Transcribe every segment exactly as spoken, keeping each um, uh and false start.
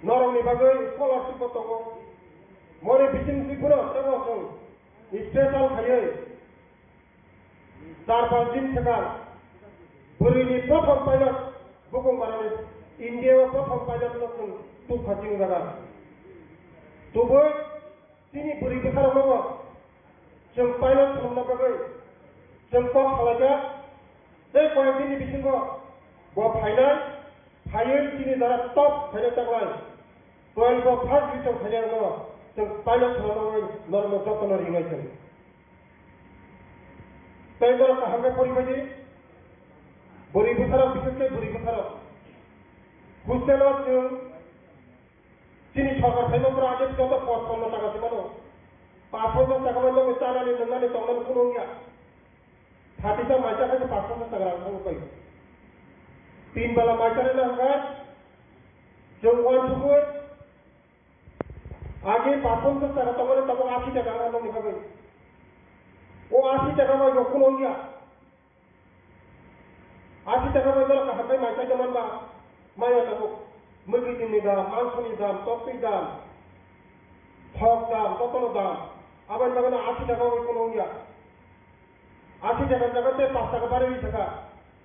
Norokni bagwi scholarship bo tongo. Moni bising si phano tebo chwng special khaiwi char panch din swkang bwrwini prothom pilot, bukung barani India o prothom pilot no chwng tubukha chini jaga. Tubui chini bwrwi bwsarokno bo chwng pilot phunukna bagwi chwng kok salaijak. Tei koyek dini bisingo bo phainai, phaiwi chini jara top khaina taklai twelve o first division khainai rokno chwng pilot phunukna bagwi norokno jotono ringnai chwng. Tei norok kaham khe poribaidi, bwrwi bwsarok, bises khe bwrwi bwsarok hostel o chwng Chini sorkar phaima pore age joto pochpanno taka se mano. Pachpanno taka bai logi chanani, nwngnani, tongnani kunu wngya. Phatisa maisa khe pachpanno taka rang thangwi pai. Tin bala maisa rina hwnkha chwng uansukwi age pachpanno taka tongmani tabuk ashi taka wngkha nokni bagwi. O ashi taka bai bo kunu wngya. Ashi taka bai norok kaham khe mai kaitor manba, maya tabuk. Mwkhwtwini dam, mangsoni dam, toktwi dam, thok dam, totolo dam. Aboni bagwino ashi taka bai kunu wngya. Ashi taka jaga tei pash taka barwi rwi saka.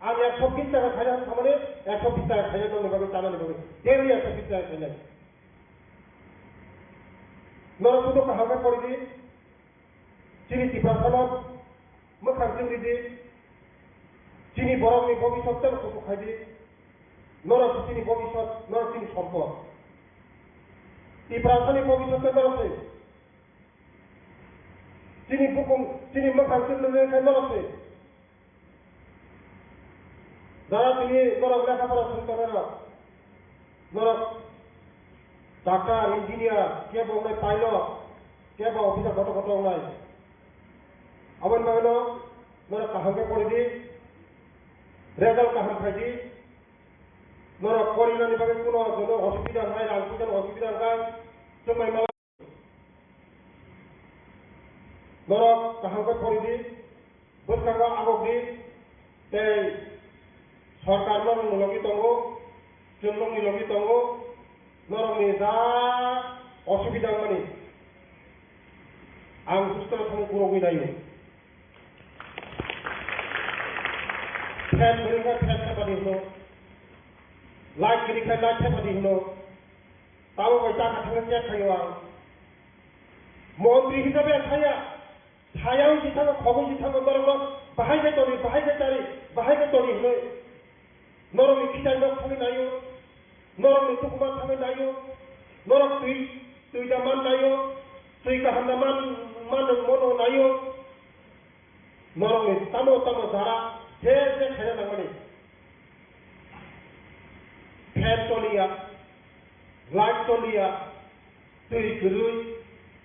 Ang ekso bish taka khaina thamani, ekso bish taka khaina nokni bagwi chanani bagwi. Daily ekso bish taka khainai. Norok joto kaham khe pori di. Chini Tiprasano mwkhang chwng ridi, chini borokni bobisot tei kuchuk khaidi, norok chini bobisot, norok chini sompot. Tiprasani bobisot tei norok se. Chini bukung, chini mwkhang chwng ridi khe norok se. Jara tini norok lekha pora swng tongnai rok, norok doctor, engineer, kebo wngnai pilot, kebo officer kotor kotor wngnai. Aboni bagwino norok kaham khe pori di, result kaham khai di, norok porinani bagwi kuno jono osubida wngnai, rang puisa ni osubida wngnai, chwng bai mala. Norok kaham khe pori di, bwskango agok di, tei sorkar norokni logi tongo, chwng nokni logi tongo, norokni ja osubida wngmani ang hostel thangwi kurogwi naio. Fan kwrwi khe fan thepadi hwno, light kwrwi khe light thepadi hwno. Tamo bai chakha thangwi check khaio ang. Montri hisabe ang thaya. Thaya wngsi thango, khogwi si thango, norokno bahai khe toni, bahai khe chari, bahai khe toni hwnwi. Norokni kichari nok thangwi naio, norokni tukhuma thangwi naio, norok twi, twi da man naio, twi kaham da man, man mono naio. Norokni tamo tamo jara je je khaina nangmani. Fan choliya, light choliya, twi kwrwi,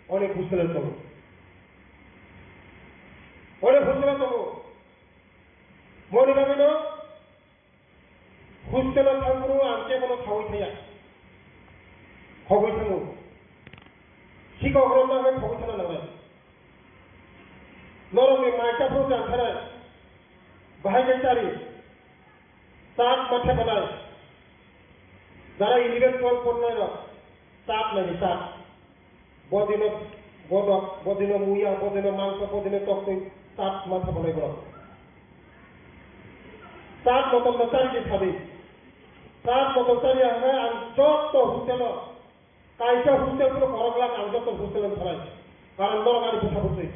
onek hostel tongo. Onek hostel tongo. Moni bagwino Hostel o thangphuru ang kebono saui thaya. Khogwi thango. Sikok romna hwnwi khogwi thangna nangnai. Norokni mai chaphru chanthanai. Bahai khe chari. Chak ma thepanai. Jara eleven twelve pornai rok. Chak nai chak. Bodino godok, bodino muya, bodino mangso, bodino toktwi, chat ma thabolai borok. Chat motom no chari di sabi. Chat motom chari hwnkhai ang joto hostel o, kaisa hostel phano korok lak ang joto hostel o thalai. Karon norok ani bwsa bwswi.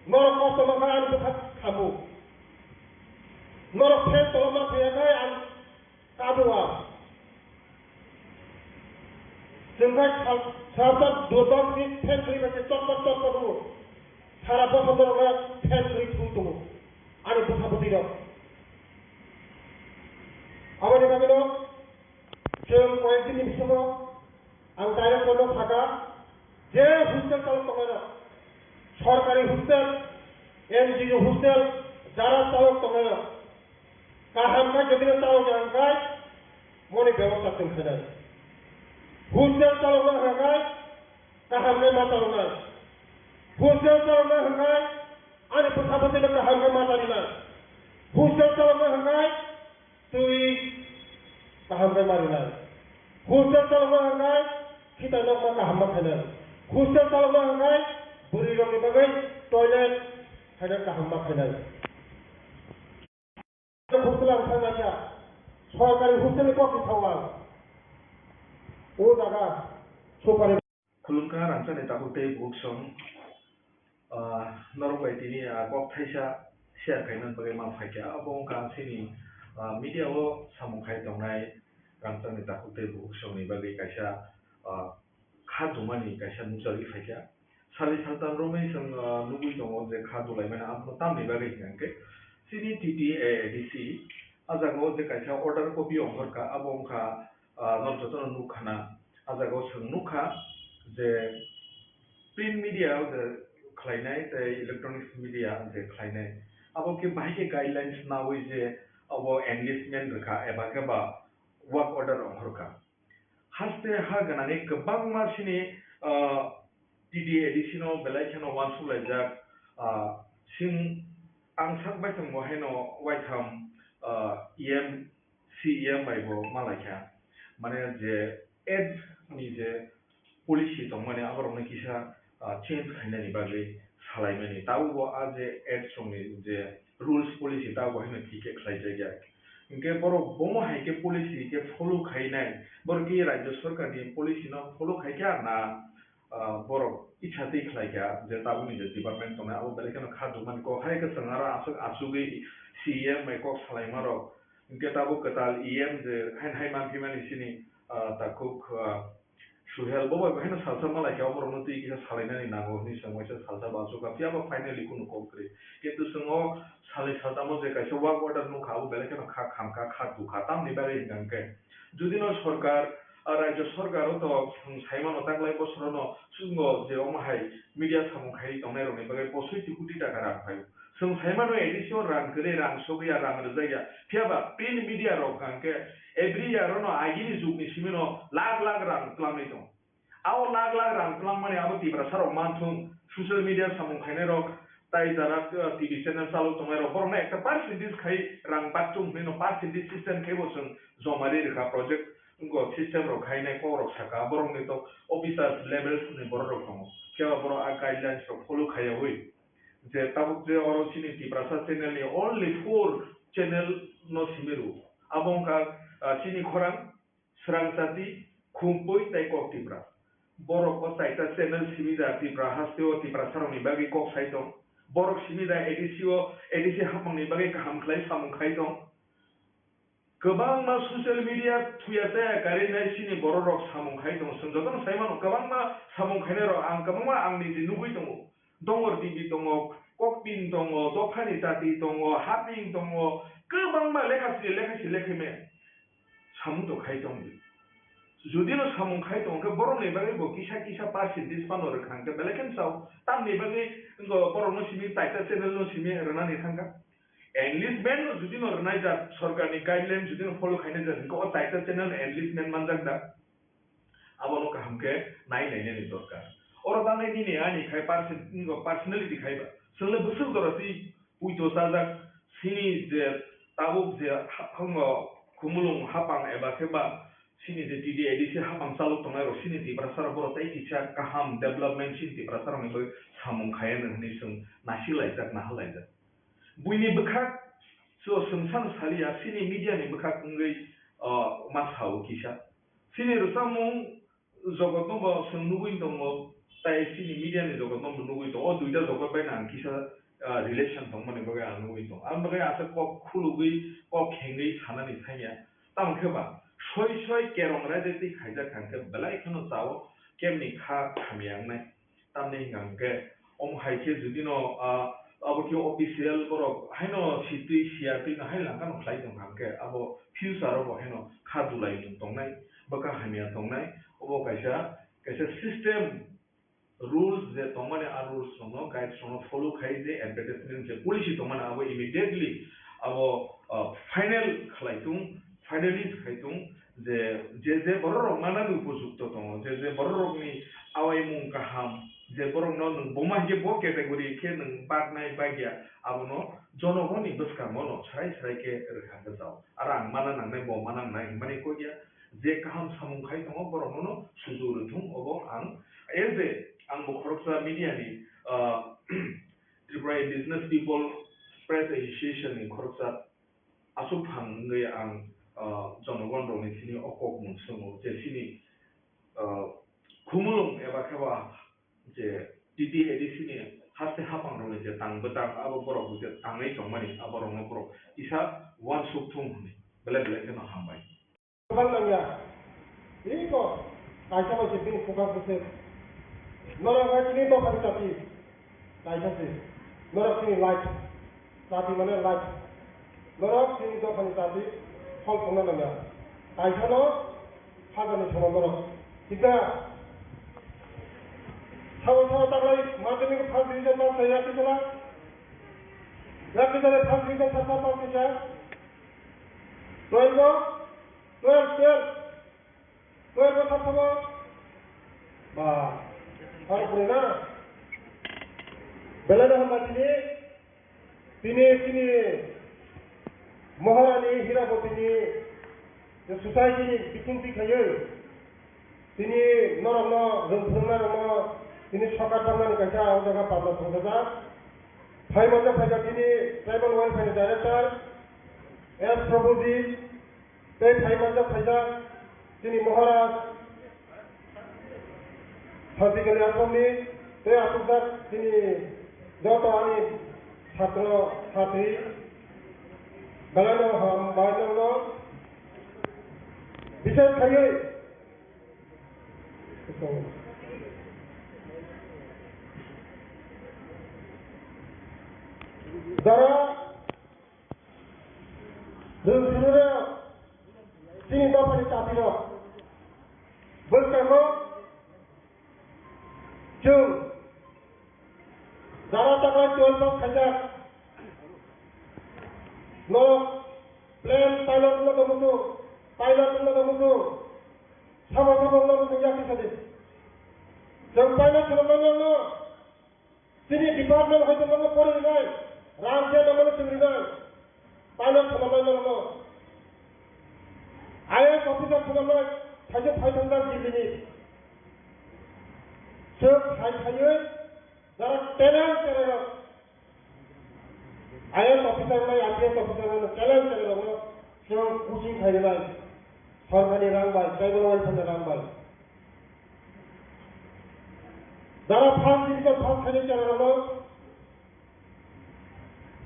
Norok kosto mankha ani bwsa khamu. Norok phen toloma thwiyakhai ang Kabuwa. Chwng bai sal, salsa dodok ni fan kwrwi bai se chotpot chotpot wngo. Sara bosor borok no fan kwrwi thwi tongo. Ani bwsa bwtwi rok. Aboni bagwi no chwng koyek din ni bisingo Ang director no sakha, je hostel chalok tongnai rok, sorkari hostel, N G O hostel, jara chalok tongnai rok, kaham khe jodi no chalok ya hwnkhai, moni bebosta chwng khainai. Hostel chalok na hwnkhai, kaham khe ma chaloknai. Hostel chalok na hwnkhai, ani bwsa bwtwi no kaham khe ma charinai. Hostel chalok na hwnkhai, twi kaham khe ma rinai. Hostel chalokma hwnkhai khitai nokma kaham ma khainai. Hostel chalokma hwnkhai bwrwi rokni bagwi toilet khaina kaham ma khainai. Hostel ang thangnaikha, sorkari hostel ni kokni thangwang. O jaga sopari. Khulumkha rangchakni takhuk tei bukhukchwng, ah, norok bai tini, ah, kok thaisa share khaina bagwi ma phaikha. Abo wngkha chini, ah, media o samung khai tongnai rangchakni takhuk tei bukhukchwngni bagwi kaisa, ah, kha dumani kaisa nukjagwi phaikha. Sali saltam romwi chwng, ah, nugwi tongo je kha dulaimani abono tamni bagwi hwnkhe chini T T A A D C ah jaga o je kaisa order copy ongkhorkha, abo wngkha, ah, norok jotono nukkhana. Ah jaga o chwng nukha je print media o je khlainai tei electronics media je khlainai, abo khe bahai khe guidelines naui je abo enlistment rwkha eba khe ba work order ongkhorkha. Haste ha gwnangwi kwbangma chini, ah, T T A A D C no belai kheno uansuk laijak, ah, sing ang sak bai tongbo haino waitham, ah, E M, C E M bai bo ma laikha. Mane je ads ni je policy tongmani aborokno kisa, ah, change khainani bagwi salaimani. Tabukbo a je ads rokni je rules policy tabukbo haino thik khe khlaijakya. Hinkhe borok bomo hai khe policy khe follow khainai, borok khe rajya sarkarni policy no follow khaikha na, ah, borok icha twi khlaikha je tabukni je department tongnai abo belai kheno kha dukmani kok hai khe chwng aro aswk achugwi C E M bai kok salaimarok. Hinkhe tabuk kwtal E M je haino hai manphimani chini, ah, takhuk, ah, Suhel, bo bai bo haino salsa ma laikha, oborokno twi kisa salainani nango hwnwi chwng waisa salsa bo achukha, phiya ba finally kunu kok kwrwi. Kintu chwng o salnwi saltamo je kaisa work order nukha, abo belai kheno kha khamkha, kha dukha. Tamni bagwi hwnkha hwnkhe, judino sorkar, ah, rajyo sorkar o to chwng sai mano, taklai bosorono chwngno je omo hai media samung khaiwi tongnairokni bagwi posoiti koti taka rang phaio. Chwng sai mano, A D C o rang kwrwi, rang sogwi ya, rang rwjak ya. Phiya ba print media rok hwnkha hwnkhe every year o no agini jugni simi no lakh lakh rang twlangwi tongo. Abo lakh lakh rang twlangmani abo Tiprasa rok manthung, social media samung khainai rok, tai jara, uh, T V channel chalok tongnai rok, borok no ekta percentage khai rang bakchung hinwi no percentage system khai bo chwng joma ri rwkha project, wngkha system rok khainai kok rok saka, borok ni to officers levels ni borok rok tongo, phiya ba borok a guidelines rok follow khaiyawi. Je tabuk je oro chini Tiprasa channel ni only four channel no simi rwo. Abo wngkha, ah, chini khorang, Srang Chati, Khumpui tei Kok Tipra. Borok o chaita channel simi da Tipra haste o Tiprasa rok ni bagwi kok sai tong. Borok simi da A D C o, A D C hapmang ni bagwi kaham khlai samung khai tong. Kwbangma social media thuya chaya karwi nai chini borok rok samung khai tongo. Chwng jotono sai mano, kwbangma samung khainai rok ang kwbangma ang niji nugwi tongo. Dongor T V tongo, Kokpin tongo, Dophani Chati tongo, Haping tongo, kwbangma lekha sri lekha sri lekha me samung to khai tong di. Judino samung khai tong khe borok ni bagwi bo kisa kisa percentage phano rwkha hwnkhe belai khe sao. Tamni bagwi wngkha borok no simi taita channel no simi rwnani thangkha. Enlistment no judino rwnai jak, sorkar ni guideline judino follow khainai jak, hwnkhe o taita channel enlistment manjak da? Abono kaham khe nai nainani dorkar. Oro tangnai nini ani khai perso-, personality khai ba. Chwng le bwswk jora twi puito chajak, chini je tabuk je ha-, hango khumulwng hapang eba khe ba chini je T D A D C hapang chalok tongnai rok chini Tiprasa rok borok tei kisa kaham development chini Tiprasa rokni bagwi samung khaiya hwnwi chwng nasi laijak, naha laijak. Buini bwkhak so chwng san saliya, chini media ni bwkhak wngwi, o, ma sao kisa. Chini rwchapmung jogotno bo chwng nugwi tongo, tai chini media ni jogotno bo nugwi tongo. O duita jogot bai no ang kisa, ah, relation tongmani bagwi ang nugwi tongo. Ang bagwi asa kok khulugwi, kok khengwi sanani thangya. Tamo khe ba soi soi kerong raida twi khaijak hwnkhe belai kheno chao, kemni kha hamya wngnai. Tamni hwnka hwnkhe, omo hai khe judino, ah, abo khe official borok haino sitwi siya twi no hai langkha no khlai tong kha hwnkhe, abo future o bo haino kha dulai mung tongnai, bwkha hamya tongnai, obo kaisa, kaisa system, rules je tongmani, a rules rokno, guides rokno follow khai je advertisement je policy tongmani abo immediately abo, ah, final khlai tung, finalize khai tung. Je, je, je borok rok manani upojukto tongo, je, je borok rokni awaimung kaham, je borokno nwng buma hinkhe bo category khe nwng baknai bagya, abono jonogoni bwskango no srai srai khe rwkha bwsao. Aro ang mana nangnai, bo mana nangnai hinmani kok ya. Je kaham samung khai tongo, borokno no sujuk rwthung, obo ang as a, ang bo khoroksa media ni, ah, Tripura Indigenous People Press Association ni khoroksa aswk phang wngwi ang, ah, jonogon rokni thani o kokmung swngo je chini, ah, khumulwng eba khe ba je T T A D C ni haste haphang rokni je tang bwtang abo borok je tangwi tongmani abo rokno borok kisa uansuk thung hwnwi belai belai kheno hambai. Kwbang nangya. Iko kaisa bai se bini focus se. Norok hai chini dophani chati. Kaisa se. Norok chini light. Chati mane light. Norok chini dophani chati. Hol khongna nangya. Kaisa no hajani somo norok. Sika. Sabo sabo taklai madhyamik first division pass khlaiya tisala. Yakti jale first division pass pass kisa. Twelve o? Twelve, twelve. Twelve o sab sabo? Ba, aro pore na? Belai no hambai tini, tini, tini Maharani Hirabotini society ni biching twi khaiwi, tini norokno rwng phwrwngnairokno tini sokar tamnani kaisa o jaga pabla thongjajak. Phai manjak phaikha tini Tribal Welfare ni Director S Probojit, tei phai manjak phaijak chini Maharaj Santikali Asomni, tei aswkjak chini joto ani satro satri, belai no hambai nokno. Bises khaiwi jara Rwng phuru rw chini dophani chati rok. Bwskango chwng jara taklai twelve pass khaijak. Norok plane pilot wngna tongmung, pilot wngna tongmung, sabo sabo wngna tongmung yakti sadi. Chwng pilot khwnamnai norokno. Chini department hoito nono pori rinai, rang je nono chwng rinai, pilot khwnamnai nono. I A S officer khwnamnai, thaise phai thangkha Delhi ni. Chwng phai phaiwi jara talent chererok, I A S officer wngnai, I P S officer wngnai, talent chererokno chwng coaching khai rinai, sorkarni rang bai, tribal welfare ni rang bai. Jara first division pass khainai cherairokno,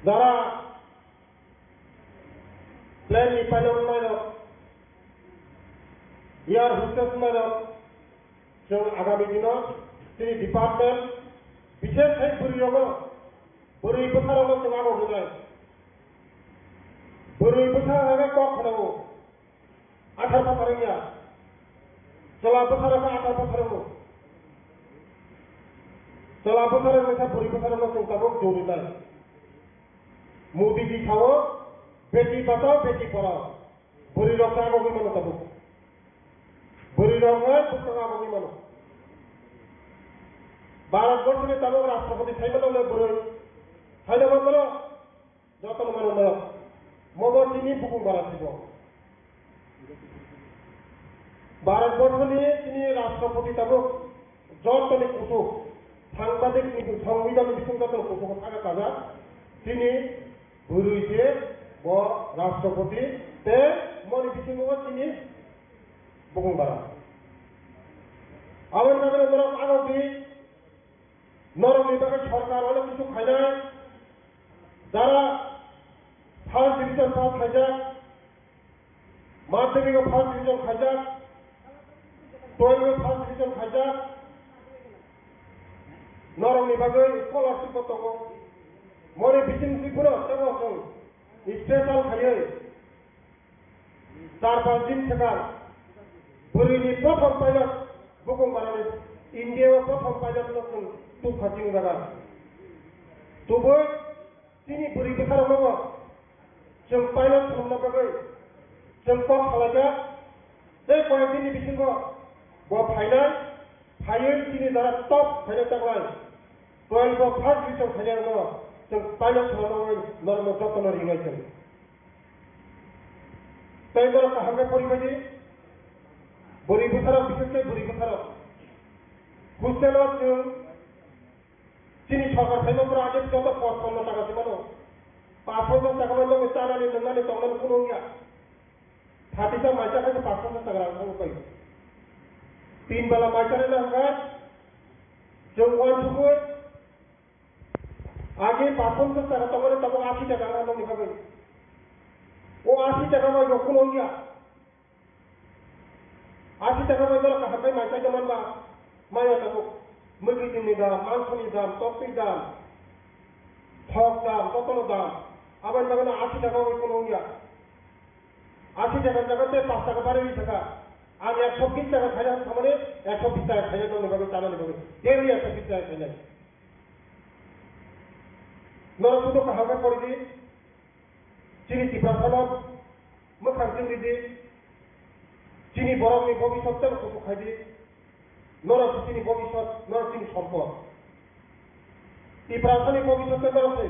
jara plane ni pilot wngnai rok, air hostess wngnai rok, chwng agami dino chini department, bises khai bwrwi rokno, bwrwi bwsa rokno chwng abo hwnai. Bwrwi bwsa rokno kok khwnao. Athar bosor wngya. Chwla bwsarok khe athar bosor wngo. Chwla bwsarok wngkha bwrwi bwsarokno chwng tabuk jori nai. Modi ji sao, "Beti bachao, beti padhao." Bwrwi rok khe agogwi mano tabuk. Bwrwi rok wngkha bwskango agogwi mano. Bharat borso ni tabuk rashtrapati sai mano le bwrwi. Sai da mano. Jotono mano norok. Mobo chini bukung bara sibo. Bharat borso ni chini rashtrapati tabuk jotoni kuchuk, sangbadik ni, songbidhan ni bising jotoni kuchugo thangwi kajak. Chini bwrwi se bo rashtrapati tei moni bisingo chini bukung bara. Aboni bagwi norok agogwi Norokni bagwi sorkar onek kisu khainai, jara first division pass khaijak, madhyamik o first division khaijak, twelve o first division khaijak, norokni bagwi scholarship bo tongo. Moni bising twi phano tamo chwng special khaiwi Char panch din swkang bwrwini prothom pilot bukung barani India o prothom pilot no chwng tubkha chini jaga. Tubui chini bwrwi bwsarokno chwng pilot phunukna bagwi chwng kok salaijak. Tei koyek dini bisingo bo phainai, phaiwi chini jaga top khainai taklai twelve o first division khainai rokno chwng pilot phunukna bagwi norokno jotono ringnai chwng. Tei norok kaham khe poribai di. Bwrwi bwsarok, bishes khe bwrwi bwsarok. Hostel o chwng chini sorkar phaima pore age joto pachpanno taka se mano. Pachpanno taka bai logi chanani, nwngnani, tongnani kunu wngya. Phatisa maisa khe pachpanno taka rang thangwi pai. Tin bala maisa rwna hwnkhe chwng uansukwi age pachpanno taka tongmani tabuk ashi taka wngna nokni bagwi. O ashi taka bai rok kunu wngya. Ashi taka bai borok kaham khe mai chaida manba, maya tabuk. Mwkhwtwini dam, mangsoni dam, toktwi dam, thok dam, jotono dam. Aboni bagwino ashi taka bai kunu wngya. Ashi taka jaga tei pash taka barwi rwi thaka. Ang ekso bish taka khaina thamani, ekso bish taka khaina nokni bagwi chanani bagwi. Daily ekso bish taka khainai. Norok joto kaham khe pori di. Chini Tiprasano mwkhang chwngri di, chini borokni bobisot tei kuchuk khai di, norok se chini bobisot, norok chini sompot. Tiprasani bobisot tei norok se.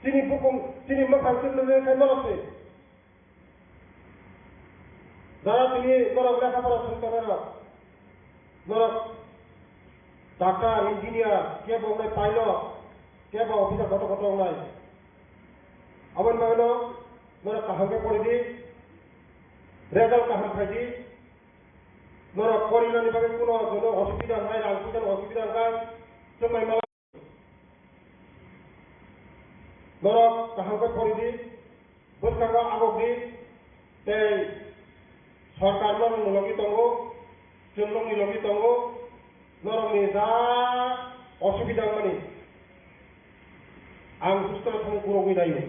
Chini bukung, chini mwkhang chwngri khe norok se. Jara tini norok lekha pora song tongnai rok, norok doctor, engineer, kebo wngnai pilot, kebo officer kotor kotor wngnai. Aboni bagwino norok kaham khe pori di, result kaham khai di, norok porinani bagwi kuno jono osubida wngnai, rang puisa ni osubida wngkha, chwngmai mala. Norok kaham khe pori di, bwskango agok di, tei sorkar norokni logi tongo, chwng nokni logi tongo, norokni ja osubida wngmani ang hostel thangwi kurogwi naio.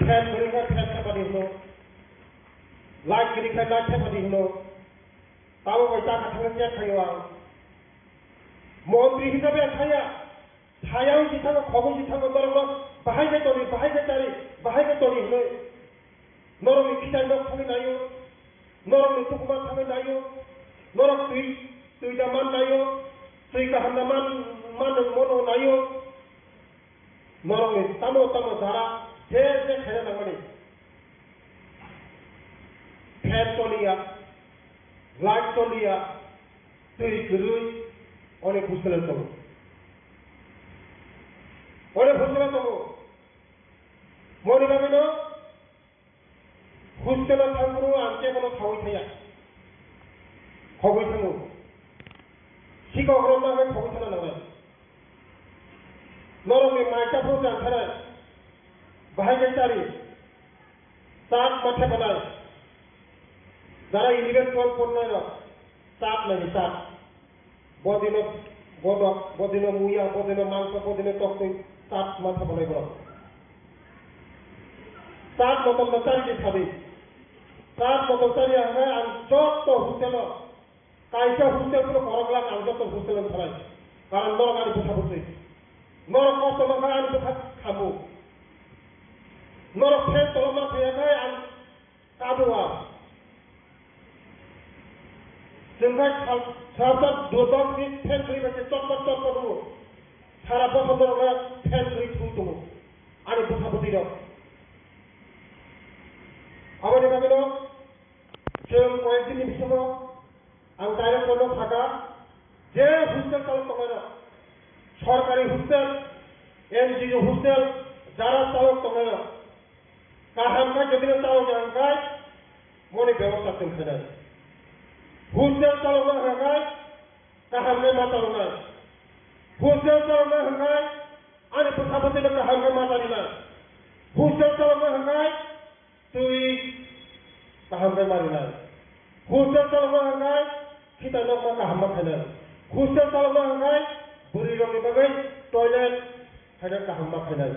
Fan kwrwi khe fan thepadi hwno, light kwrwi khe light thepadi hwno, tabuk bai chakha thangwi check khaio ang. Montri hisabe ang thangya. Sayang jithango, khogwi jithango, norokno bahai khe toni, bahai khe chari, bahai khe toni hinwi. Norokni khitai nok thangwi naio, norokni tukhuma thangwi naio, norok twi, twi da man naio, twi kaham da man, man mono naio. Norokni tamo tamo jara je je khaina nangmani. Fan choliya, light choliya, twi kwrwi, onek hostel tongo. Onek hostel tongo. Moni bagwino hostel o thangphuru ang kebono saui thaya. Khogwi thango. Sikok romna hwnwi khogwi thana nangnai. Norokni mai chaphuru chanthanai. Bahai khe chari. Chak ma thepanai. Jara eleven twelve pornai rok. Chak nai chak. Bodino godok, bodino muya, bodino mangso, bodino toktwi, chak ma thepanai borok. Chak motom no chari di sabi. Chak motom chari hwnai ang joto hostel o. Kaisa hostel phano kwrwng glak ang joto hostel o thanai. Karon norok ani bwsa bwswi. Norok kosto mankha ani bwsa khamu. Norok fan toloma thwiyakhai ang kabu ang. Chwng khai sal-, salsa dudok ni fan kwrwi bai se chotpot chotpot wngo. Sara bosor norok fan kwrwi thwi tongo. Ani bwsa bwtwi rok. Aboni bagwino chwng koyek din ni bisingo ang director no sakha, je hostel chalok tongnai rok, sorkari hostel, N G O hostel, jara chalok tongnai rok, kaham khe jodi no chalok ya hwn khe, moni bebosta chwng khainai. Hostel chalokna hwn khe, kaham khe ma chaloknai. Hostel chalokna hwn khe, ani bwsa bwtwi no kaham khe ma charinai. Hostel chalokna hwn khe, twi kaham khe ma rinai. Hostel chalokna hwnkhai khitai nokma kaham ma khainai. Hostel chalokna hwnkhai bwrwi rokni bagwi toilet khaina kaham ma khainai.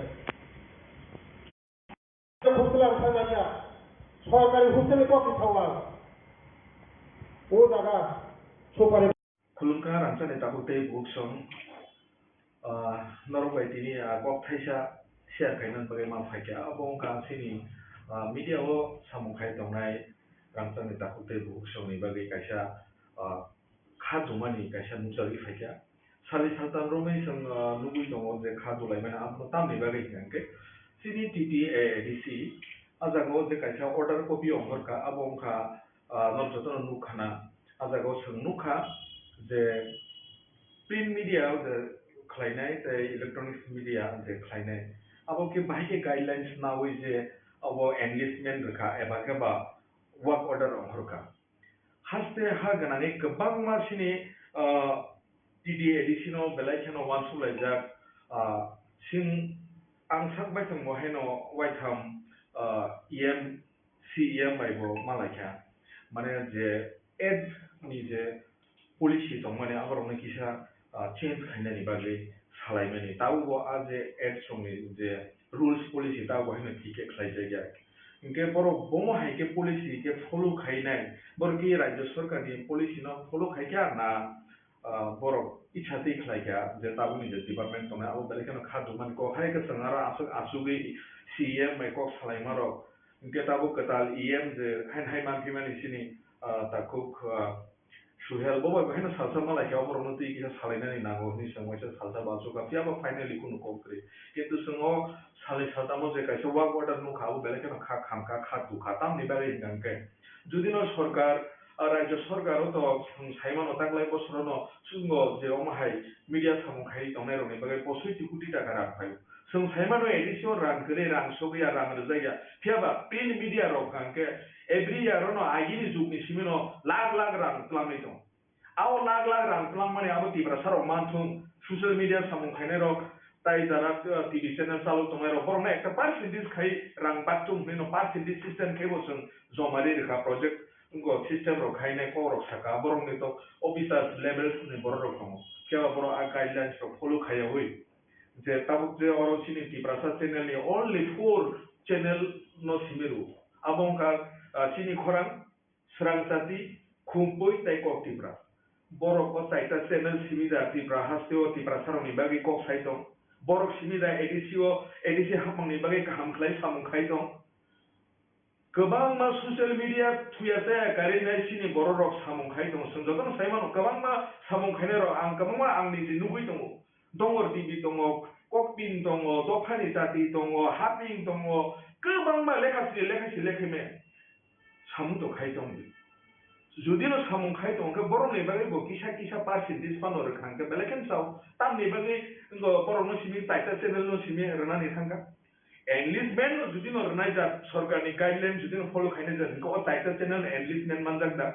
Hostel ang thangmanya, sorkari hostel ni kok ni thangwang. O jaga sopari. Khulumkha rangchakni takhuk tei bukhuk song, ah, norok bai tini, ah, kok thaisa share khaina bagwi ma phaikha. Abo wngkha chini, ah, media o samung khai tongnai rangchakni takhuk tei bukhuk songni bagwi kaisa, ah, kha jumani kaisa nukjagwi phaikha. Sali saltan romwi chwng, ah, nugwi tongo je kha julaimani, abono tamni bagwi hwnkhe chini T T A A D C, A jaga o je kaisa order copy ongkhorkha, abo wngkha, ah, norok jotono nukkhana. A jaga o chwng nukha je print media o je khlainai tei electronics media je khlainai, abo khe bahai khe guidelines naui je abo enlistment rwkha eba khe ba work order ongkhorkha. Haste ha gwnangwi kwbangma chini, ah, T D A D C no belai kheno uansuk laijak, ah, sing ang sak bai tongbo haino waitham, ah, E M, C E M bai bo ma laikha. Mane je ads ni je policy tongmani aborokno kisa, ah, change khainani bagwi salaimani. Tabukbo a je ads rokni je rules policy tabukbo haino thik khe khlaijakya. Hinkhe borok bomo hai khe policy khe follow khainai, borok khe Rajya Sarkarni policy no follow khaikha na, ah, borok itsa twi khlaikha je tabukni je department tongnai abo belai kheno kha dukmani kok hai khe chwng aro aswk asugwi C E M bai kok salaimarok. Hinkhe tabuk kwtal E M je haino hai manphimani chini, ah, takhuk, ah, Suhel, bo bai bo haino salsa ma laikha, oborokno twi kisa salainani nango hwnwi chwng waisa salsa bachuka, phiyaba finally kunu kok kwrwi. Kintu chwng o salnwi saltamo je kaisa work order nukha, abo belai kheno kha khamkha, kha tukha. Tamni bagwi hwnkha hwnkhe, judino sorkar, ah, rajyo sorkar o to chwng saimano taklai bosorono chwngno je omo hai media samung khaiwi tongnairokni bagwi posoiti koti taka rang phaio. Chwng saimano A D C o rang kwrwi, rang sogwi ya, rang rwjak ya. Phiyaba print media rok hwnkha hwnkhe every year ono agini jugni simino lakh lakh rang twlangwi tongo. Abo lakh lakh rang twlangmani abo Tiprasa rok manthung, social media samung khainai rok, tai jara, uh, T V channel chalok tongnai rok, borokno ekta percentage khai rang baktung hwnwi no percentage system khai bo chwng joma ri rwkha project wngkha system rok khainai kok rok saka, borokni to officers levels ni borok rok tongo. Phiya ba borok a guidelines rok follow khaiyawi je tabuk je oro chini Tiprasa channel ni only four channel no simi rw. Abo wngkha, ah, chini khorang, Srang Chati, Khumpui tei Kok Tipra. Borok o chaita channel simi da Tipra haste o Tiprasa rokni bagwi kok sai tong. Borok simi da A D C o, A D C hapmangni bagwi kaham khlai samung khai tong. Kwbangma social media thuya chaya karwi nai chini borok rok samung khai tongo. Chwng jotono sai mano, kwbangma samung khainai rok ang kwbangma ang niji nugwi tongo. Dongor T V tongo, Kokpin tongo, Dophani Chati tongo, Haping tongo, kwbangma lekha si lekha si lekha me samung to khai tong di. Judino samung khai tong khe borokni bagwi bo kisa kisa percentage phano rwkha hwnkhe belai kheno sao. Tamni bagwi wngkha borokno simi chaita channel no simi rwnani thangkha. Enlistment no judino rwnai jak, sorkarni guideline judino follow khainai jak, hwnkhe o chaita channel enlistment manjak da?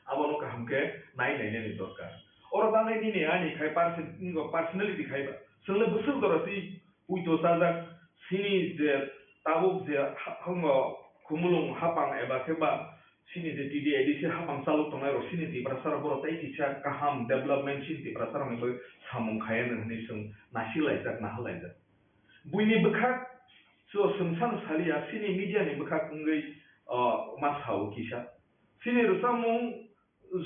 Abono kaham khe nai nainani dorkar. Oro tangnai nini ani khai perso-, personality khai ba. Chwng le bwswk jora twi puito chajak, chini je tabuk je ha-, hango khumulwng hapang eba khe ba chini je T D A D C hapang chalok tongnai rok chini Tiprasa rok borok tei kisa kaham development chini Tiprasa rokni bagwi samung khai anw hwnwi chwng nasik laijak, naha laijak. Buini bwkhak so chwng sano saliya, chini media ni bwkhak wngwi, o, ma sao kisa. Chini rwchapmung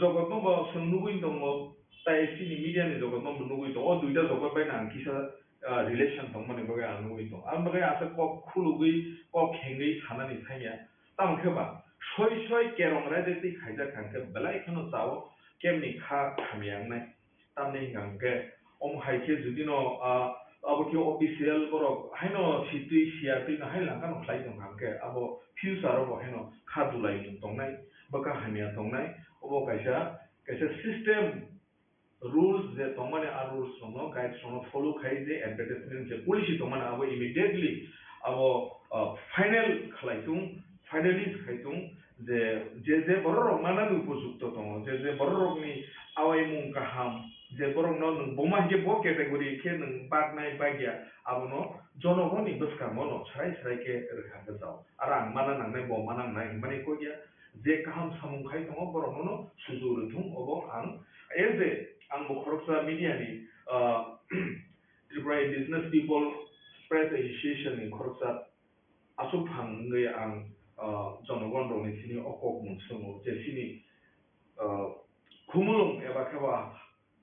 jogotno bo chwng nugwi tongo, tai chini media ni jogotno bo nugwi tongo. O duita jogot bai no ang kisa, ah, relation tongmani bagwi ang nugwi tongo. Ang bagwi asa kok khulugwi, kok khengwi sanani thangya. Tamo khe ba soi soi kerong raida twi khaijak kha hwnkhe belai kheno chao kemni kha hamya wngnai. Tamni hwnkha hwnkhe, omo hai khe judino, ah, abo khe official borok haino sitwi siyatwi no hai langkha no khlai tongkha hwnkhe, abo future o bo haino kha dulai tongnai, bwkha hamya tongnai, obo kaisa, kaisa system rules je tongmani, a rules rokno, guides rokno follow khai je advertisement je policy tongmani abo immediately abo, ah, final khlai tung, finalize khai tung, je, je, je borok rok manani upojukto tongo, je, je borok rokni awaimung kaham, je borok no nwng boma hinkhe bo category khe nwng baknai bagya, abono jonogoni bwskango no srai srai khe rwkha gajao. Aro ang mana nangnai, bo mana nangnai hinmani kok ya, je kaham samung khai tongo borok no sujuk rwthung, obo ang as a, ang bo khoroksa media ni, ah, Tripura Indigenous People Press Association ni khoroksa aswk phang wngwi ang, ah, jonogon rokni sini o kok mung swngo je sini, ah, khumulwng eba khe ba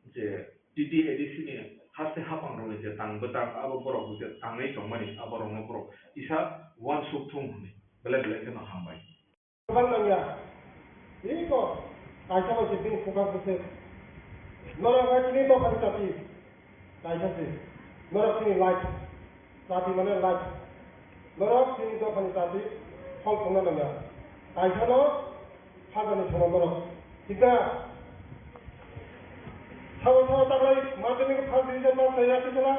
je T T A D C ni haste hapang rokni je tang bwtang abo borok je tangwi tongmani abo rokno borok kisa uansuk thung hwnwi belai belai kheno hambai. Kwbang nangya. Iko, kaisa bai se bini focus bwse. Norok hai chini dophani chati. Kaisa se. Norok chini life. Chati mane life. Norok chini dophani chati phol thwngna nangya. Kaisano hajani sono norok. Tikha? Sabo sabo taklai madhyamik first division pass khaina tikhala.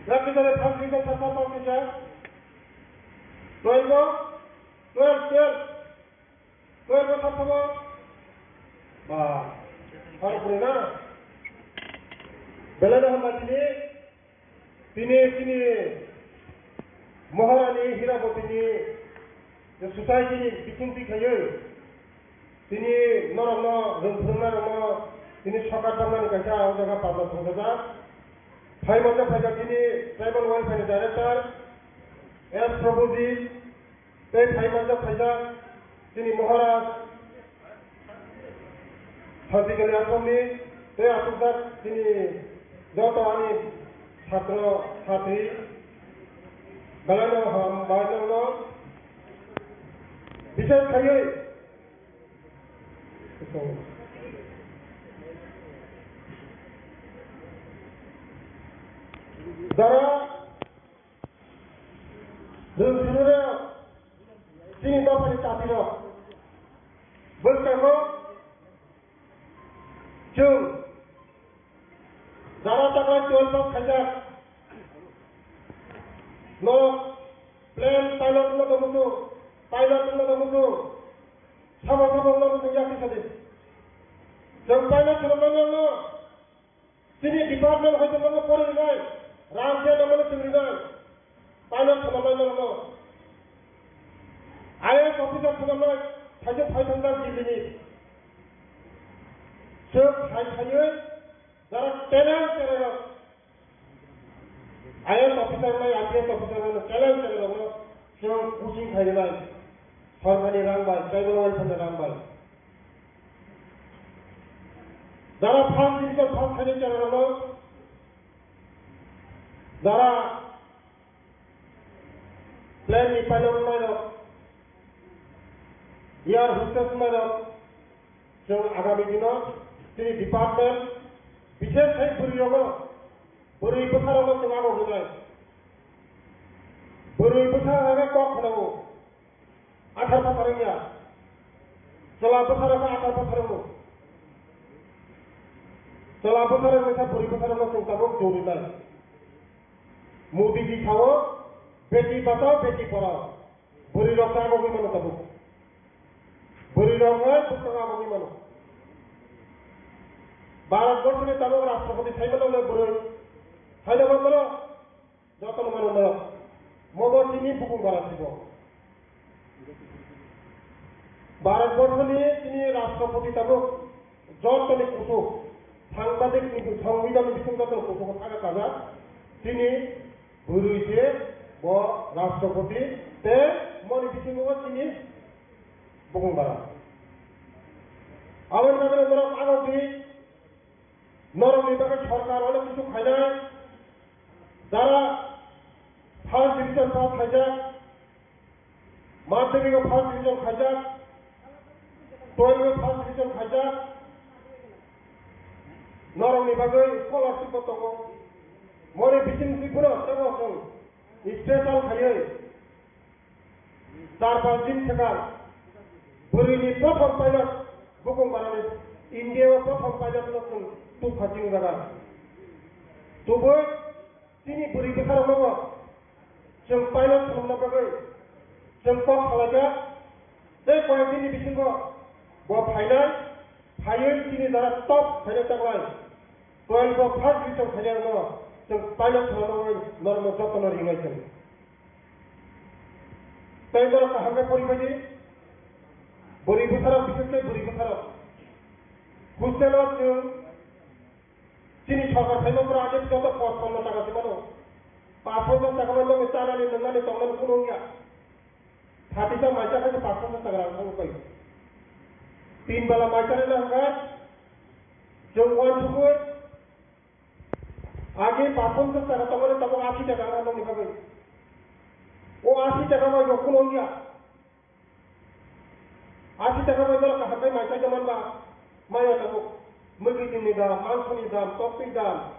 Yakni jale first division sasa pass khaina. Twelve o, twelve, twelve. Twelve o sasa pass. Ba, har puri na. Belai da hamba tini. Tini, tini Maharani Hirabotini je society ni biching twi khaiwi tini norokno rwng phwrwngnairokno tini sokat bangmani kaisa o jaga pajak thongjak. Phaimanjak phaijak tini Tribal Welfare ni Director S Prabhujit. Tei phaimanjak phaijak chini Maharaj Santikali Ashromni tei achukjak chini joto ani chhatro chhatri belaino hambai nangno. Bises khaiwi jara Chwng chini rok, chini dophani chati rok, bwskango chwng jara taklai twelve pass khaijak, norok plane pilot wngna tongmung, pilot wngna tongmung, sabo sabo wngna tongmung yakni sadi. Chwng pilot wngna tongmung. Chini department hoito nono pori rinai, rang khe nono chwng rinai, pilot khwnamnai nono. I A S officer khwnamnai, thaijak phai thangjak Delhi ni. Chwng phai phaiwi jara talent cherairok, I A S officer nai, I P S officer nai, talent cherairokno chwng coaching khai rinai, sorkarni rang bai, tribal welfare ni rang bai. Jara first division pass khainai cherairokno, jara plane ni pilot wngnai rok, air hostess wngnai rok, chwng agami dino chini department, bishes khai bwrwi rogo, bwrwi bwsa rogo chwng abo hwnai. Bwrwi bwsa hwnai kok khwnao. Athar pathar wngya. Chwla bwsarok khe athar pathar wngo. Chwla bwsarok wngkha bwrwi bwsarokno chwng tabuk jori nai. Modi ji sao, "Beti bachao, beti padhao." Bwrwi rok khe agogwi mano tabuk. Bwrwi rok khe bwskango agogwi mano. Bharat borso ni tabuk rashtrapati sai mano le bwrwi. Sai da mano. Jotono mano norok. Mobo chini bukung bara sibo. Bharat borso ni chini rashtrapati tabuk jotoni kusuk, sangbadik ni, songbidhan ni bising jotoni kusuk o thangwi kajak. Chini bwrwi se bo rashtrapati te moni bisingo chini bukung bara. Aboni bagwi norok agok di. Norokni bagwi sorkar onek kisu khainai. Jara first division pass khaijak, madhyamik o first division khaijak, twelve o first division khaijak, norokni bagwi scholarship bo tongo. Mori bising si phano tebo chwng special khaiwi Char panch din thekal bwrwini prothom pilot bukung barani India o prothom pilot no chwng tubkha chini jaga. Tubui chini bwrwi bwsarokno bo chwng pilot phunukna bagwi chwng kok salaikha. Tei koyek din ni bisingo bo phainai, phaiwi chini jaga top phainai taklai. Twelve o first division khainai no chwng pilot phunukna bagwi norokno jotono ringnai chwng. Tei norok kaham khe pori bai di. Bwrwi bwsarok, bises khe bwrwi bwsarok. Hostel o chwng chini sorkar phaima pore age joto pochpanno taka se mano. Paanch ponchas taka bai logi chanani, nwngnani, tongnani kuno wngya. Phatisa maisa khe paanch ponchas taka rang thangwi pai. Tin bala maisa rwna hwnkhe chwng uansukwi Age paanch ponchas taka tongmani tabuk ashi taka wngkha nokni bagwi. O ashi taka bai rok kuno wngya. Ashi taka bai norok kaham khe mai chaida manba, maya tabuk. Mwkhwtwini dam, mangsoni dam, toktwi dam,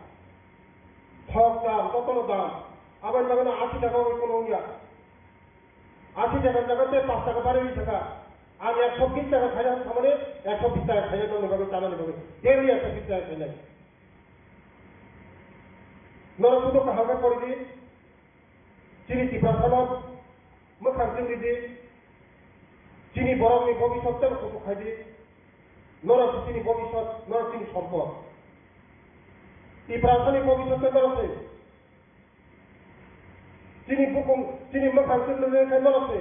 thok dam, jotono dam. Aboni bagwi no asi taka wngwi kuno wngya. Asi taka jaga tei pash taka barwi thaka. Ang ekso bish taka khaina thamani ekso bish taka khaina nokni bagwi chanani bagwi. Daily ekso bish taka khainai. Norok kuno kaham khe pori di. Chini Tiprasano mwkhang chwng ridi, chini borokni bobisot tei kuchuk khai di, norok se chini bobisot, norok chini sompot. Tiprasani bobisot tei norok se, chini bukung, chini mwkhang chwng ridi khe norok se.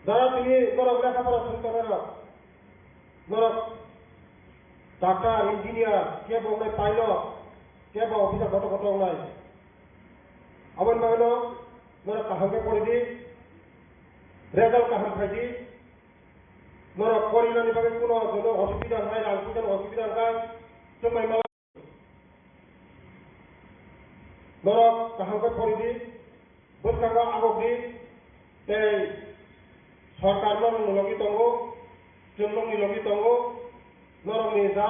Jara tini norok lekha pora song tongnai rok, norok doctor, engineer, kebo wngnai pilot, kebo officer kotor kotor wngnai. Aboni bagwino norok kaham khe pori di, result kaham khai di. Norok porinani bagwi kuno jono osubida wngnai, rang puisa ni osubida wngkha, chwng bai mala. Norok kaham khe pori di, bwskango agok di, tei sorkar norokni logi tongo, chwng nokni logi tongo, norokni ja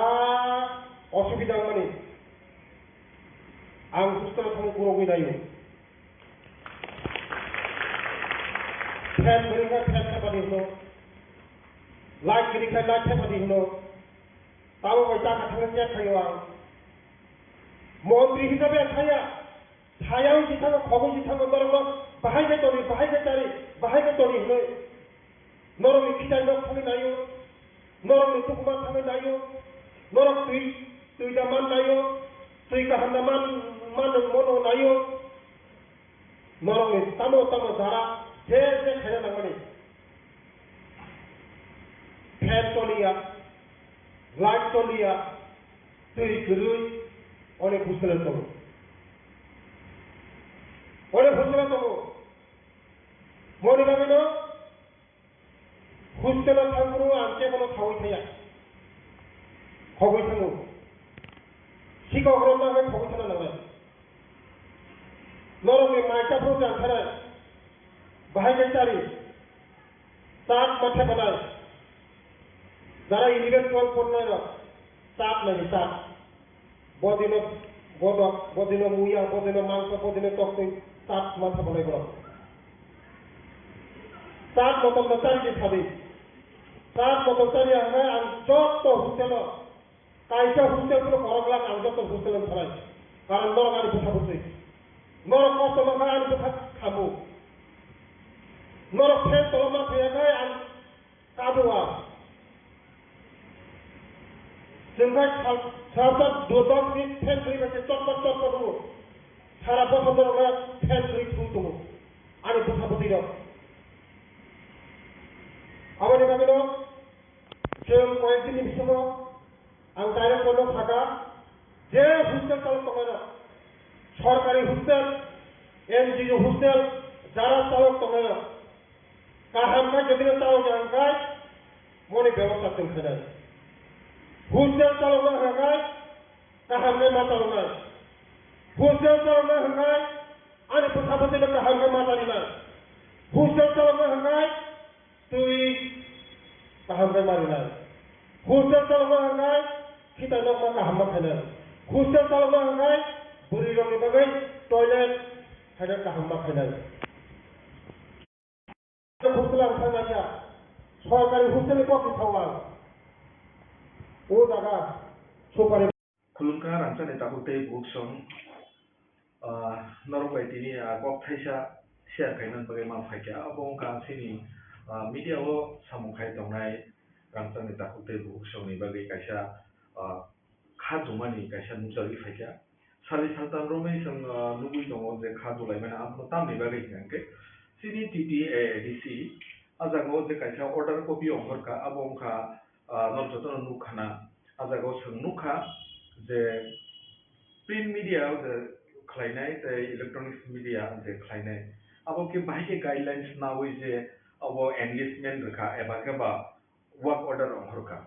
osubida wngmani ang hostel thangwi gurogwi naio. Fan kwrwi khe fan thepadi hwno, light kwrwi khe light thepadi hwno. Tamo bai chakha thangwi check khaio ang. Montri hisabe ang thaya. Thaya wngwi thango, khogwi thango, norokno bahai khe toni, bahai khe chari, bahai khe toni hwnwi. Norokni khitai nok thangwi naio. Norokni tukhuma thangwi naio. Norok twi, twi da man naio. Twi kaham da man, man mono naio. Norokni tamo tamo jara je je khaina nangmani. Fan choliya, light choliya, twi kwrwi, onek hostel tongo. Onek hostel tongo. Moni bagwino hostel o thangphuru ang kebono thawi thaya. Khogwi thango. Sikok romna hwnwi khogwi thangna nangnai. Norokni mai chaphru chang khanai. Bahai khe chari. Chak ma thepanai. Jara eleven twelve pornai rok. Chak nai chak. Bodino bodok, bodino muya, bodino mangso, bodino toktwi, chak ma thepanai borok. Chak motom no chari di sadi. Chak motom chari ang hai ang jotto hostel o. Kaisa hostel phano korok lak ang jotto hostel o thanai. Karon norok ani bwsa bwswi. Norok kosto mankha ani bwsa khamu. Norok fan tolo ma thaya khai ang Kabo a. Chwng khai sal, salsa do dos minute fan kwrwi bai se chotpot chotpot wngo. Sara bosor norok no fan kwrwi thung tongo. Ani bwsa bwtwi rok. Aboni bagwi no chwng koyek din ni bisingo ang director no sakha, je hostel chalok tongnai rok, sorkari hostel, N G O hostel, jara chalok tongnai rok, Kaham khe jodi no chalokya hwnkhe moni bebosta chwng khainai. Hostel chalokna hwnkhe kaham khe ma chaloknai. Hostel chalokna hwnkhe ani bwsa bwtwi no kaham khe ma charinai. Hostel chalokna hwnkhe twi kaham khe ma rinai. Hostel chalokna hwnkhe khitai nokma kaham ma khainai. Hostel chalokna hwnkhe bwrwi rokni bagwi toilet khaina kaham ma khainai. Hostel ang thangna ya. Sorkari hostel ni kok ni thangwang. O jaga sopari. Khulumkha rangchakni takhuk tei bukhuk song, ah, norok bai tini, ah, kok thaisa share khaina bagwi ma phaikha. Abo wngkha chini, ah, media o samung khai tongnai rangchakni takhuk tei bukhuk songni bagwi kaisa, ah, kha jumani kaisa nukjagwi phaikha. Sari saltan romwi chwng, ah, nugwi tongo je kha dulaimani, abono tamni bagwi hwnkhe chini T T A A D C a jaga o je kaisa order copy ongkhorkha, abo wngkha, ah, norok jotono nukkhana. A jaga o chwng nukha je print media je khlainai tei electronics media je khlainai, abo khe bahai khe guidelines naui je abo enlistment rwkha eba khe ba work order ongkhorkha.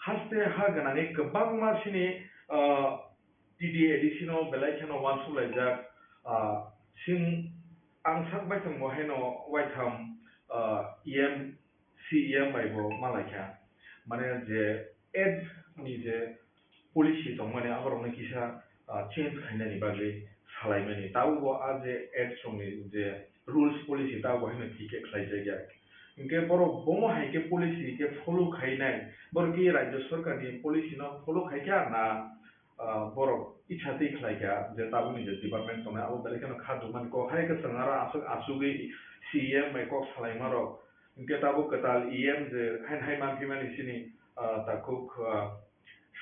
Haste ha gwnangwi kwbangma chini, ah, T T A D C no belai kheno uansuk laijak, ah, chwng ang sak bai tongbo haino waitham, ah, E M, C E M bai bo ma laikha. Mane je aid ni je policy tongmani aborokno kisa ah, change khainani bagwi salaimani. Tabukbo a je apps rokni je rules policy tabukbo haino thik khe khlaijakya. Hinkhe borok bomo hai khe policy khe follow khainai, borok khe rajya sarkarni policy no follow khaikha na, ah, borok icha twi khlaikha je tabukni je department tongnai abo belai kheno kha dukmani kok hai khe chwng aro aswk asugwi C E M bai kok salaimarok. Hinkhe tabuk kwtal E M je haino hai manphimani chini, ah, takhuk, ah,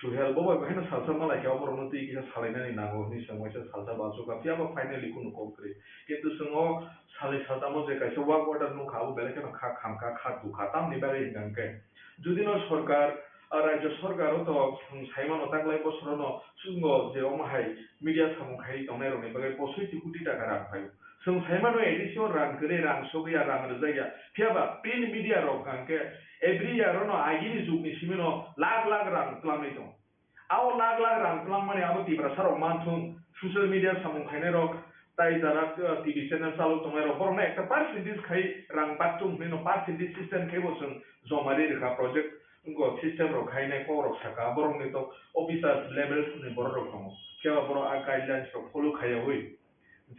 Suhel bo bai haino salsa malai khe, oborokno twi kisa salainani nango hwnwi chwng waisa salsa bo achukha, phiya ba finally kunu kok kwrwi. Kintu chwng o salni saltamo je kaisa work order nukha, abo belai kheno kha khamkha, kha tukha. Tamni bagwi hwnkha hwnkhe, judino sorkar, ah, rajya sorkar o to chwng saimano taklai bosorono chwngno je omo hai media samung khai tongnairokni bagwi posoiti koti taka rang phaio. Chwng sai mano A D C o rang kwrwi, rang sogwi ya, rang rwjak ya. Phiya ba print media rok hwnkha hwnkhe every year ono agini jugni simi no lakh lakh rang twlangwi tongo. Abo lakh lakh rang twlangmani abo Tiprasa rok manthung, social media samung khainai rok, tai jara, uh, T V channel chalok tongnai rok, borok no ekta percentage khai rang baktung hwnwi no percentage system khai bo chwng joma ri rwkha project, wngkha system rok khainai kok rok saka, borok ni to officers level ni borok rok tongo. Phiya ba borok a guidelines rok follow khaiyawi.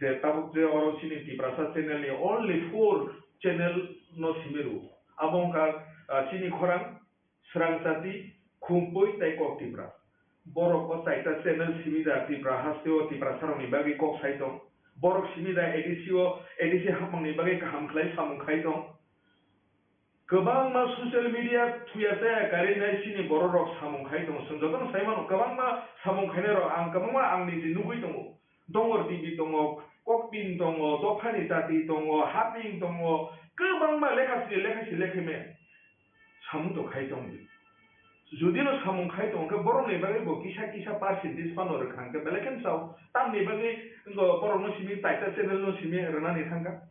Je tabuk je oro chini Tiprasa channel ni only four channel no simi rwo. Abo wngkha, ah, chini khorang, Srang Chati, Khumpui tei Kok Tipra. Borok o chaita channel simi da Tipra haste o Tiprasa rok ni bagwi kok sai tong. Borok simi da A D C o, A D C hapmang ni bagwi kaham khlai samung khai tong. Kwbangma social media thuya chaya karwi nai chini borok rok samung khai tongo. Chwng jotono sai mano, kwbangma samung khainai rok ang kwbangma ang niji nugwi tongo. Dongor T V tongo, Kokpin tongo, Dophani Chati tongo, Haping tongo, kwbangma lekha siri lekha si lekha me samung to khai tongo. Judino samung khai tongo khe borok ni bagwi bo kisa kisa percentage phano rwkha hwnkhe belai kheno sao. Tamni bagwi wngkha borok no simi taita channel no simi rwnani thangkha.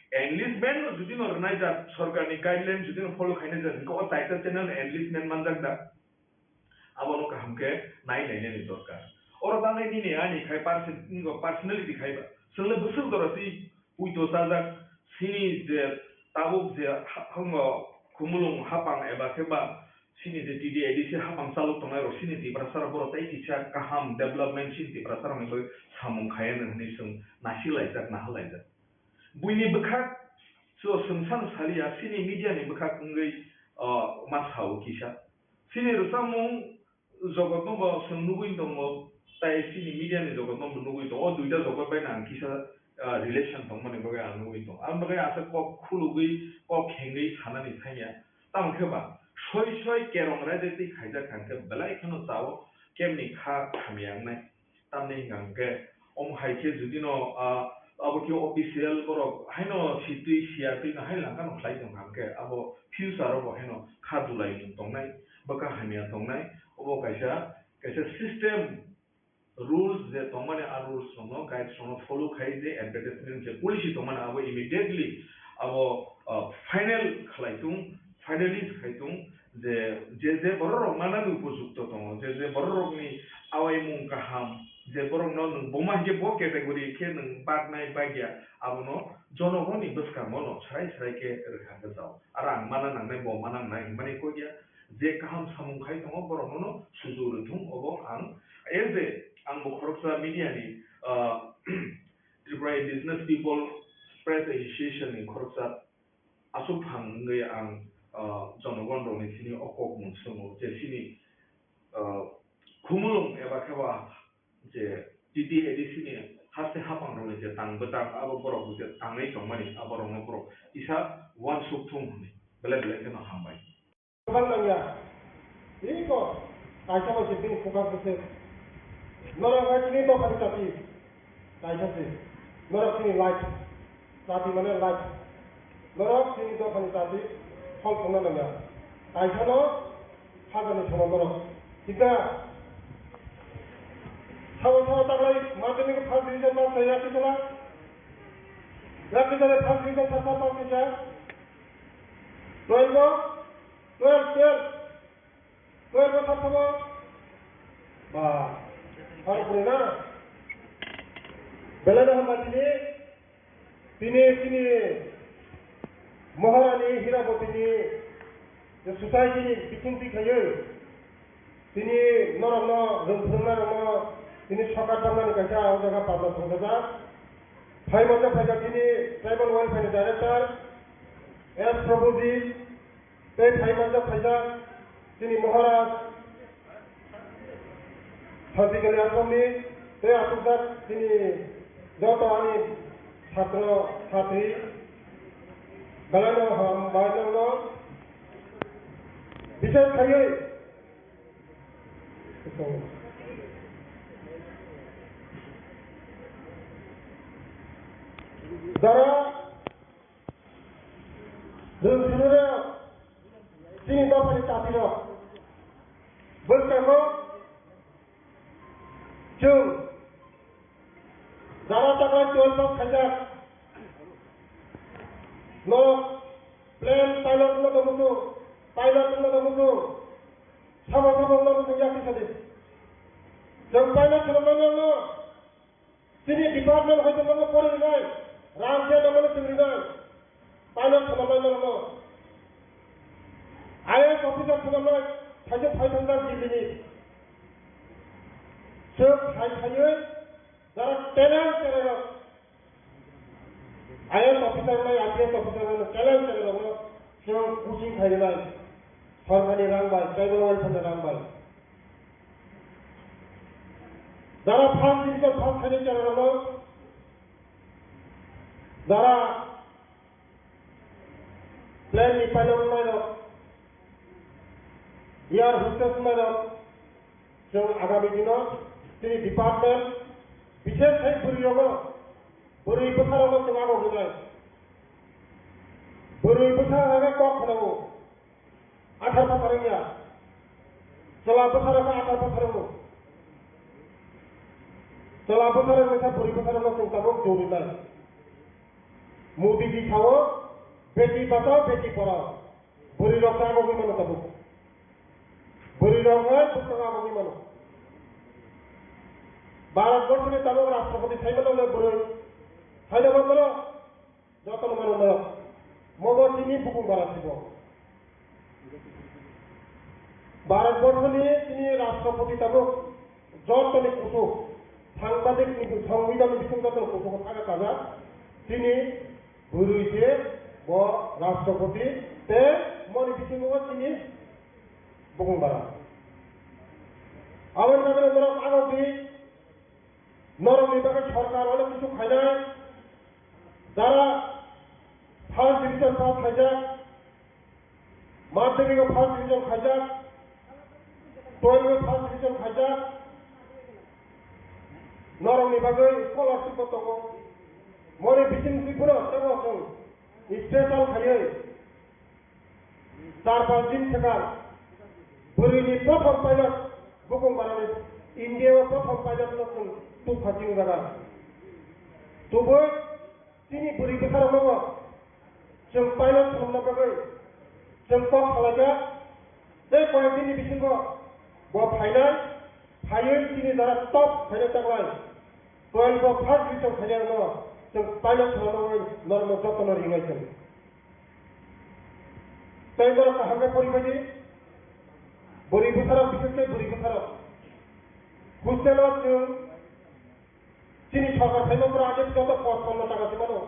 Enlistment no judino rwnai jak, sorkarni guideline judino follow khainai jak, hwnkhe o taita channel enlistment manjak da? Abono kaham khe nai nainani dorkar. Oro tangnai nini ani khai perso-, personality khai ba. Chwngno bwswk jora twi puito chajak, chini je tabuk je ha-, hango Khumulwng hapang eba khe ba chini je T D A D C hapang chalok tongnai rok chini Tiprasa rok borok tei kisa kaham development chini Tiprasa rokni bagwi samung khaiya hwnwi chwng nasik laijak, nahal laijak. Buini bwkhak so chwng sano saliya, chini media ni bwkhak wngwi, o, ma sao kisa. Chini rwchapmung jogotno bo chwng nugwi tongo, tai chini media ni jogotno bo nugwi tongo. O duita jogot bai no ang kisa, ah, relation tongmani bagwi ang nugwi tongo. Ang bagwi asa kok khulugwi, kok khengwi sanani thangya. Tamo khe ba soi soi kerong raida twi khaijak kha hwnkhe belai kheno chao kemni kha hamya wngnai. Tamni hwnkha hwnkhe omo hai khe judino, ah, abo khe official borok haino sitwi siyatwi no hai langkhano khlai tongkha hwnkhe abo future o bo haino kha dulaimung tongnai, bwkha hamya tongnai, obo kaisa, kaisa system rules je tongmani a rules rokno, guides rokno follow khai je advertisement je policy tongmani abo immediately abo, ah, final khlai tung, finalize khai tung. Je, je, je borok rok manani upojukto tongo, je, je borok rokni awaimung kaham, je borokno nwng buma hinkhe bo category khe nwng baknai bakya, abono jonogoni bwskango no srai srai khe rwkha hwnkhe chao. Aro ang mana nangnai, bo mana nangnai hinmani kok ya, je kaham samung khai tongo borokno no suju rwthung, obo ang as a, ang bo khoroksa media ni, ah, Tripura Indigenous People Press Association ni khoroksa aswk phang wngwi ang, ah, jonogon rokni sini o kok mung swngo je chini, ah, Khumulwng eba khe ba je T T A D C ni haste hapang rokni je tang bwtang abo borok je tangwi tongmani abo rokno borok kisa uansuk thung hwnwi belai belai kheno hambai. Kwbang nangya. Iko, kaisa bai se bini focus bwswk. Norok hai chini dophani chati. Kaisa se. Norok chini light. Chati mane light. Norok chini dophani chati. Hol phungna nangya. Kaisa no hajani sono norok. Tika. Sawi sawi taklai madhyamik first division pass khlai yakti sala. Yakti sala first division pass pass khlai. Twelve o? Twelve, twelve. Twelve o thap thap o. Ba. Aro pore na. Belai no hamba tini. Tini, tini. Maharani Hirabotini. Je society ni biching ti khayo. Tini norokno rwng phwrwngnairokno Tini sokat bangmani kaisa o jaga pabla thongjak. Phai manjak phaijak tini Tribal Welfare ni Director S Prabhuji, tei phai manjak phaijak tini Maharaj Santikali Asomni, tei asukjak tini joto ani satro satri, belaino hambai nangno. Bises khaiwi Jara, chwng sinirok, chini dophani chapirok, bwskango chwng jara taklai twelve pass khaijak, norok plane pilot wngna tongmung, pilot wngna tongmung, sabo sabo wngna tongmung yakni sadi. Chwng pilot khwnamnai norokno, chini department hoito norokno pori rinai, rang khe norokno chwng rinai, pilot khwnamnai norokno. I A S officer khwnamnai, thaijak phai thangjak Delhi ni. Chwng phai phaiwi jara talent chererok, I A S officer nai, I P S officer nai, talent chererokno chwng coaching khai rinai, sorkarni rang bai, tribal welfare ni rang bai. Jara first division pass khainai chererokno, jara plane ni pilot wngnai rok, air hostess wngnai rok, chwng agami dino chini department, bises khai bwrwi rogo, bwrwi bwsa rogo chwng abo hinai. Bwrwi bwsa hwnwi kok khwnao, athar pathar wngya. Chwla bwsa rok athar pathar wngo. Chwla bwsa rok wngkha bwrwi bwsa rokno chwng tabuk jori nai. Modi ji sao, beti bachao, beti padhao. Bwrwi rok ta agogwi mano tabuk. Bwrwi rok wngkha bwskango agogwi mano. Bharat borso ni tabuk rashtrapati sai mano le bwrwi. Sai da mano joto no mano no. Mobo chini bukung bara sibo. Bharat borso ni chini rashtrapati tabuk joto ni kusu. Sangbadik ni, songbidhan ni bising joto ni kusu ko thaga kaja. Chini Bwrwi se bo rashtrapati tei moni bisingo chini bukung bara. Aboni bagwi norok agok di, norokni bagwi sorkar onek kisu khainai. Jara first division pass khaijak, madhyamik o first division khaijak, twelve o first division khaijak, norokni bagwi scholarship bo tongo. Moni bising si phano tamo chwng special khaiwi char panch din thwkha bwrwini prothom pilot bukung barani India o prothom pilot no chwng tubukha chini jaga. Tubui Chini bwrwi bwsarokno bo chwng pilot khlumna bagwi chwng kok salaijak. Tei koyek dini bisingo bo phainai, phaiwi chini jora top khainai taklai. Twelve o first division khainai rokno chwng pilot khlumna bagwi norokno jotono ringnai chwng. Tei norok kaham khe poribai di. Bwrwi bwsarok, bises khe bwrwi bwsarok. Hostel o chwng Chini sorkar phaima borok age joto pochpanno taka se mano.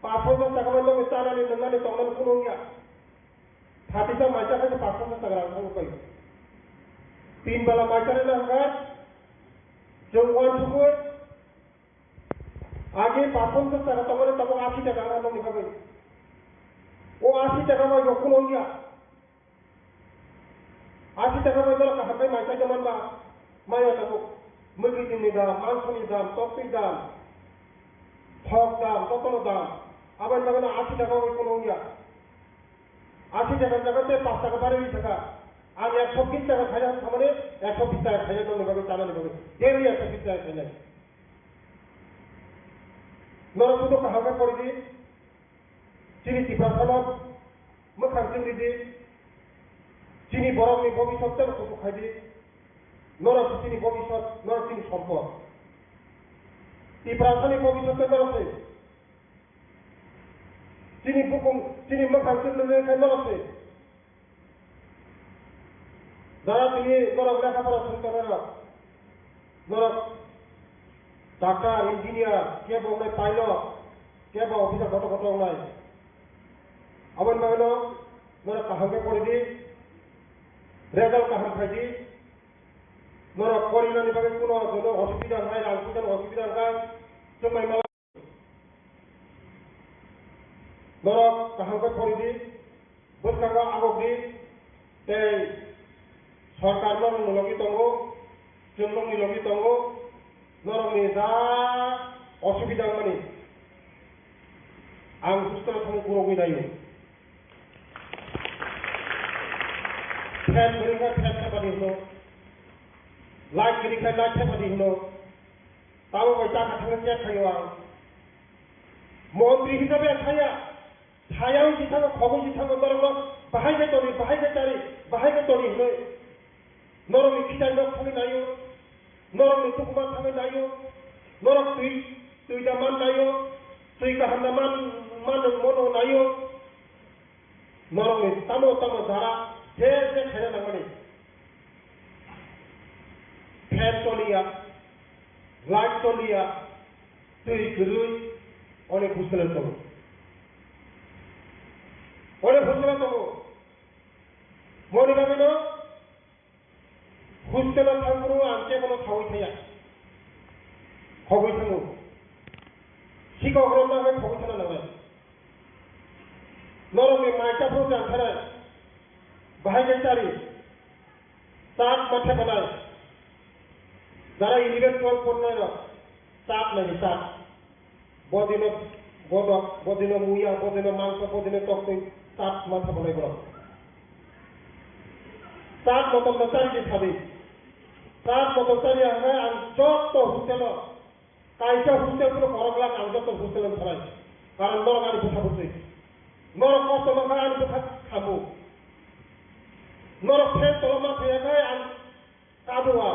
Paanch ponchas taka bai logi chanani nwngnani tongnani kuno wngya. Phatisa maisa khe paanch ponchas taka rang thangwi pai. Tin bala maisa rwna hwnkhe chwng uansukwi age paanch ponchas taka tongmani tabuk ashi taka wngkha nokni bagwi. O ashi taka bai bo kuno wngya. Ashi taka bai borok kaham khe mai kaitor manba, maya tabuk. Mwkhwtwini dam, mangsoni dam, toktwi dam, thok dam, jotono dam. Aboni bagwino ashi taka bai kuno wngya. Ashi taka jaga tei paanch taka barwi thaka. Ang ekso bish taka khaina thamani ekso bish taka khaina nokni bagwi chanani bagwi. Daily ekso bish taka khainai. Norok budo kaham khe pori di. Chini Tiprasano mwkhang chwng ridi, chini borokni bobisot tei kuchuk khai di, norok se chini bobisot, norok chini sompot. Tiprasani bobisot tei norok se, chini bukung, chini mwkhang chwng ridi khe norok se. Jara tini norok lekha pora swng tongnai rok, Norok doctor, engineer, kebo wngnai pilot, kebo officer kotor kotor wngnai. Aboni bagwino norok kaham khe pori di, result kaham khai di. Norok porinani bagwi kuno jono osubida wngnai, rang puisani osubida wngkha, chwng bai mala. Norok kaham khe pori di, bwskango agok di, tei sorkar norokni logi tongo, chwng nokni logi tongo, norokni ja osubida wngmani ang hostel thangwi gurogwi naio. Fan kwrwi khe fan thepadi hwno, light kwrwi khe light thepadi hwno, tamo bai chakha thangwi check khaio ang. Montri hisabe ang thaya, thaya wngwi thango, khogwi thango, norokno bahai khe toni, bahai khe chari, bahai khe toni hwnwi. Norokni khitai nok thangwi naio, norokni tukuma thangwi naio, norok twi, twi da man naio, twi kaham da man, man mono naio. Norokni tamo tamo jara je je khaina nangmani. Fan choliya, light choliya, twi kwrwi, onek hostel tongo. Onek hostel tongo. Moni bagwino hostel o thangphuru ang kebono thawi thaya. Khogwi thango. Sikok rok ma hai khogwi thana nangnai. Norokni mai chaphuru chang thanai. Bahai khe chari. Chak ma thepanai. Jara eleven twelve pornai rok. Chak nai chak. Bodino godok, bodino muya, bodino mangso, bodino toktwi, chak ma thapanai borok. Chak motom no chari di sabi. Chak motom chari ang hai ang jotto hostel o. Kaisa hostel phano korok lak ang jotto hostel o thanai. Karon norok ani bwsa bwswi. Norok kosto mankha ani bwsa khamu. Norok phen toloma thaya khai ang Kabuwa.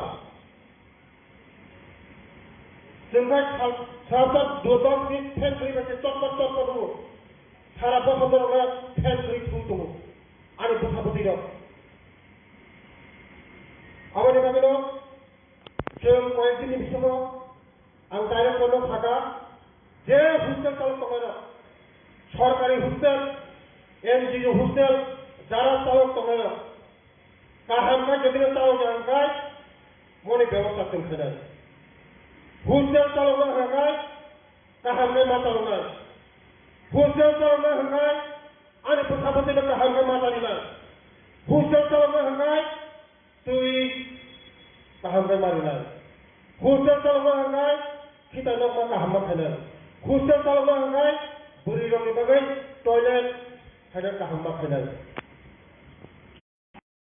Chwng khai sal, salsa dodok ni phen khri bai se chotpot chotpot wngo. Sara bosor norok le phen khri thung tongo. Ani bwsa bwtwi rok. Aboni bagwi no chwng koyek din ni bisingo ang director no sakha je hostel chalok tongnai rok, sorkari hostel, N G O hostel, jara chalok tongnai rok, Kaham khe jodi no chalok ya hwnkhe moni bebosta chwng khainai. Hostel chalokna hwnkhe kaham khe ma chaloknai. Hostel chalokna hwnkhe ani bwsa bwtwi no kaham khe ma charinai. Hostel chalokna hwnkhe twi kaham khe ma rinai. Hostel chalokna hwnkhe khitai nokma kaham ma khainai. Hostel chalokna hwnkhe bwrwi rokni bagwi toilet khaina kaham ma khainai.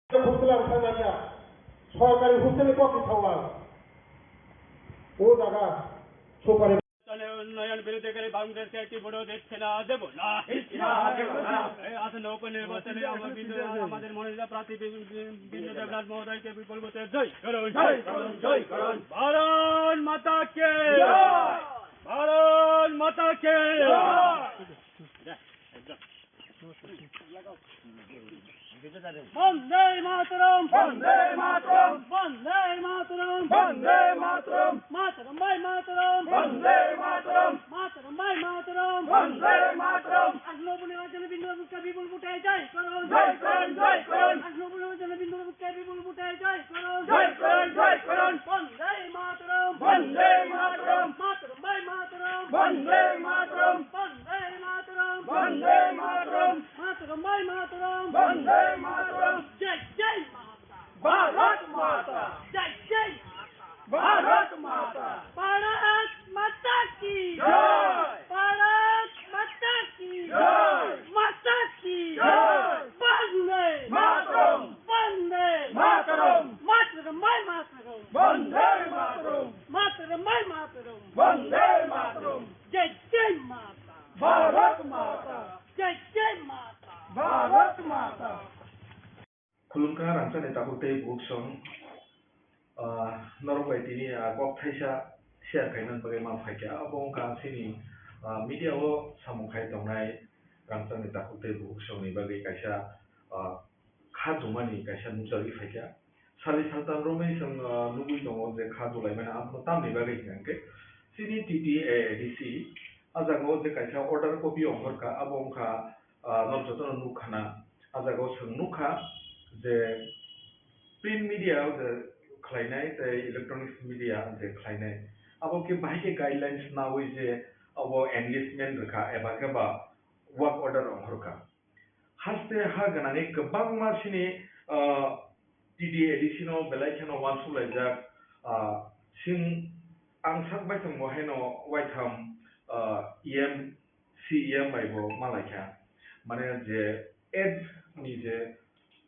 Hostel ang thangna ya. Sorkari hostel ni kok ni thangwang. O jaga, sopari. উন্নয়ন বিরোধীকারী বাংলাদেশকে একটি ভোটও দিচ্ছে না, দেব না। দিচ্ছে না, দেব না। এই আসন্ন উপনির্বাচনে আমার বিন্দু, আমাদের মনোনীত প্রার্থী বি-, বি-, বিন্দু দেবনাথ মহোদয়কে বিপুল ভোটে জয় করুন। জয় করুন, জয় করুন। ভারত মাতা কে। জয়। ভারত মাতা কে। জয়। বন্দে মাতরম। বন্দে মাতরম। বন্দে মাতরম। বন্দে মাতরম। মাতরম বাই মাতরম। বন্দে মাতরম। মাতরম বাই মাতরম। বন্দে মাতরম। আসন্ন উপনির্বাচনে বিন্দু দেবনাথকে বিপুল ভোটে জয় করুন। জয় করুন, জয় করুন। আসন্ন উপনির্বাচনে বিন্দু দেবনাথকে বিপুল ভোটে জয় করুন। জয় করুন, জয় করুন। বন্দে মাতরম। বন্দে মাতরম। মাতরম বাই মাতরম। বন্দে মাতরম। বন্দে মাতরম। বন্দে মাতরম। মাতরম বাই মাতরম। বন্দে মাতরম। জয় জয় মাতা। ভারত মাতা। জয় জয় মাতা। ভারত মাতা। ভারত মাতা কি। জয়। ভারত মাতা কি। জয়। মাতা কি। জয়। বন্দে। মাতরম। বন্দে। মাতরম। মাতরম বাই মাতরম। বন্দে মাতরম। মাতরম বাই মাতরম। বন্দে মাতরম। জয় জয় মাতা। ভারত মাতা। জয় জয় মাতা। ভারত মাতা। Khulumkha rangchakni takhuk tei bukhuk song, ah, norok bai tini, ah, kok thaisa share khaina bagwi ma phaikha. Abo wngkha chini, ah, media o samung khai tongnai rangchakni takhuk tei bukhuk songni bagwi kaisa, ah, kha chumani kaisa nukjagwi phaikha. Sali saltam romwi chwng, ah, nugwi tongo je kha dulaimani, abono tamni bagwi hwnkha hwnkhe chini T T A A D C ah jagao je kaisa order copy ongkhorkha, abo wngkha, ah, norok jotono nukkhana. Ah jagao chwng nukha je print media o je khlainai tei electronics media je khlainai, abo khe bahai khe guidelines naui je abo enlistment rwkha eba khe ba work order ongkhorkha. Haste ha gwnangwi kwbangma chini, ah, T T A D C no belai kheno uansuk laijak, ah, sing ang sak bai tongbo haino waitham, ah, E M, C E M bai bo ma laikha. Mane je ads ni je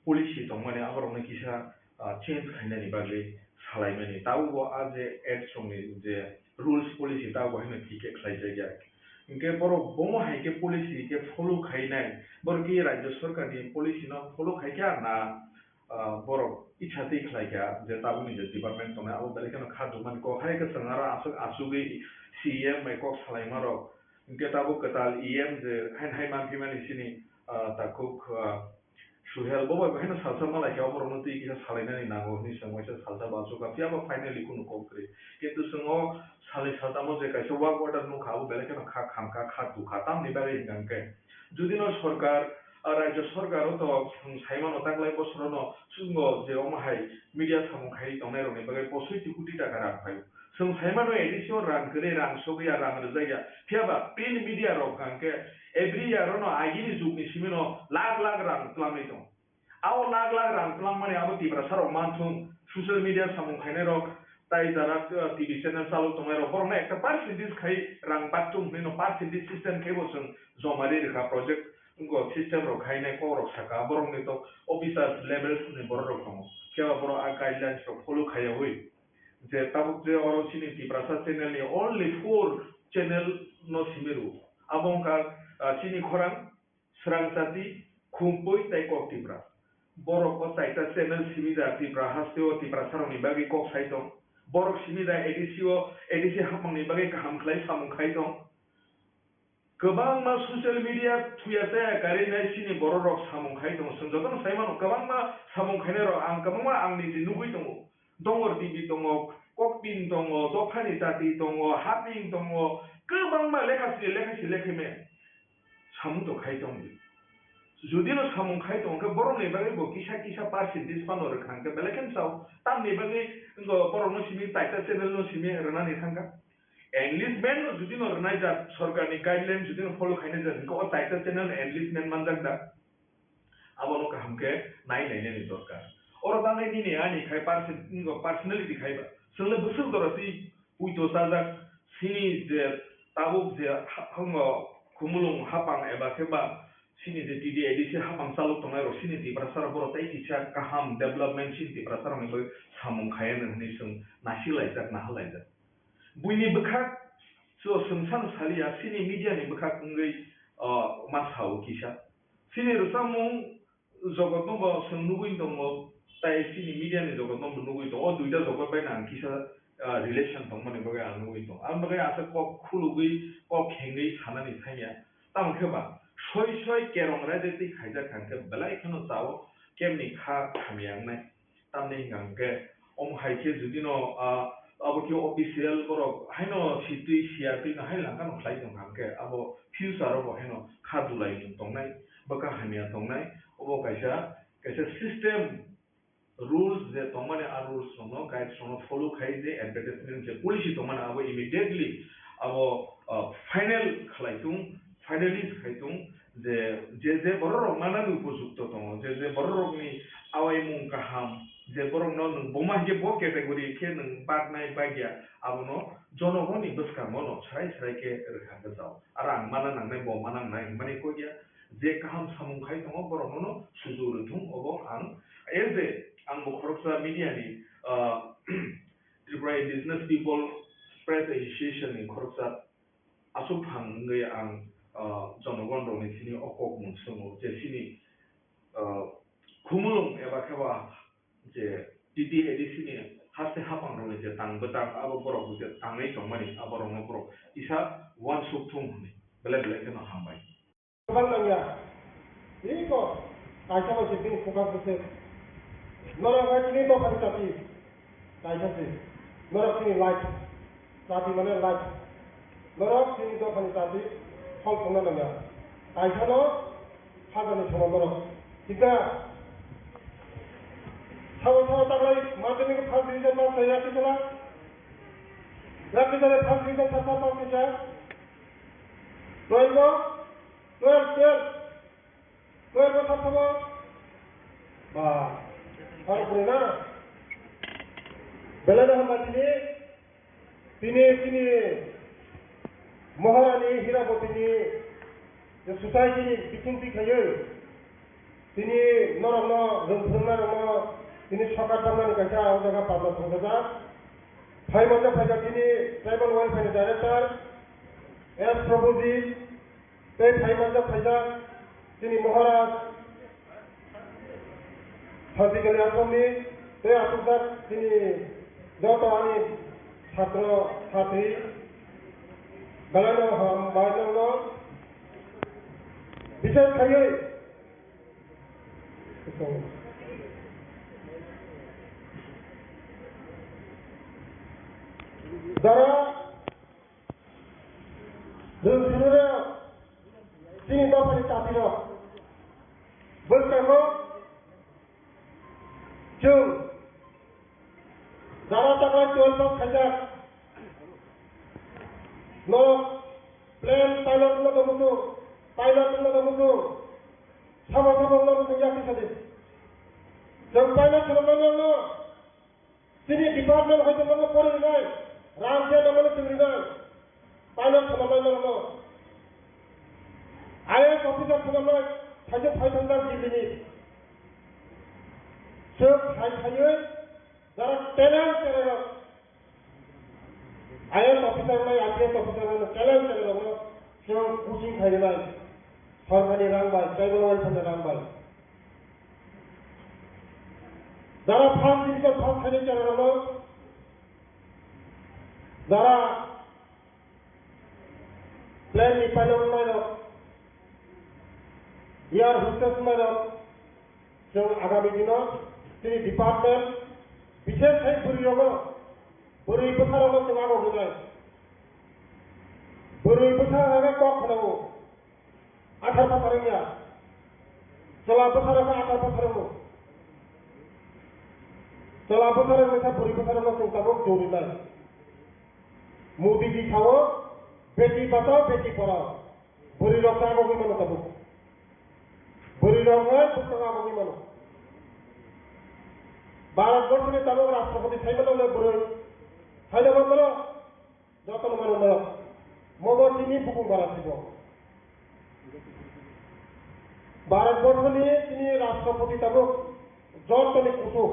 policy tongmani aborokno kisa, ah, change khainani bagwi salaimani. Tabukbo a je ads rokni je rules policy tabukbo haino thik khe khlaijakya. Hinkhe borok bomo hai khe policy khe follow khainai, borok khe rajya sorkarni policy no follow khaikha na, ah, borok icha twi khlaikha je tabukni je department tongnai abo belai kheno kha dukmani kok hai khe chwng aro aswk asugwi C E M bai kok salaimarok. Hinkhe tabuk kwtal E M je haino hai manphimani chini, ah, takhuk, ah, Suhel bo bai haino salsa ma laikha, oborokno twi kisa salainani nango hwnwi chwng waisa salsa bo achukha, phiya ba finally kunu kok kwrwi. Kintu chwng o salnwi saltamo je kaisa work order nukha, abo belai kheno kha khamkha, kha tukha. Tamni bagwi hwnkha hwnkhe, judino sorkar, ah, rajya sorkar o to chwng saimano taklai bosorono chwngno je omo hai media samung khaiwi tongnairokni bagwi posoi ti koti taka rang phaio. Chwng saimano A D C o rang kwrwi, rang sogwi ya, rang rwjak ya. Phiya ba print media rok hwnkha hwnkhe every year ono agini jugni simino lakh lakh rang twlangwi tongo. Abo lakh lakh rang twlangmani abo Tiprasa rok manthung, social media samung khainai rok, tai jara, uh, T V channel chalok tongnai rok, borokno ekta percentage khai rang baktung hwnwi no percentage system khai bo chwng joma ri rwkha project, wngkha system rok khainai kok rok saka, borokni to officers levels ni borok rok tongo, phiya ba borok a guidelines rok follow khaiyawi je tabuk je oro chini Tiprasa channel ni only four channel no simi rwo, abo wngkha, uh, chini khorang, Srang Jati, Khumpui tei Kok Tipra. Borok o chaita channel simi da Tipra haste o Tiprasa rokni bagwi kok sai tong. Borok simi da A D C o, A D C hapmangni bagwi kaham khlai samung khai tong. Kwbangma social media thuya chaya karwi nai chini borok rok samung khai tong. Chwng jotono sai mano kwbangma samung khainai rok ang kwbangma ang niji nugwi tongo. Dongor T V tongo, Kokpin tongo, Dophani Jati tongo, Haping tongo, kwbangma lekha sini lekha si lekha me samung to khai tong di. Jodi no samung khai tong khe borok ni bagwi bo kisa kisa percentage phano rwkha hwnkhe belai khe sao. Tamni bagwi wngkha borok no simi taita channel no simi rwnani thangkha. Enlistment no jodi no rwnai jak, sorkar ni guideline jodi no follow khainai jak hwnkhe o taita channel enlistment manjak da. Abono kaham khe nai nainani dorkar. Oro tangnai nini ani khai perso-, personality khai ba. Chwng le bwswk jora twi puito chajak sini je tabuk je ha-, hango khumulwng hapang eba khe ba sini je T D A D C hapang chalok tongnai rok sini Tiprasa rok borok tei kisa kaham development sini Tiprasa rokni bagwi samung khai anw hwnwi chwng nasi laijak, naha laijak. Buini bwkhak so chwng sano saliya, sini media ni bwkhak wngwi, o, ma sao kisa. Sini rwchapmung jogotno bo chwng nugwi tongo, tai sini media ni jogotno bo nugwi tongo. O duita jogot bai no ang kisa, ah, relation tongmani bagwi ang nugwi tongo. Ang bagwi aswk kok khulugwi, kok khengwi sanani thangya. Tamo khe ba, soi soi kerong raida twi khaijak thang khe belai kheno chao, kemni kha hamya wngnai. Tamni hwnka hwnkhe, omo hai khe jodi no, ah, abo khe official borok haino sitwi siya twi no hai langka no khlai tong kha hwnkhe, abo future o bo haino kha dulai tongnai, bwkha hamya tongnai, obo kaisa, kaisa system rules je tongmani, a rules rokno, guides rokno follow khai je advertisement je policy tongmani abo immediately abo, ah, final khlai tung, finalize khai tung. Je, je, je borok rok manani upojukto tongo, je, je borok rokni awaimung kaham, je borokno nwng buma hinkhe bo category khe nwng baknai bakya, abono jonogoni bwskango no srai srai khe rwkha gajao. Aro ang mana nangnai, bo mana nangnai hwnmani kok ya, je kaham samung khai tongo, borokno no sujuk rwthung, obo ang as a, ang bo khoroksa media ni, ah, Tripura Indigenous People Press Association ni khoroksa aswk phang wngwi ang, ah, jonogon rokni thani o kokmung swngo je chini, ah, khumulwng eba khe ba je T T A D C ni haste haphang rokni je tang bwtang abo borok je tangwi tongmani abo rokno borok kisa uansuk thung hwnwi belai belai kheno hambai. Kwbang nangya. Iko kaisa bai se bini focus bwswk. Norok hai chini dophani chati. Kaisa se. Norok chini light. Chati mane light. Norok chini dophani chati. Hol thangna nangya. Kaisa no hajani sono norok. Sida. Sawa sawa taklai madhyamik first division pass khlai yakti sala. Yakti sala first division sasa pass khlai. Twelve no? Twelve, twelve. Koi bosor sabo? Ba, hor kure na? Belai no hambai tini, tini, tini Maharani Hirabotini je society ni biching twi khayo. Tini norokno rwng phwrwngnairokno tini sokar tamnani kaisa o jaga pablo thangkajak. Phai manjak phaijak tini Tribal Welfare ni Director S Probojit. Tei phai manjak phaijak chini Maharaj Santikali Ashromni tei achukjak chini joto ani chhatro chhatri belai no hambai nokno bises khaiwi jara Chwng sinirok chini dophani chapirok bwskango chwng jara taklai twelve pass khaijak. Norok plane pilot wngna tongmung chwng, pilot wngna tongmung chwng, samo samo wngna tongmung chwng yakti sadi. Chwng pilot khwnamnai norokno. Chini department hoito nono pori rinai, rang khe nono chwng rinai, pilot khwnamnai nono. I A S officer khwnamnai, saijak phai thangjak Delhi ni. Chwng phai phaiwi jara talent cherairok, I A S officer nai, I P S officer nai, talent cherairokno chwng coaching khai rinai. Sorkarni rang bai, tribal welfare ni rang bai. Jara first division pass khainai cherairokno, jara plane ni pilot wngnai rok, air hostess wngnai rok, chwng agami dino chini department, bishes khai bwrwi rogo, bwrwi bwsa rogo chwng abo hwnai. Bwrwi bwsa hwnai kok khwnao. Athar pathar wngya. Chwla bwsarok khe athar pathar wngo. Chwla bwsarok wngkha bwrwi bwsarokno chwng tabuk jori nai. Modi ji sao, "Beti bachao, beti padhao." Bwrwi rok khe abo wngwi mano tabuk. Bwrwi rok khe bwskango abo wngwi mano. Bharat borso ni tabuk rashtrapati sai mano le bwrwi. Sai mano. Jotono mano norok. Mobo chini bukung bara sibo. Bharat borso ni chini rashtrapati tabuk jotoni kusu,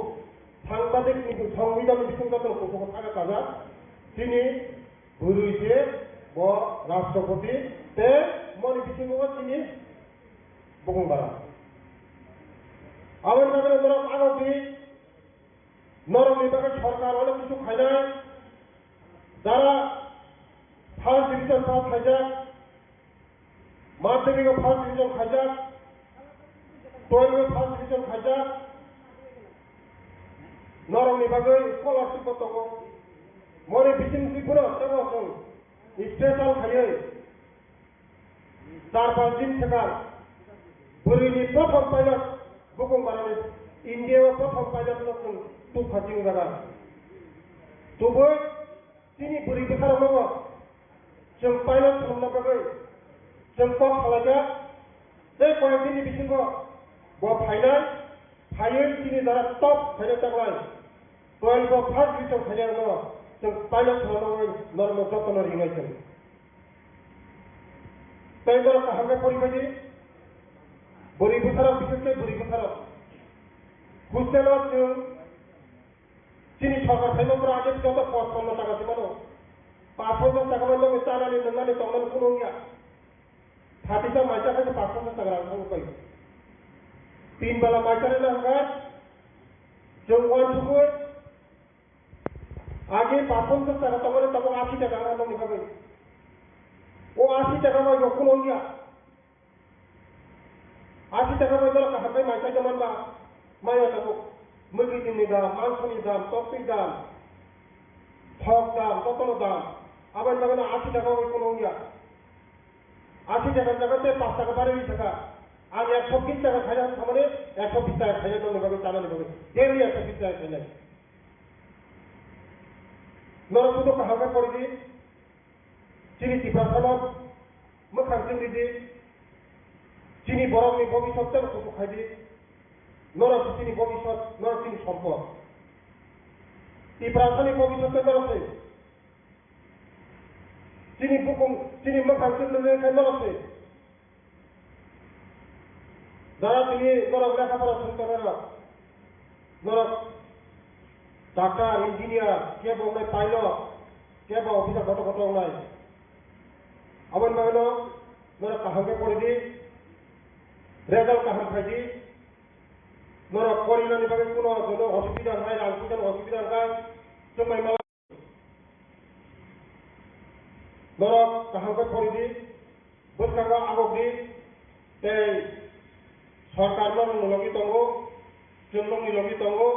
sangbadik ni, songbidhan ni bising jotoni kusu ko thaga kaja. Chini bwrwi se bo rashtrapati te moni bisingo chini bukung bara. Aboni bagwi norok agok di. Norokni bagwi sorkar onek kisu khainai, jara first division pass khaijak, madhyamik o first division khaijak, twelve o first division khaijak, norokni bagwi scholarship bo tongo. Moni bising si phano tebo chwng special khaiwi Char panch din thekar bwrwini prothom pilot bukung barani India o prothom pilot no chwng tubkha chini jaga. Tubui chini bwrwi bwsarokno bo chwng pilot khulumna bagwi chwng kok salaijak. Tei koyek din ni bisingo bo phainai, phaiwi chini jaga top khainai taklai. Twelve o first division khainai no chwng pilot khulumna bagwi norokno jotono rinai chwng. Tei borok kaham khe poribaidi, bwrwi bwsarok, bises khe bwrwi bwsarok. Hostel o chwng chini sorkar phaima borok age joto pochpanno taka se mano. Pash ponchas taka bai logi chanani, nwngnani, tongnani kunu wngya. Phatisa maisa khe pash ponchas taka rang thangwi pai. Tin bala maisa rwna hwnkhe chwng uansukwi Age pash ponchas taka tongmani tabuk ashi taka wng nokni bagwi. O ashi taka bai rok kuno wngya. Ashi taka bai norok kaham khe mai khaida manba, maya tabuk. Mwkhwtwini dam, mangsoni dam, toktwi dam, thok dam, jotono dam. Aboni bagwino ashi taka bai kuno wngya. Ashi taka jaga tei pash taka barwi taka. Ang ekso bish taka khaina thamani, ekso bish taka khaina nokni bagwi chanani bagwi. Daily ekso bish taka khainai. Norok budo kaham khe pori di. Chini Tiprasano mwkhang chwng ridi, chini borokni bobisot tei kuchuk khai di, norok chini bobisot, norok chini sompot. Tiprasani bobisot tei norok se. Chini bukung, chini mwkhang chwng ridi khe norok se. Jara tini norok lekha pora song tongnai rok, norok doctor, engineer, kebo wngnai pilot, kebo officer kotor kotor wngnai. Aboni bagwino norok kaham khe pori di, result kaham khai di, norok porinani bagwi kuno jono osubida wngnai, rang puisa ni osubida wngnai, chwng bai mala. Norok kaham khe pori di, bwskango agok di, tei sorkar norokni logi tongo, chwng nokni logi tongo,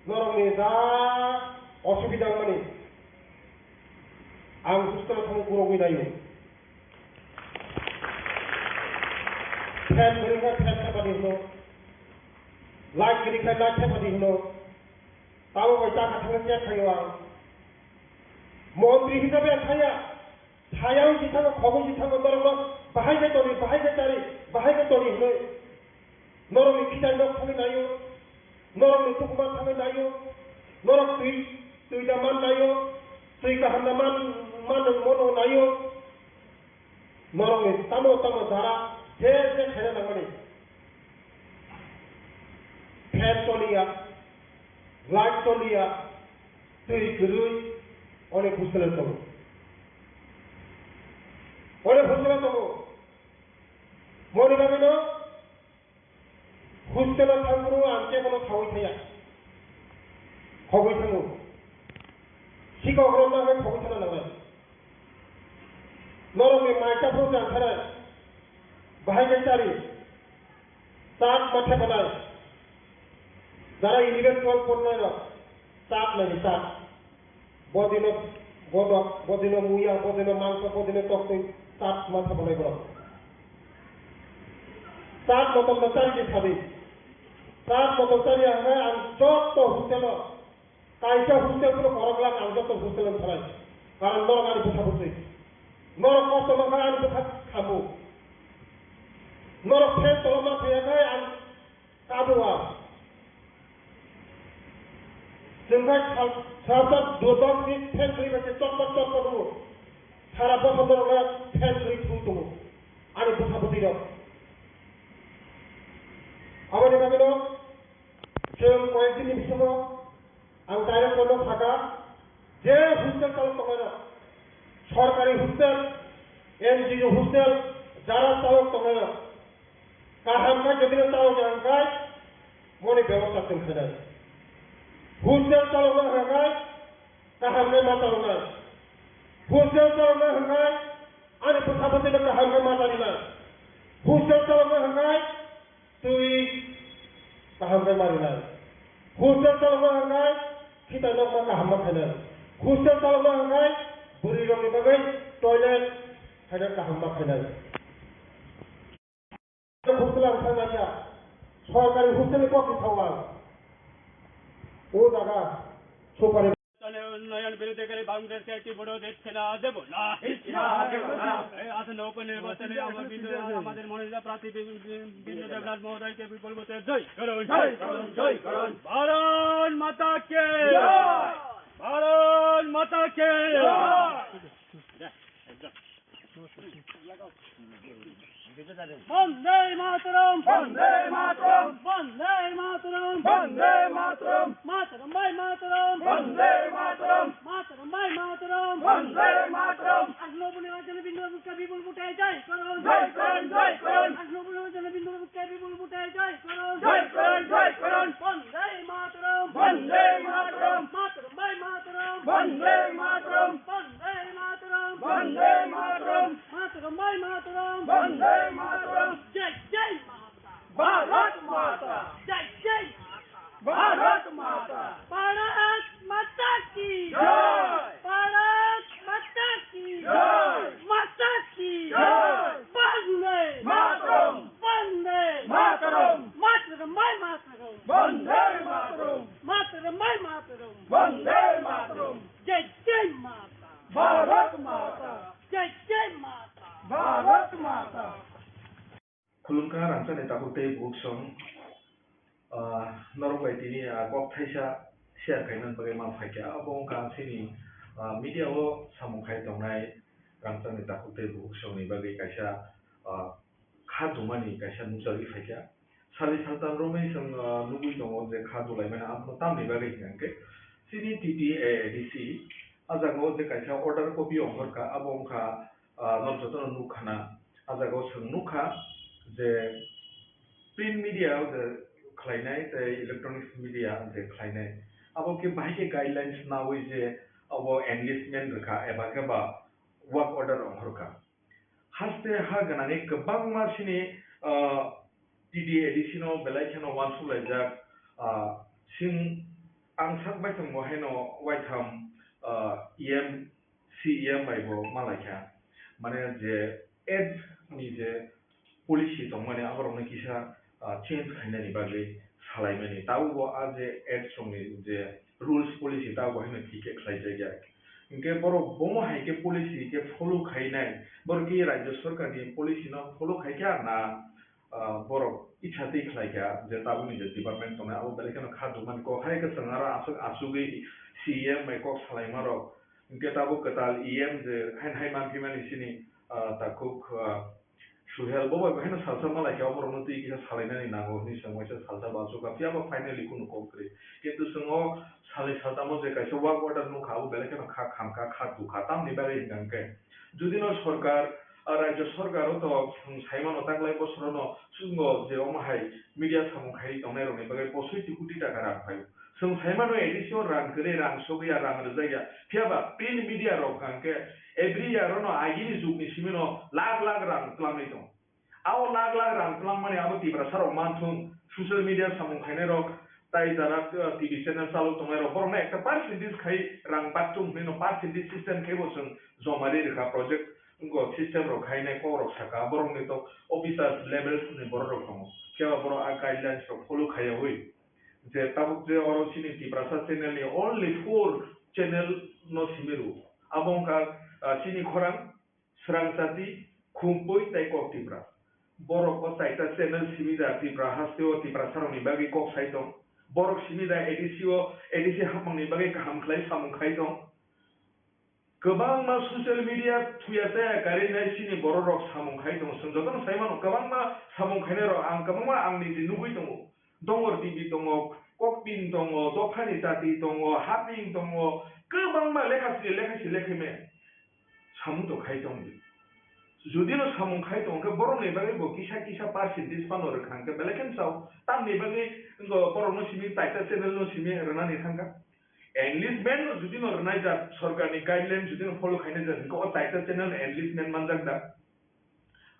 norokni ja osubida wngmani ang hostel thangwi gurogwi naio. Fan kwrwi khe fan thepadi hwno, light kwrwi khe light thepadi hwno, tamo bai chakha thangwi check khaio ang. Montri hisabe ang thaya. Sayang si thango, khogwi si thango, norokno bahai khe toni, bahai khe chari, bahai khe toni hinwi. Norokni khitai nok thangwi naio, norokni tukhuma thangwi naio, norok twi, twi da man naio, twi kaham da man, man mono naio. Norokni tamo tamo jara je je khaina nangmani. Fan choliya, light choliya, twi kwrwi, onek hostel-o tongo. Onek hostel-o tongo. Moni bagwino hostel-o thangphuru ang kebono thawi thaya. Khogwi thango. Sikok romna hai khogwi thana nangnai. Norokni mai chaphuru jang kharai. Bahai khe chari. Chak ma thepanai. Jara eleven twelve pornai rok. Chak nai chak. Bodino godok, bodino muya, bodino mangso, bodino toktwi, chak ma thepanai borok. Chak motom no chari di sadi. Chak motom chari ang ang jotto hostel-o. Kaisa hostel phano korok lang ang joto hostel ang thalai. Karon norok ani bwsa bwswi. Norok kosto mankha ani bwsa khamu. Norok fan toloma thaya khai ang kabo ang. Chwng khai sal, salsa dodok ni fan khri bai chotpot chotpot tongo. Sara bosor norok le fan khri thung tongo. Ani bwsa bwtwi rok. Aboni bagwi no chwng koyek din ni bisingo Ang director no sakha, je hostel chalok tongnai rok, sorkari hostel, N G O hostel, jara chalok tongnai rok, kaham khe jodi no chalok ya hwnkhe, moni bebosta chwng khainai. Hostel chalokna hwnkhe, kaham khe ma chaloknai. Hostel chalokna hwnkhe, ani bwsa bwtwi no kaham khe ma chalinai. Hostel chalokna hwnkhe, twi kaham khe marinai. Hostel chalokma hwnkhe khitai nokma kaham ma khainai. Hostel chalokma hwnkhe bwrwi rokni bagwi toilet khaina kaham ma khainai. Hostel ang thangna ya. Sorkari hostel ni kok ni thangma. O jaga sopari উন্নয়ন বিরোধী করে বাংলাদেশকে একটি ভোটও দিচ্ছে না, দেব না। এই আসন্ন উপনির্বাচনে আমরা বিন্দু আমাদের মনোনীত প্রার্থী বি-, বি-, বিন্দু দেবনাথ মহোদয়কে বিপুল ভোটে জয় করুন। জয় করুন, জয় করুন। ভারত মাতা কে জয়। ভারত মাতা কে জয়। বন্দে মাতরম! বন্দে মাতরম! বন্দে মাতরম! বন্দে মাতরম! মাতরম ভাই মাতরম! বন্দে মাতরম! মাতরম ভাই মাতরম! বন্দে মাতরম! আজ নবনির্বাচনে বিন্দু বাবুকে বিপুল ভোটে জয় করুন! জয় করুন, জয় করুন! আজ নবনির্বাচনে বিন্দু বাবুকে বিপুল ভোটে জয় করুন! জয় করুন, জয় করুন! বন্দে মাতরম! বন্দে মাতরম! মাতরম ভাই মাতরম! বন্দে মাতরম! বন্দে মাতরম! বন্দে মাতরম! মাতরম ভাই মাতরম! বন্দে মাতরম! জয় জয় মাতা! ভারত মাতা! জয় জয় মাতা! Bharat Mata! Bharat Mata ki! Jai! Bharat Mata ki! Jai! Mata ki! Jai! Vande Mataram! Vande Mataram! Mataram, Mataram! Vande Mataram! Mataram, Mataram! Vande Mataram! Jai Jai Mata! Bharat Mata! Jai Jai Mata! Bharat Mata! Khulumkha rangchakni takhuk tei bukhuk song, ah, norok bai tini, ah, kok thaisa share khaina bagwi ma phaikha. Abo wngkha ang chini, ah, media o samung khai tongnai rangchakni takhuk tei bukhuk songni bagwi kaisa, ah, kha dumani kaisa nukjagwi phaikha. Sali saltam romwi chwng, ah, nugwi tongo je kha dulaimani, abono tamni bagwi hwnkha hwnkhe chini T T A A D C ah jaga o je kaisa order copy ongkhorkha, abo wngkha, ah, norok jotono nukkhana. Ah jaga o chwng nukha je print media o je khlainai tei electronics media je khlainai, abo khe bahai khe guidelines naui je abo engagement rwkha eba khe ba work order ongkhorkha. Haste ha gwnangwi kwbangma chini, ah, T T A A D C no belai kheno uansuk laijak, ah, chwng ang sak baithang bo haino waitham, ah, E M C E M bai bo malaikha, mane je ads ni je policy tongmani aborokno kisa, ah, change khainani bagwi salaimani. Tabukbo a je ads rokni je rules policy tabukbo haino thik khe khlaijakya. Hinkhe borok bomo hai khe policy khe follow khainai, borok khe rajya sorkarni policy no follow khaikha na, ah, borok itsa twi khlaikha je tabukni je department tongnai abo belai kheno kha dumani kok hai khe chwng aro aswk asugwi C E M bai kok salaimarok. Hinkhe tabuk kwtal E M je haino hai manphimani chini, ah, takhuk, ah, Suhel bo bai haino salsa malaikha, oborokno twi kisa salainani nango hwnwi chwng waisa salsa bo achukha, phiya ba finally kunu kok kwrwi. Kintu chwng o salni saltamo je kaisa work order nukha, abo belai kheno kha khamkha, kha tukha, tamni bagwi hwnkha hwnkhe judino sorkar, ah, rajya sorkar o to chwng saimano taklai bosorono chwngno je omo hai media samung khaiwi tongnairokni bagwi posoi ti koti taka rang phaio. Chwng saimano A D C o rang kwrwi, rang sogwi ya, rang rwjak ya. Phiya ba print media rok hwnkha hwnkhe every year ono agini jugni simino lakh lakh rang twlangwi tongo. Abo lakh lakh rang twlangmani abo Tiprasa rok manthung, social media samung khainai rok, tai jara, uh, T V channel chalok tongnai rok, borokno ekta percentage khai rang baktung hwnwi no percentage system khai bo chwng joma ri rwkha project, wngkha system rok khainai kok rok saka, borokni to officers levels ni borok rok tongo, phiya ba borok a guidelines rok follow khaiyawi. Je tabuk je oro chini Tiprasa channel ni only four channel no simi rw. Abo wngkha, ah, chini khorang, Srang Chati, Khumpui tei Kok Tipra. Borok o chaita channel simi da Tipra haste o Tiprasa rokni bagwi kok sai tong. Borok simi da A D C o, A D C hapmang ni bagwi kaham khlai samung khai tong. Kwbangma social media thuya chaya karwi nai chini borok rok samung khai tongo. Chwng jotono sai mano, kwbangma samung khainai rok ang kwbangma ang niji nugwi tongo. Dongor T V tongo, Kokpin tongo, Dophani Chati tongo, Haping tongo, kwbangma lekha sini lekha si lekha me samung to khai tongdi. Judino samung khai tong khe borokni bagwi bo kisa kisa percentage phano rwkha hwnkhe belai kheno chao. Tamni bagwi wngkha borokno simi chaita channel no simi rwnani thangkha. Enlistment no judino rwnai jak, sorkarni guideline judino follow khainai jak, hwnkhe o chaita channel enlistment manjak da?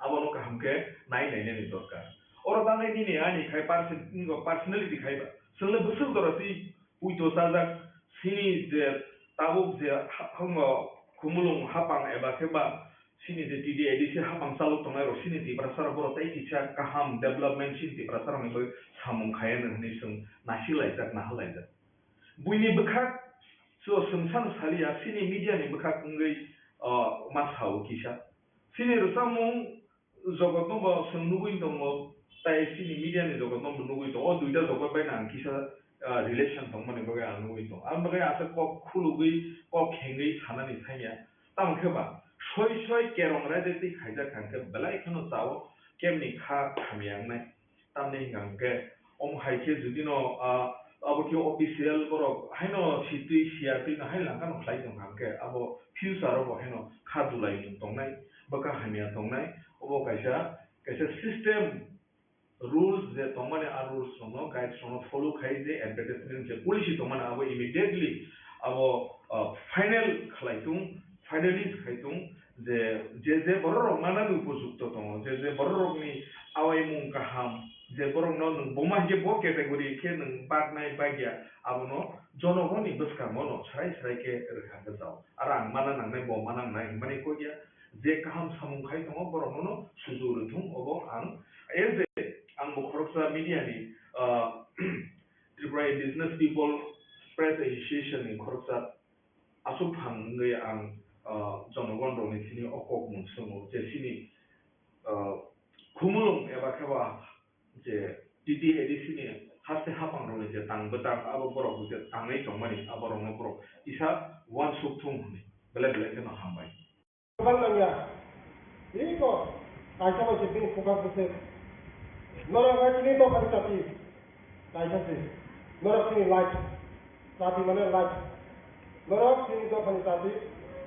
Abono kaham khe nai nainani dorkar. Oro bagwi nini ani khai perso-, personality khai ba. Chwngno bwswk jora twi puito chajak, chini je tabuk je ha-, hango khumulwng hapang eba khe ba chini je T D A D C hapang chalok tongnai rok chini Tiprasa rok borok tei kisa kaham development chini Tiprasa rokni bagwi samung khai anw hwnwi chwng naisik laijak, nahal laijak. Buini bwkhak so chwng san saliya, chini media ni bwkhak wngwi, o, ma sao kisa. Chini rwchapmung jogotno bo chwng nugwi tongo, tai chini media ni jogotno bo nugwi tongo. O duita jogot bai no ang kisa, ah, relation tongmani bagwi ang nugwi tongo. Ang bagwi aswk kok khulugwi, kok khengwi sanani thangya. Tamo khe ba soi soi kerong raida twi khaijak kha hwnkhe belai kheno chao kemni kha hamya wngnai. Tamni hwnka hwnkhe, omo hai khe judino, ah, abo khe official borok haino sitwi siyatwi no hai langkha no khlai tongkha hwnkhe, abo future o bo haino kha dulaimung tongnai, bwkha hamya tongnai, obo kaisa, kaisa system, rules je tongmani, a rules rokno, guides rokno follow khai je advertisement je policy tongmani, abo immediately abo, ah, final khlai tung, finalize khai tung, je, je, je borok rok manani upojukto tongo, je, je borok rokni awaimung kaham, je borokno nwng buma hinkhe bo category khe nwng baknai bakya, abono jonogoni bwskango no srai srai khe rwkha gajao. Aro ang mana nangnai, bo mana nangnai hinmani kok ya, je kaham samung khai tongo borokno no sujuk rwthung, obo ang as a, ang bo khoroksa media ni, ah, Tripura Indigenous People Press Association ni khoroksa aswk phang wngwi ang, ah, jonogon rokni thani o kok mung swngo je chini, ah, khumulwng eba khe ba je T T A D C ni haste haphang rokni je tang bwtang abo borok je tangwi tongmani abo rokno borok kisa uansuk thung hwnwi belai belai kheno hambai. Kwbang nangya. Iko kaisa bai se bini focus bwswk. Norok hai chini dophani chati. Kaisa se. Norok chini light. Chati mane light. Norok chini dophani chati.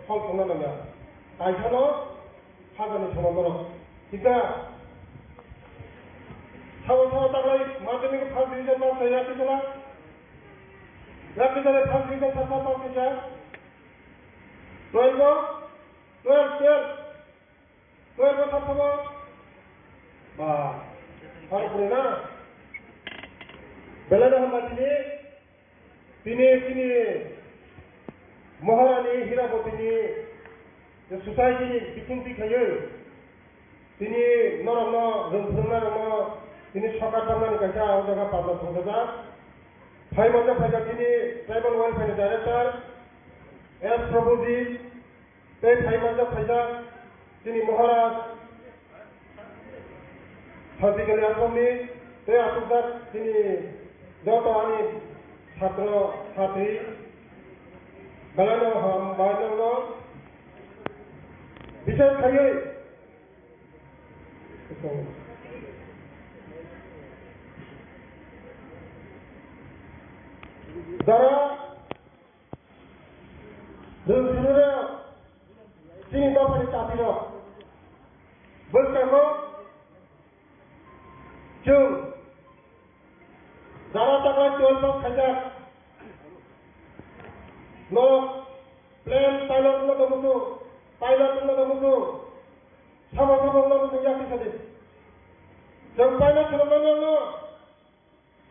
Hol thangna nangya. Kaisa no hajani sono norok. Sida. Sabo sabo taklai madhyamik first division pass khaina tisala. Yakni jale first division sasa pass khaina. Twelve o? Twelve, twelve. Twelve o sasa bo? Ba. Hor puri na? Belai no hambai tini. Tini, tini Maharani Hirabotini je society ni bising twi khaiwi tini norokno rwng phwrwngnairokno tini sokar tamnani kaisa o jaga panda thangkajak. Phai manjak phaikha tini Tribal Welfare ni Director S Prabhuji. Tei phai manjak phaijak chini Maharaj Santikali Asomni tei aswkjak chini joto ani satro satri belai no hambai nangno. Bises khaiwi jara Rwng phirwi rw, chini dophani chati rok. Bwskango chwng jara taklai twelve pass khaijak. Norok plane pilot wngna tongmung, pilot wngna tongmung. Sabo sabo wngna tongmung yakti sadi. Chwng pilot swnamnai norokno.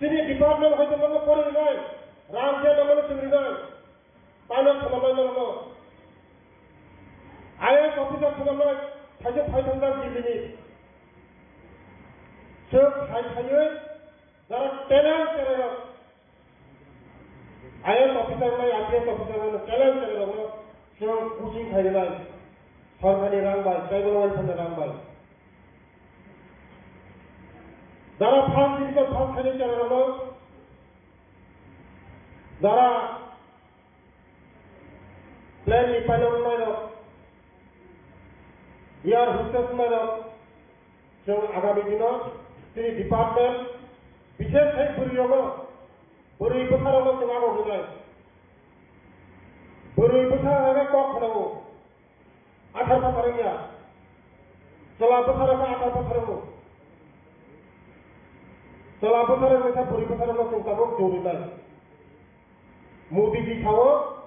Chini department hoito nono pori rinai, rang khe nono chwng rinai, pilot khwnamnai nono. I A S officer khwnamnai, thaisok phai thangkha Delhi ni. Chwng phai phaiwi jara talent cherai rok, I A S officer nai, I P S officer nai, talent cherai rokno chwng coaching khai rinai, sorkarni rang bai, tribal welfare ni rang bai. Jara first division pass khainai cherairokno, jara plane ni pilot wngnai rok, air hostess wngnai rok, chwng agami dino chini department, bises khai bwrwi rogo, bwrwi bwsa rogo chwng abo wngnai. Bwrwi bwsa hai kok khwnao. Athar bosor wngya. Chwla bwsarok khe athar bosor wngo. Chwla bwsarok wngkha bwrwi bwsarokno chwng tabuk jori nai. Modi ji sao,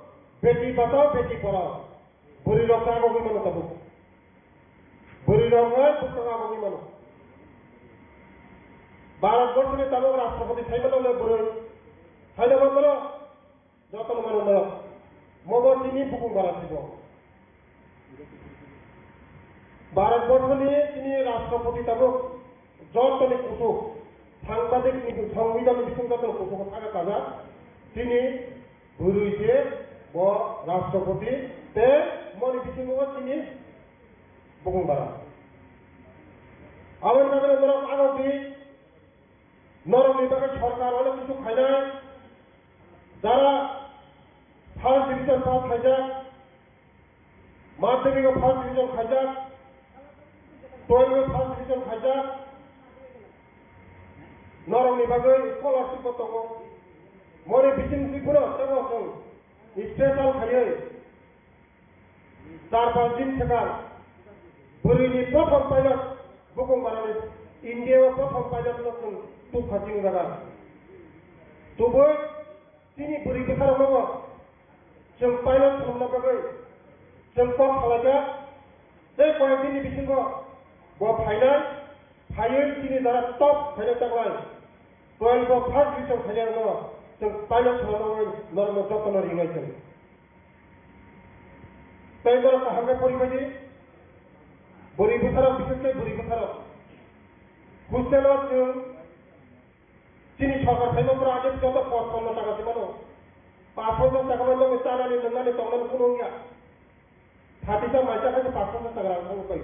"Beti bachao, beti padhao." Bwrwi rok khe agogwi mano tabuk. Bwrwi rok wngkha bwskango agogwi mano. Bharat borso ni tabuk rashtrapati sai mano le bwrwi. Sai mano. Jotono mano norok. Mobo chini bukung bara sibo. Bharat borso ni chini rashtrapati tabuk jotoni kuchuk, sangbadik ni, songbidhan ni bising jotoni kuchugo thangwi kajak. Chini bwrwi se bo rashtrapati tei moni bisingo chini bukung bara. Aboni bagwi norok agok di. Norokni bagwi sorkar onek kisu khainai. Jara first division pass khaijak, madhyamik o first division khaijak, twelve o first division khaijak, norokni bagwi scholarship bo tongo. Moni bising si phano tamo chwng special khaiwi Char panch din swkang bwrwini prothom pilot, bukung barani India o prothom pilot no chwng tubkha chini jaga. Tubui chini bwrwi bwsarokno bo chwng pilot phunukna bagwi chwng kok salaijak. Tei koyek dini bisingo bo phainai. Hayung chini jara top khaina taklai. Twelve o first division khaina no chwng pilot thwna nangwi norokno jotono ringnai chwng. Tei norok kaham khe poribai di. Bwrwi bwsarok, bises khe bwrwi bwsarok. Hostel o chwng chini sorkar khaima pura age joto pochpanno taka se mano. Pachpanno taka bai logi chanani nwngnani tongnani kuno wngya. Phatisa maisa khe pachpanno taka rang thangwi pai.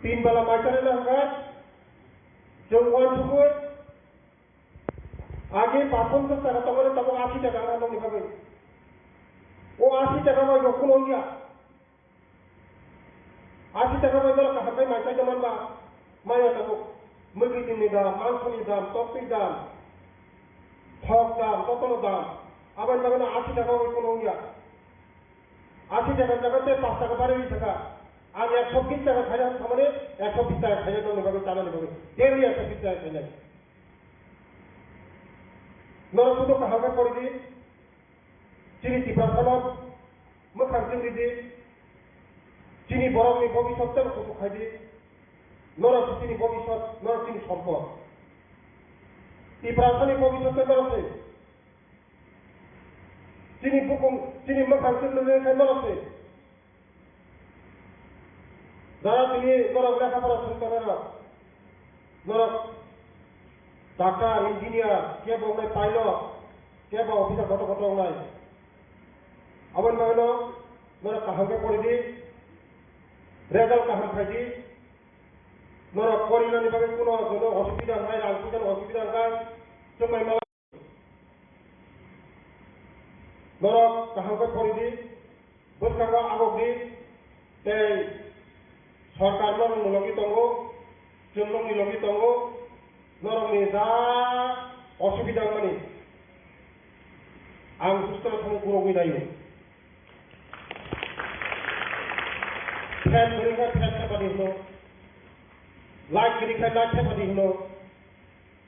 Tin bala maisa rina hwnkha chwng uansukwi age pachpanno taka tongmani tabuk ashi taka wngkha nokni bagwi. O ashi taka bai rok kuno wngya. Ashi taka bai norok kaham khe mai chai tongmani ba maya tabuk. Mwkhwtwini dam, mangsoni dam, toktwi dam, thok dam, jotono dam. Aboni bagwino ashi taka bai kuno wngya. Ashi taka jaga tei pash taka barwi saka. Ang ekso bish taka khaina thamani ekso bish taka khaina nokni bagwi chanani bagwi. Daily ekso bish taka khainai. Norok joto kaham khe pori di. Chini Tiprasano mwkhang chwngri di. Chini borokni bobiswt tei kuchuk khai di. Norok chini bobiswt, norok chini sompot. Tiprasani bobiswt tei norok se. Chini bukung, chini mwkhang chwngri khe norok se. Jara tini norok lekha pora swng tongnai rok, norok doctor, engineer, kebo wngnai pilot, kebo officer kotor kotor wngnai. Aboni bagwino norok kaham khe pori di, result kaham khai di. Norok porinani bagwi kuno jono osubida wngnai, rang puisa ni osubida wngnai, chwngmai mala. Norok kaham khe pori di, bwskango agok di, tei sorkar norokni logi tongo, chwng nokni logi tongo, norokni ja osubida wngmani ang hostel thangwi gurogwi naio. Fan kwrwi khe fan thepadi hwno, light kwrwi khe light thepadi hwno.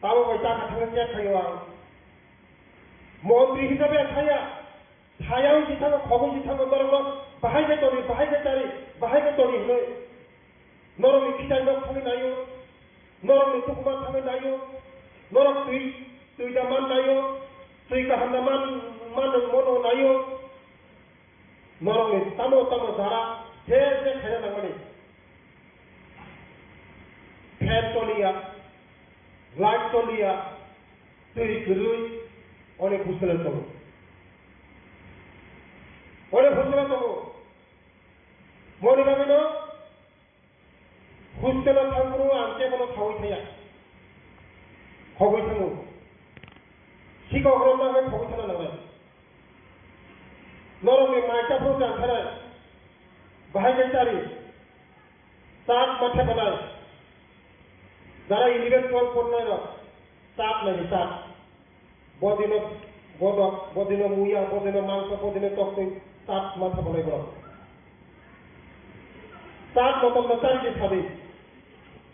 Tabuk bai chakha thangwi check khaio ang. Montri hisabe ang thaya. Thaya wngwi thango, khogwi thango, norokno bahai khe toni, bahai khe chari, bahai khe toni hwnwi. Norokni khitai nok thangwi naio. Norokni tukhuma thangwi naio. Norok twi, twi da man naio. Twi kaham da man, man mono naio. Norokni tamo tamo jara je je khaina nangmani. Fan toliya, light toliya, twi kwrwi, onek hostel tongo. Onek hostel tongo. Moni bagwino Hostel o thangphuru ang kebono saui thaya. Khogwi thango. Sikok romna hai khogwi thana nangnai. Norokni mai chaphru chanthanai. Bahai khe chari. Chak ma thepanai. Jara eleven twelve pornai rok. Chak nai chak. Bodino godok, bodino muya, bodino mangso, bodino toktwi, tat ma thabolai borok. Tat motom no chari di sadi.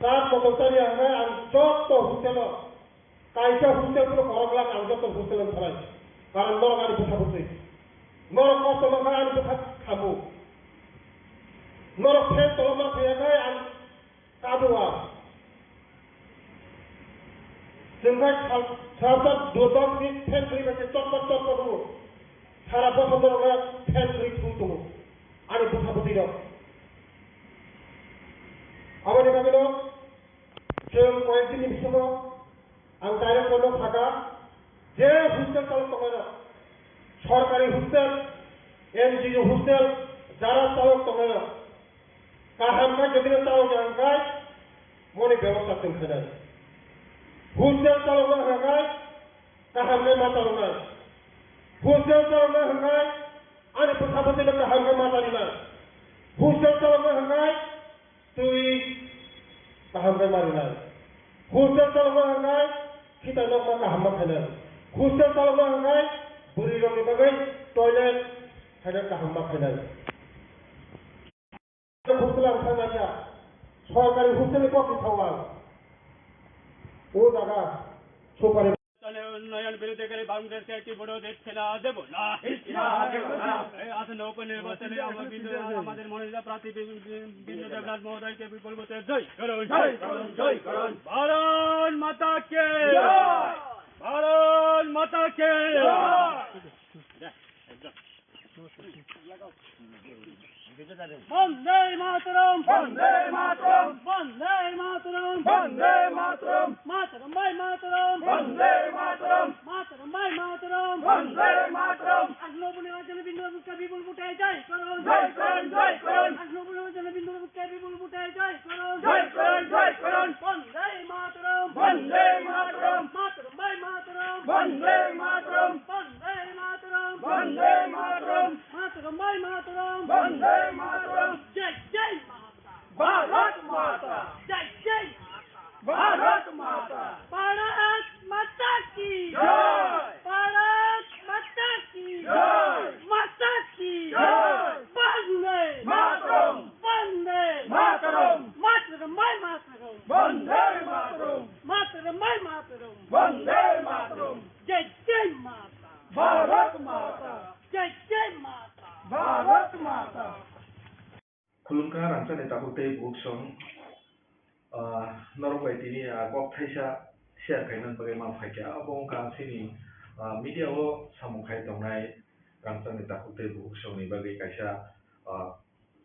Tat motom chari ang hai ang joto hostel o, kaisa hostel phuru korok lak ang joto hostel o thalai. Karon norok ani bwsa bwswi. Norok kosto mankha ani bwsa khamu. Norok phen toloma thaya khai ang Kabuwa. Chwng khai sal, salsa dua dos minute fan kwrwi bai se chotpot chotpot wngo. Sara bosontorokno fan kwrwi thung tongo. Ani bwsa bwtwirok. Aboni bagwino chwng koyek dinni bisingo Ang director no sakha, je hostel chalok tongnai rok, sorkari hostel, N G O hostel, jara chalok tongnai rok, kaham khe jodi no chalok ya hwnkhe moni bebosta chwng khainai. Hostel chalok no hwnkhe kaham khe ma chaloknai. Hostel chalok no hwnkhe ani bwsa bwtwi no kaham khe ma chalinai. Hostel chalok no hwnkhe Twi kaham khe ma rinai. Hostel chalokma hwnkhai khitai nokma kaham ma khainai. Hostel chalokma hwnkhai bwrwi rokni bagwi toilet khaina kaham ma khainai. Hostel ang thangmanya, sorkari hostel ni kok ni thangma. O jaga sopari. উন্নয়ন বিরোধীকারী বাংলাদেশকে একটি ভোটও দিচ্ছে না, দেব না। এই আসন্ন উপনির্বাচনে আমার বিন্দু, আমাদের মনোনীত প্রার্থী বি-, বি-, বিন্দু দেবনাথ মহোদয়কে বিপুল ভোটে জয় করুন। জয় করুন, জয় করুন। ভারত মাতা কে। জয়। ভারত মাতা কে। জয়। বন্দে মাতরম। বন্দে মাতরম। বন্দে মাতরম। বন্দে মাতরম। মাতরম ভাই মাতরম। বন্দে মাতরম। মাতরম ভাই মাতরম। বন্দে মাতরম। আসন্ন উপনির্বাচনে বিন্দু দেবনাথকে বিপুল ভোটে জয় করুন। জয় করুন, জয় করুন। আসন্ন উপনির্বাচনে বিন্দু দেবনাথকে বিপুল ভোটে জয় করুন। জয় করুন, জয় করুন। বন্দে মাতরম। বন্দে মাতরম। মাতরম ভাই মাতরম। বন্দে মাতরম। বন্দে মাতরম। বন্দে মাতরম। মাতরম ভাই মাতরম। বন্দে মাতরম। জয় জয় মাতা। ভারত মাতা। জয় জয় মাতা। ভারত মাতা। ভারত মাতা কি। জয়। ভারত মাতা কি। জয়। মাতা কি। জয়। বন্দে। মাতরম। বন্দে। মাতরম। মাতরম ভাই মাতরম। বন্দে মাতরম। মাতরম ভাই মাতরম। বন্দে মাতরম। জয় জয় মাতা। ভারত মাতা। জয় জয় মাতা। ভারত মাতা। Khulumkha rangchakni takhuk tei bukhuk song, ah, norok bai tini, ah, kok thaisa share khaimani bagwi ma phaikha. Abo wngkha chini, ah, media o samung khai tongnai rangchakni takhuk tei bukhuk songni bagwi kaisa, ah,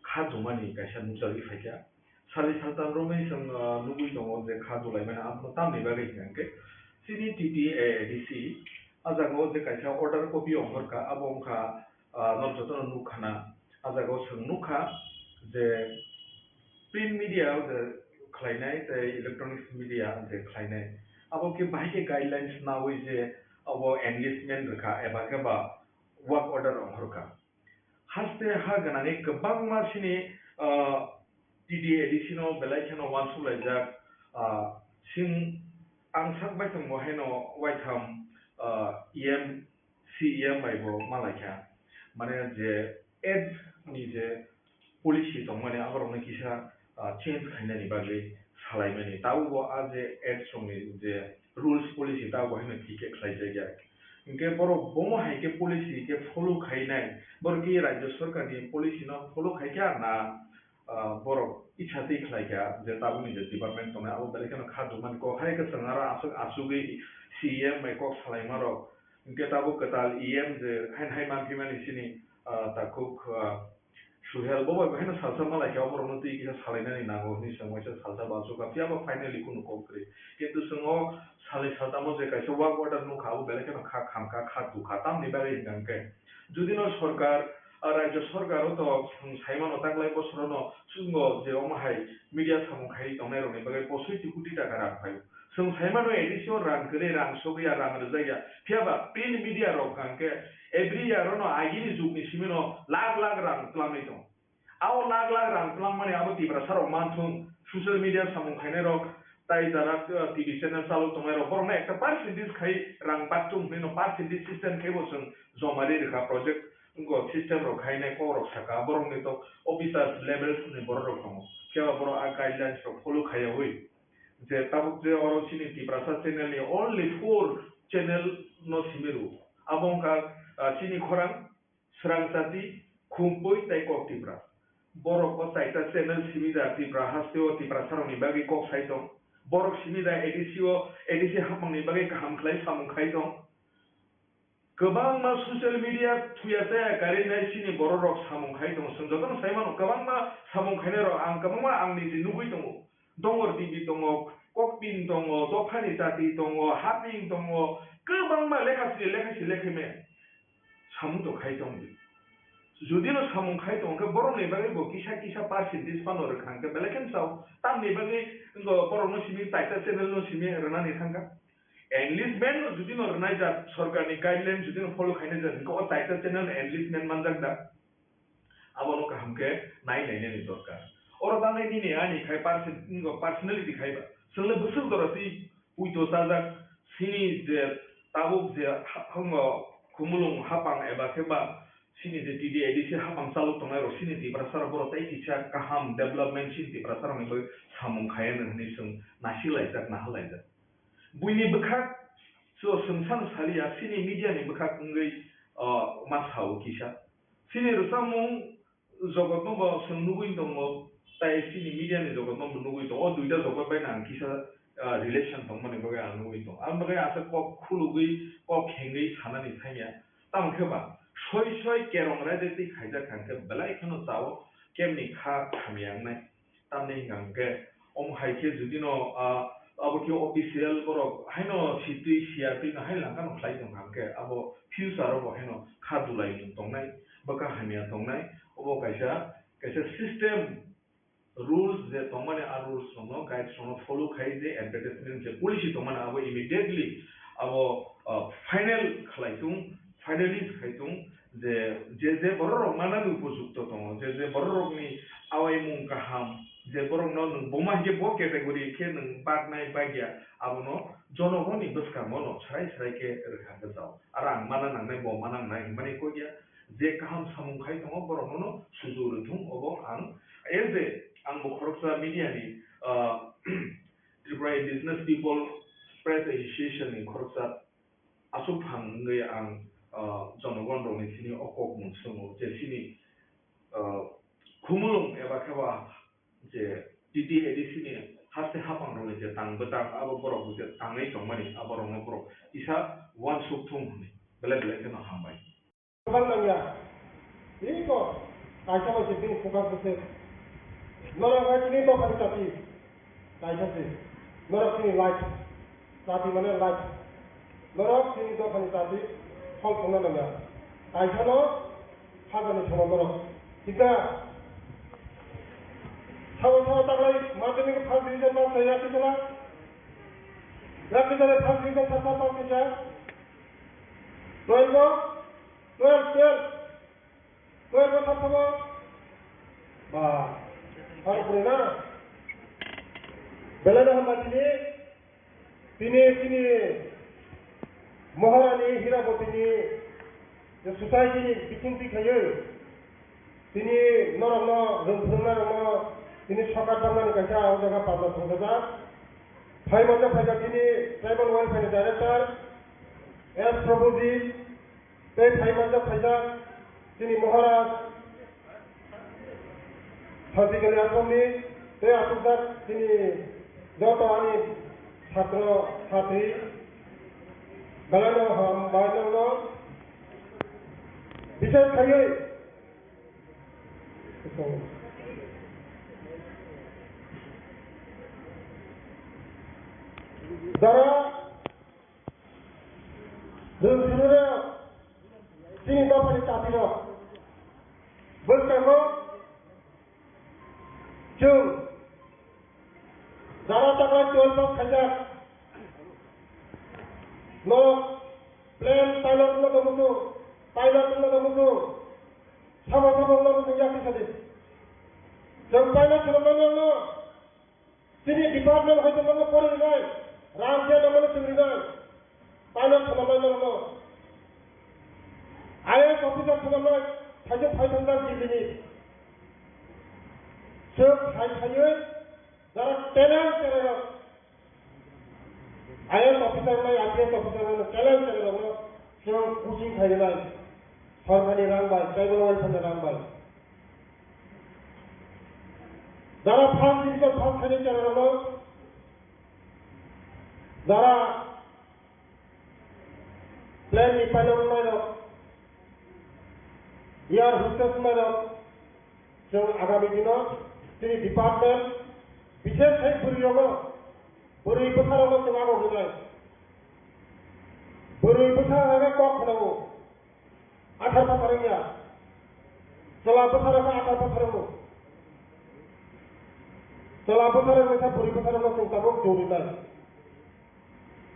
kha jumani kaisa nukjagwi phaikha. Sali saltam romwi chwng, ah, nugwi tongo je kha julaimani, abono tamni bagwi hwnkha hwnkhe chini T T A A D C, ah, jagao je kaisa order copy ongkhorkha, abo wngkha, ah, norok jotono nukkhana. Ah, jagao chwng nukha je print media o je khlainai tei electronics media je khlainai, abo khe bahai khe guidelines naui je abo enlistment rwkha eba khe ba work order ongkhorkha. Haste ha gwnangwi kwbangma chini, ah, T T A A D C no belai kheno uansuk laijak, ah, sing ang sak bai tongbo haino waitham, ah, E M, C E M bai bo ma laikha. Mane je ads ni je policy tongmani aborokno kisa, ah, change khainani bagwi salaimani. Tabukbo a je ads rokni je rules policy tabukbo haino thik khe khlaijakya. Hinkhe borok bomo hai khe policy khe follow khainai, borok khe rajya sarkarni policy no follow khaikha na, ah, borok itsa twi khlaikha je tabukni je department tongnai abo belai kheno kha jumani kok hai khe chwng aro aswk asugwi C E M bai kok salaimarok. Hinkhe tabuk kwtal E M je haino hai manphimani chini, ah, takhuk, ah, Suhel, bo bai bo haino salsa ma laikha, oborokno twi kisa salainani nango hwnwi chwng waisa salsa bo achukha, phiya ba finally kunu kok kwrwi. Kintu chwng o salnwi saltamo je kaisa work order nukha, abo belai kheno kha khamkha, kha tukha. Tamni bagwi hwnkha hwnkhe, judino sorkar, ah, rajya sorkar o to chwng saimano taklai bosorono chwngno je omo hai media samung khai tongnairokni bagwi posoi ti koti taka rang phaio. Chwng saimano A D C o rang kwrwi, rang sogwi ya, rang rwjak ya. Phiya ba print media rok hwnkha hwnkhe every year ono agini jugni simi no lakh lakh rang twlangwi tongo. Abo lakh lakh rang twlangmani abo Tiprasa rok manthung, social media samung khainai rok, tai jara, uh, T V channel chalok tongnai rok, borokno ekta percentage khai rang bakchung hwnwi no percentage system khai bo chwng joma ri rwkha project wngkha system rok khainai kok rok saka, borokni to officers level ni borok rok tongo. Phiya ba borok a guidelines rok follow khaiyawi. Je tabuk je oro chini Tiprasa channel ni only four channel no simi rwo. Abo wngkha, ah, chini khorang, Srang Chati, Khumpui tei Kok Tipra. Borok o chaita channel simi da Tipra haste o Tiprasa rokni bagwi kok sai tong. Borok simi da A D C o, A D C hapmang ni bagwi kaham khlai samung khai tong. Kwbangma social media thuya chaya karwi nai chini borok rok samung khai tongo. Chwng jotono sai mano, kwbangma samung khainai rok ang kwbangma ang niji nugwi tongo. Dongor T V tongo, Kokpin tongo, Dophani Chati tongo, Haping tongo, kwbangma lekha sri lekha sri lekha me samung to khai tong di. Judino samung khai tong khe borokni bagwi bo kisa kisa percentage phano rwkha hwnkhe belai kheno sao. Tamni bagwi wngkha borokno simi taita channel no simi rwnani thangkha. Enlistment no judino rwnai jak, sorkarni guideline judino follow khainai jak, hwnkhe o taita channel enlistment manjak da? Abono kaham khe nai nainani dorkar. Oro tangnai nini ani khai perso-, personality khai ba. Chwng le bwswk jora twi puito chajak, chini je tabuk je ha-, hango Khumulwng hapang eba khe ba chini je T D A D C hapang chalok tongnai rok chini Tiprasa rok borok tei kisa kaham development chini Tiprasa rokni bagwi samung khai anw hwnwi chwng nasik laijak, nahal laijak. Buini bwkhak So, chwng san saliya, chini media ni bwkhak wngwi, ah, ma sao kisa. Chini rwchapmung jogotno bo chwng nugwi tongo, tai chini media ni jogotno bo nugwi tongo. O duita jogot bai no ang kisa, ah, relation tongmani bagwi ang nugwi tongo. Ang bagwi asa kok khulugwi, kok khengwi sanani thangya. Tamo khe ba, soi soi kerong raida twi khaijak hwnkhe belai kheno chao, kemni kha hamya wngnai. Tamni hwnkha hwnkhe, omo hai khe judino, ah, abo khe official borok haino sitwi siya twi no hai langkha no khlai tong hwnkhe, abo future o bo haino kha dulai tongnai, bwkha hamya tongnai, obo kaisa, kaisa system, rules je tongmani, a rules rokno, guides rokno follow khai je advertisement je policy tongmani, abo immediately abo, ah, final khlai tung, finalize khai tung, je, je, je bororok manani upojukto tongo, je, je bororokni awaimung kaham, je borokno nwng buma hinkhe bo category khe nwng baknai bakya, abono jonogoni bwskango no srai srai khe rwkha gajao. Aro ang mana nangnai, bo mana nangnai hinmani kok ya, je kaham samung khai tongo, borokno no sujuk rwthung, obo ang, as a, ang bo khoroksa media ni, ah, Tripura Indigenous People Press Association ni khoroksa aswk phang wngwi ang, ah, jonogon rokni thani o kok mung swngo je chini, ah, khumulwng eba khe ba je T T A D C ni haste haphang rokni je tang bwtang abo borok je tangwi tongmani abo rokno borok kisa uansuk thung hwnwi belai belai kheno hambai. Kwbang nangya. Tini to kaisa bai se bini focus bwswk. Norok hai tini dophani chati kaisa se. Norok tini light. Chati mane light. Norok tini dophani chati hol thangna nangya. Kaisa no hajani thangma norok. Thik na? Sabo sabo taklai madhyamik first division pass khlai yakti sala. Yakti sala first division pass pass khlai. Twelve o Twelve, twelve. Twelve o sab sabo. Ba. Aro puri na. Belai no hamba tini. Tini, tini. Maharani Hirabotini. Je society ni biching twi khayo. Tini norokno rwng phwrwngnairokno tini sokat bangmani kaisa o jaga pabla thongjak. Phai manjak phaijak tini tribal welfare ni director S Prabhuji. Tei phai manjak phaijak chini Maharaj Santikali Asomni tei achukjak chini joto ani chhatro chhatri belaino hambai nangno. Bises khaiwi jora Chwng phunirok chini dophani chapirok bwskango chwng jara taklai twelve pass khaijak. Norok plane pilot wngna tongmung chwng, pilot wngna tongmung chwng, sabo sabo wngna tongmung chwng yakti sadi. Chwng pilot swrwngmani wngno. Chini department hoito nono pori rinai, rang khe nono chwng rinai, pilot swnamnai nono. I A S officer swnamnai, thaijak phai thangjak Delhi ni. Chwng phai phaiwi jara talent cherairok, I A S officer nai, I P S officer nai, talent cherairokno chwng coaching khai rinai. Sorkarni rang bai, tribal welfare ni rang bai. Jara first division pass khainai cherairokno, jara plane ni pilot wngnai rok, air hostess wngnai rok, chwng agami dino chini department bises khai bwrwi rogo, bwrwi bwsa rogo chwng abo hwnai. Bwrwi bwsa hwnwi kok khwnao. Athar pathar wngya. Chwla bwsarok khe athar pathar wngo. Chwla bwsarok wngkha bwrwi bwsarokno chwng tabuk jori nai.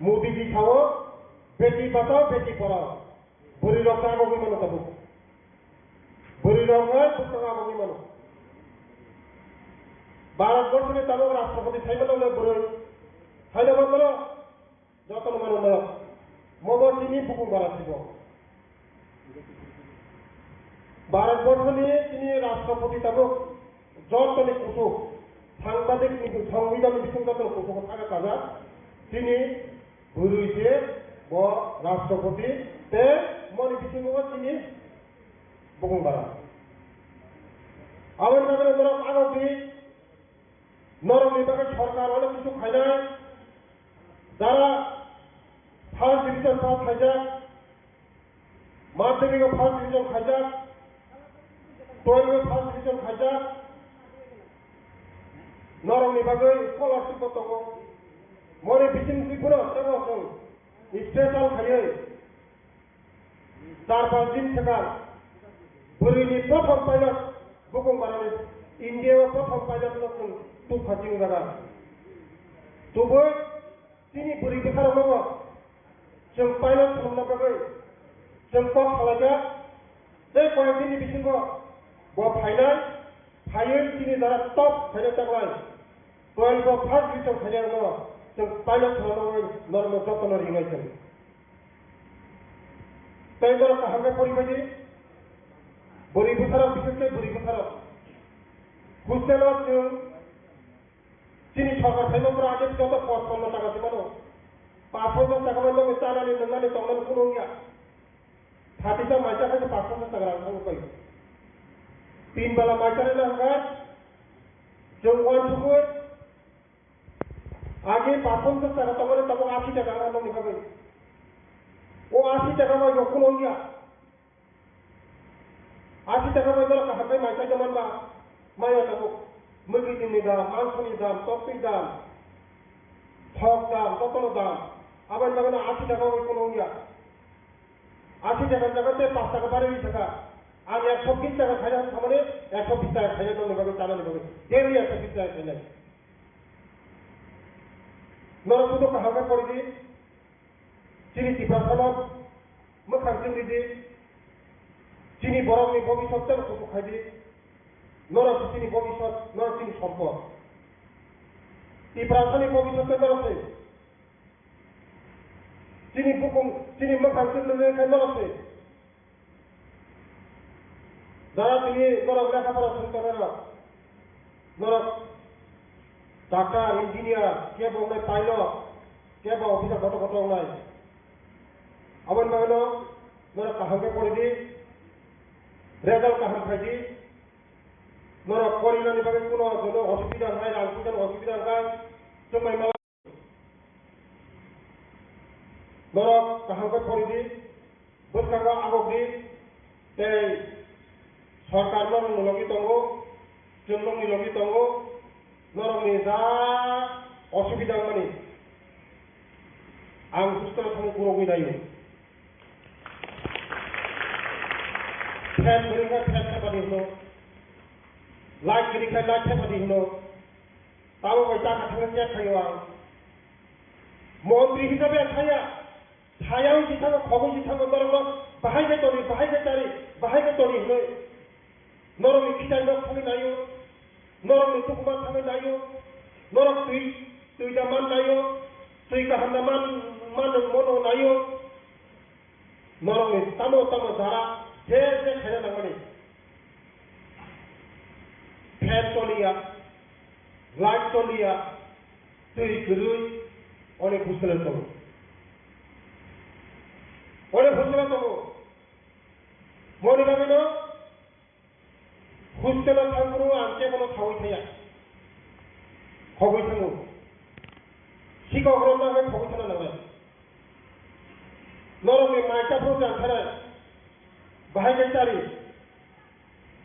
Modi ji sao, "Beti bachao, beti padhao." Bwrwi rok khe abo wngwi mano tabuk. Bwrwi rok khe bwskango abo wngwi mano. Bharat borso ni tabuk rashtrapati sai mano le bwrwi. Sai mano. Jotono mano norok. Mobo chini bukung bara sibo. Bharat borso ni chini rashtrapati tabuk jotoni kuchuk, sangbadik ni, songbidhan ni bising jotoni kuchuk o thangwi kajak. Chini bwrwi se Bo Rashtrapati tei moni bisingo chini bukung bara. Aboni bagwi norok agok di, norokni bagwi sorkar onek kisu khainai, jara first division pass khaijak, madhyamiko first division khaijak, twelve o first division khaijak, norokni bagwi scholarship bo tongo. Moni bising Tripura tebo chwng special khaiwi char panch din thekar bwrwini prothom pilot bukung barani India o prothom pilot no chwng tubkha chini jaga. Tubui chini bwrwi bwsarokno bo chwng pilot khlumna bagwi chwng kok salaijak. Tei koyek dini bisingo bo phainai, phaiwi chini jara top khainai taklai. Twelve o first division khainai no chwng pilot khlumna bagwi norokno jotono ringnai chwng. Tei norok kaham khe poriphai di, bwrwi bwsarok, bises khe bwrwi bwsarok. Hostel o chwng chini sorkar phaima pura age joto pochpanno taka se mano. Pachpanchash taka bai logi chanani nwngnani tongnani kuno wngya. Phatisa maisa khe pachpanchash taka rang thangwi pai. Tin bala maisa rina hwnkhe chwng uansukwi age pachpanchash taka tongmani tabuk ashi taka wngya nokni bagwi. O ashi taka bai rok kuno wngya. Ashi taka bai norok kaham khe mai khaida manba, maya tabuk. Mwkhwtwini dam, mangsoni dam, toktwi dam, thok dam, jotono dam. Aboni bagwino ashi taka bai kuno wngya. Ashi taka jaga tei pash taka barwi rwi thaka. Ang ekso bish taka khaina thangmani, ekso bish taka khaina nokni bagwi chanani bagwi. Daily ekso bish taka khainai. Norok budo kaham khe pori di. Chini Tiprasano mwkhang chwng ridi, chini borokni bobisot tei kuchuk khai di, norok se chini bobisot, norok chini sompot. Tiprasani bobisot tei norok se, chini bukung, chini mwkhang chwng ridi khe norok se. Jara tini norok lekha pora song tongnai rok, norok doctor, engineer, kebo wngnai pilot, kebo officer kotor kotor wngnai. Aboni bagwino norok kaham khe pori di, result kaham khai di. Norok porinani bagwi kuno jono osubida wngnai, rang puisa osubida wngkha, chwng bai mala. Norok kaham khe pori di, bwskango agok di, tei sorkar norokni logi tongo, chwng nokni logi tongo, norokni ja osubida wngmani ang hostel thangwi gurogwi naio. Fan kwrwi khe fan thepadi hwno, light kwrwi khe light thepadi hwno, tamo bai chakha thangwi check khaio ang. Montri hisabe ang thaya, thaya wngwi thango, khogwi thango, norokno bahai khe toni, bahai khe chari, bahai khe toni hinwi. Norokni khitai nok thangwi naio, norokni tukhuma thangwi naio, norok twi, twi da man naio, twi kaham da man, man mono naio. Norokni tamo tamo jara je je khaina nangmani. Fan choliya, light choliya, twi kwrwi, onek hostel-o tongo. Onek hostel-o tongo. Moni bagwino hostel-o thangphuru ang kebono thawi thaya. Khogwi thango. Sikok romna hwnwi khogwi thangna nangnai. Norokni mai chaphuru chang thanai. Bahai khe chari.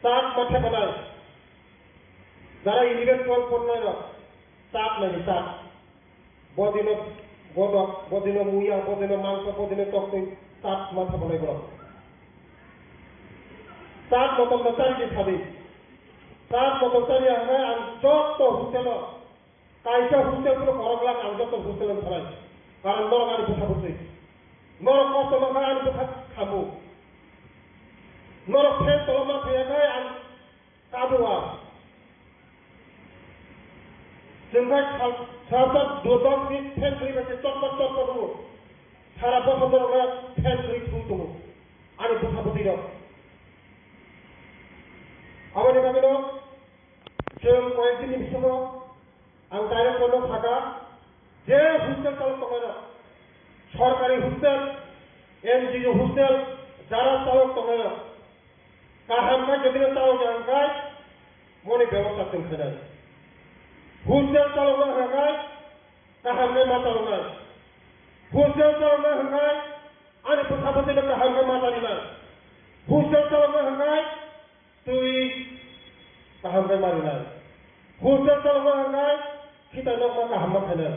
Chat ma thepanai. Jara eleven twelve pornai rok. Chat nai chat. Bodino godok, bodino muya, bodino mangso, bodino toktwi, chat ma thepanai borok. Chat motom no chari di sadi. Chat motom chari hwnkhai ang joto hostel-o, kaisa hostel phano korok glak ang joto hostel-o thanai. Karon norok ani bwsa bwswi. Norok kosto mankha ani bwsa khamu. Norok fan toloma thaya khai ang Kabo ang. Chwng bai sal, salsa dodok ni fan kwrwi bai se chotpot chotpot wngo. Sara bosor borok no fan kwrwi thung tongo. Ani bwsa bwtwi rok. Aboni bagwi no chwng koyek din ni bisingo ang director no sakha je hostel chalo tongnai rok. Sorkari hostel, N G O hostel, jara chalok tongo, kaham khe jodi no chalok ya hwnkhe moni bebosta chwng khainai. Hostel chalokna hwnkhe kaham khe ma chaloknai. Hostel chalokna hwnkhe ani bwsa bwsino kaham khe ma charinai. Hostel chalokna hwnkhe twi kaham khe ma rinai. Hostel chalokma hwnkhe khitai nokma kaham ma khainai.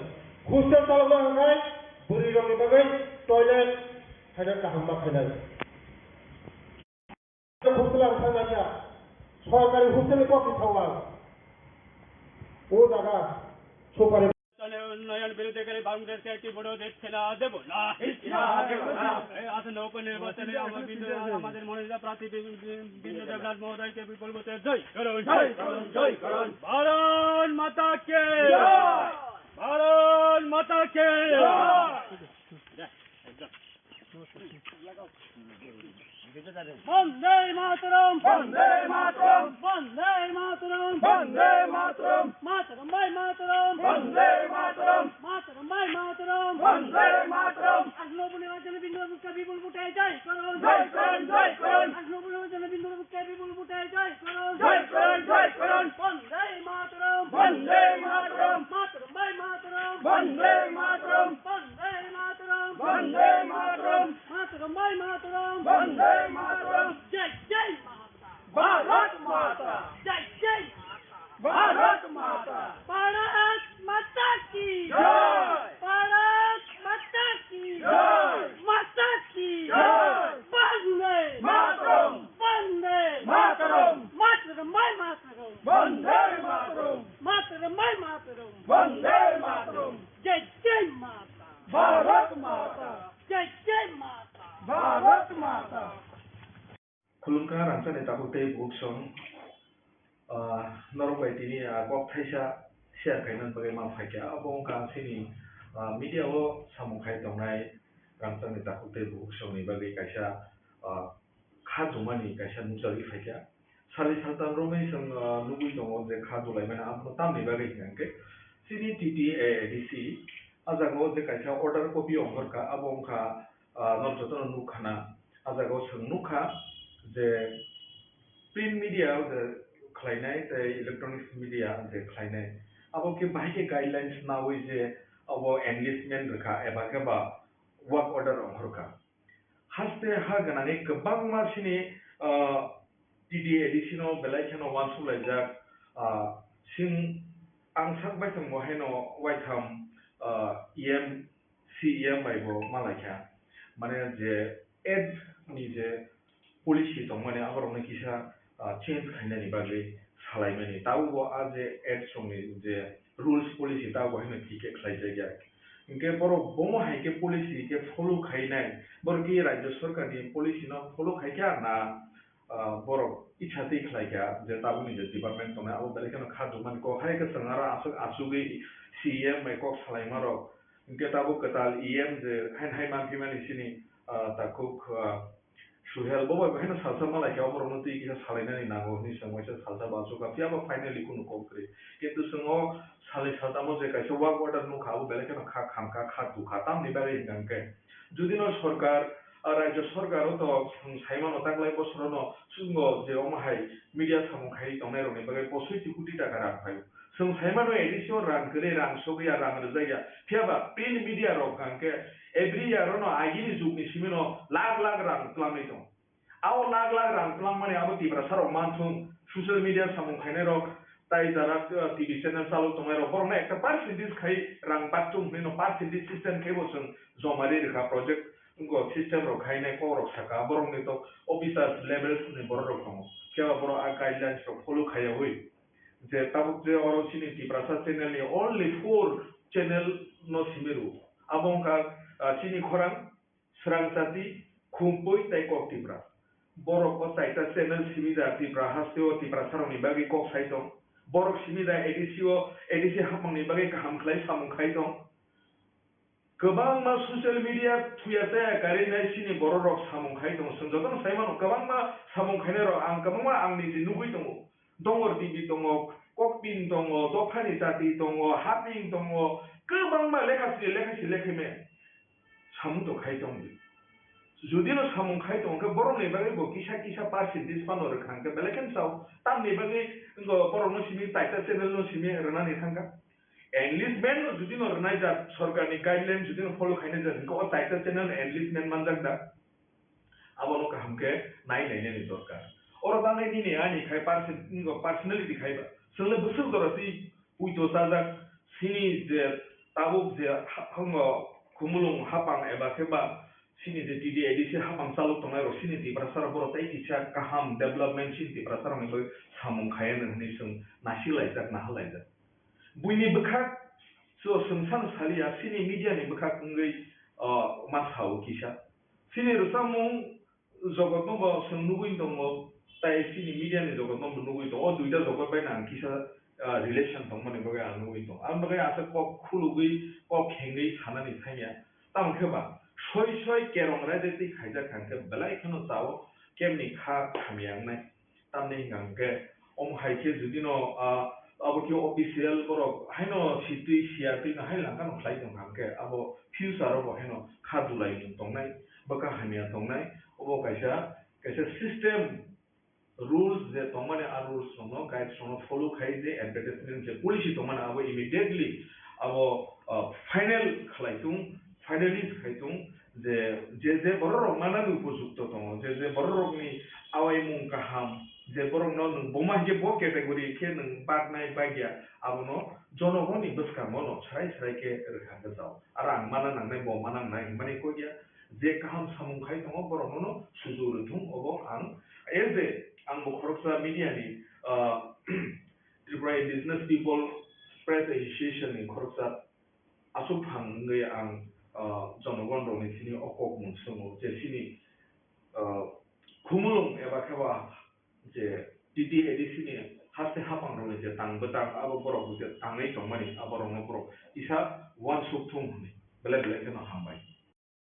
Hostel chalokma hwnkhe bwrwi rokni bagwi toilet khaina kaham ma khainai. Hostel ang thangna ya. Sorkari hostel ni kok ni thangwang. O jaga sopari উন্নয়ন বিরোধীকারী বাংলাদেশকে একটি ভোটও দিচ্ছে না, দেব না। দিচ্ছে না, দেব না। এই আসন্ন উপনির্বাচনে আমরা বিন্দু, আমাদের মনোনীত প্রার্থী বি-, বি-, বিন্দু দেবনাথ মহোদয়কে বিপুল ভোটে জয় করুন। জয় করুন, জয় করুন। ভারত মাতা কে জয়। ভারত মাতা কে জয়। বন্দে মাতরম! বন্দে মাতরম! বন্দে মাতরম! বন্দে মাতরম! মাতরম ভাই মাতরম! বন্দে মাতরম! মাতরম ভাই মাতরম! বন্দে মাতরম! আসন্ন উপনির্বাচনে বিন্দু দেবনাথকে বিপুল ভোটে জয় করুন! জয় করুন, জয় করুন! আসন্ন উপনির্বাচনে বিন্দু দেবনাথকে বিপুল ভোটে জয় করুন! জয় করুন, জয় করুন! বন্দে মাতরম! বন্দে মাতরম! মাতরম ভাই মাতরম! বন্দে মাতরম! বন্দে মাতরম! বন্দে মাতরম! মাতরম ভাই মাতরম! বন্দে মাতরম! জয় জয় মাতা! ভারত মাতা! জয় জয় মাতা! ভারত মাতা! ভারত মাতা কি জয়! ভারত মাতা কি জয়! মাতা কি জয়! বন্দে মাতরম! বন্দে মাতরম! মাতরম ভাই মাতরম! বন্দে মাতরম! মাতরম ভাই মাতরম! বন্দে মাতরম! জয় জয় মাতা! ভারত মাতা! জয় জয় মাতা! ভারত মাতা! Khulumkha rangchakni takhuk tei bukhuk song, ah, norok bai tini, ah, kok thaisa share khaina bagwi ma phaikha. Abo wngkha chini, ah, media o samung khai tongnai rangchakni takhuk tei bukhuk songni bagwi kaisa, ah, kha jumani kaisa nukjagwi phaikha. Salni saltam romwi chwng, ah, nugwi tongo je kha dulaimani, abono tamni bagwi hwnkhe chini T T A A D C, ah, jagao je kaisa order copy ongkhorkha, abo wngkha, ah, norok jotono nukkhana. Ah, jagao chwng nukha je print media je khlainai tei electronics media je khlainai, abo khe bahai khe guidelines naui je abo enlistment rwkha eba khe ba work order ongkhorkha. Haste ha gwnangwi kwbangma chini, ah, T T A D C no belai kheno uansuk laijak, ah, sing ang sak bai tongbo haino waitham, ah, E M, C E M bai bo ma laikha. Mane je ads ni je policy tongmani aborokno kisa, ah, change khainani bagwi salaimani. Tabukbo a je ads rokni je rules policy tabukbo haino thik khe khlaijakya. Hinkhe borok bomo hai khe policy khe follow khainai, borok khe Rajya Sarkarni policy no follow khaikha na, ah, borok itsa twi khlaikha je tabukni je department tongnai abo belai kheno kha dukmani kok hai khe chwng aro aswk achugwi C E M bai kok salaimarok. Hinkhe tabuk kwtal E M je haino hai manphimani chini, ah, takhuk, ah, Suhel bo bai haino salsa ma laikha, oborokno twi kisa salainani nango hwnwi chwng waisa salsa bo achukha, phiya ba finally kunu kok kwrwi. Kintu chwng o salni saltamo je kaisa work order nukha, abo belai kheno kha khamkha, kha tukha. Tamni bagwi hwnkha hwnkhe, judino sorkar, ah, rajyo sorkaro to chwng saimano taklai bosorono chwngno je omo hai media samung khaiwi tongnairokni bagwi posoiti koti taka rang phaio. Chwng saimano A D C o rang kwrwi, rang sogwi ya, rang rwjak ya. Phiya ba print media rok hwnkha hwnkhe every year ono agini jugni simino lakh lakh rang twlangwi tongo. Abo lakh lakh rang twlangmani abo Tiprasa rok manthung, social media samung khainai rok, tai jara, uh, T V channel chalok tongnai rok, borokno ekta percentage khai rang bakchung hwnwi no percentage system khai bo chwng joma ri rwkha project, wngkha system rok khainai kok rok saka, borokni to officers levels ni borok rok tongo, phiya ba borok a guidelines rok follow khaiyawi. Je tabuk je oro chini Tiprasa channel ni only four channel no simi rwo. Abo wngkha, ah, Chini Khorang, Srang Chati, Khumpui tei Kok Tipra. Borok o chaita channel simi da Tipra haste o Tiprasa rokni bagwi kok sai tong. Borok simi da A D C o, A D C hapmang ni bagwi kaham khlai samung khai tong. Kwbangma social media thuya chaya karwi nai chini borok rok samung khai tongo. Chwng jotono sai mano, kwbangma samung khainai rok ang kwbangma ang niji nugwi tongo. Dongor T V tongo, Kokpin tongo, Dophani Chati tongo, Haping tongo, kwbangma lekha sri lekha si lekhi me. samung to khai tong di. Jodi no samung khai tong khe borok ni bagwi bo kisa kisa percentage phano rwkha hwnkhe belai kheno chao. Tamni bagwi wngkha borok no simi Titan channel no simi rwnani thangkha. Enlistment no jodi no rwnai jak, sorkar ni guideline jodi no follow khainai jak hwnkhe o Titan channel enlistment manjak da. Abono kaham khe nai nainani dorkar. Oro tangnai nini ani khai perso-, personality khai ba. Chwng le bwswk jora twi puito chajak, sini je tabuk je ha-, hango Khumulwng hapang eba khe ba sini je T T A D C hapang chalok tongnai rok sini Tiprasa rok borok tei kisa kaham development sini Tiprasa rok ni bagwi samung khai anw hwnwi chwng nasik laijak, nahal laijak. Buini bwkhak so chwng sano saliya, sini media ni bwkhak wngwi, o, ma sao kisa. Sini rwchapmung jogotno bo chwng nugwi tongo, tai sini media ni jogotno bo nugwi tongo. O duita jogot bai no ang kisa, ah, relation tongmani bagwi ang nugwi tongo. Ang bagwi asa kok khulugwi, kok khengwi sanani thangya. Tamo khe ba soi soi kerong raida twi khaijak kha hwnkhe belai kheno chao, kemni kha hamya wngnai. Tamni hwnka hwnkhe, omo hai khe jodi no, ah, abo khe official borok haino sitwi siya twi no hai langka no khlai tong kha hwnkhe, abo future o bo haino kha dulai mung tongnai, bwkha hamya tongnai, obo kaisa, kaisa system rules je tongmani, a rules rok no, guides rok no follow khai je advertisement je policy tongmani abo immediately abo, ah, final khlai tung, finalize khai tung. Je, je, je borok rok manani upojukto tongo, je, je borok rokni awaimung kaham, je borokno nwng buma hinkhe bo category khe nwng baknai bakya, abono jonogoni bwskango no srai srai khe rwkha hwnkhe chao. Aro ang mana nangnai, bo mana nangnai hwnmani kok ya, je kaham samung khai tongo, borokno no sujuk rw thung, obo ang as a, ang bo khoroksa media ni, ah, Tripura Indigenous People Press Association ni khoroksa aswk phang wngwi ang, ah, jonogon rokni sini o kok mung swngo je sini, ah, Khumulwng eba khe ba je T T A D C ni haste hapang rokni je tang bwtang abo borok je tangwi tongmani abo rokno borok kisa uansuk thung hwnwi belai belai kheno hambai.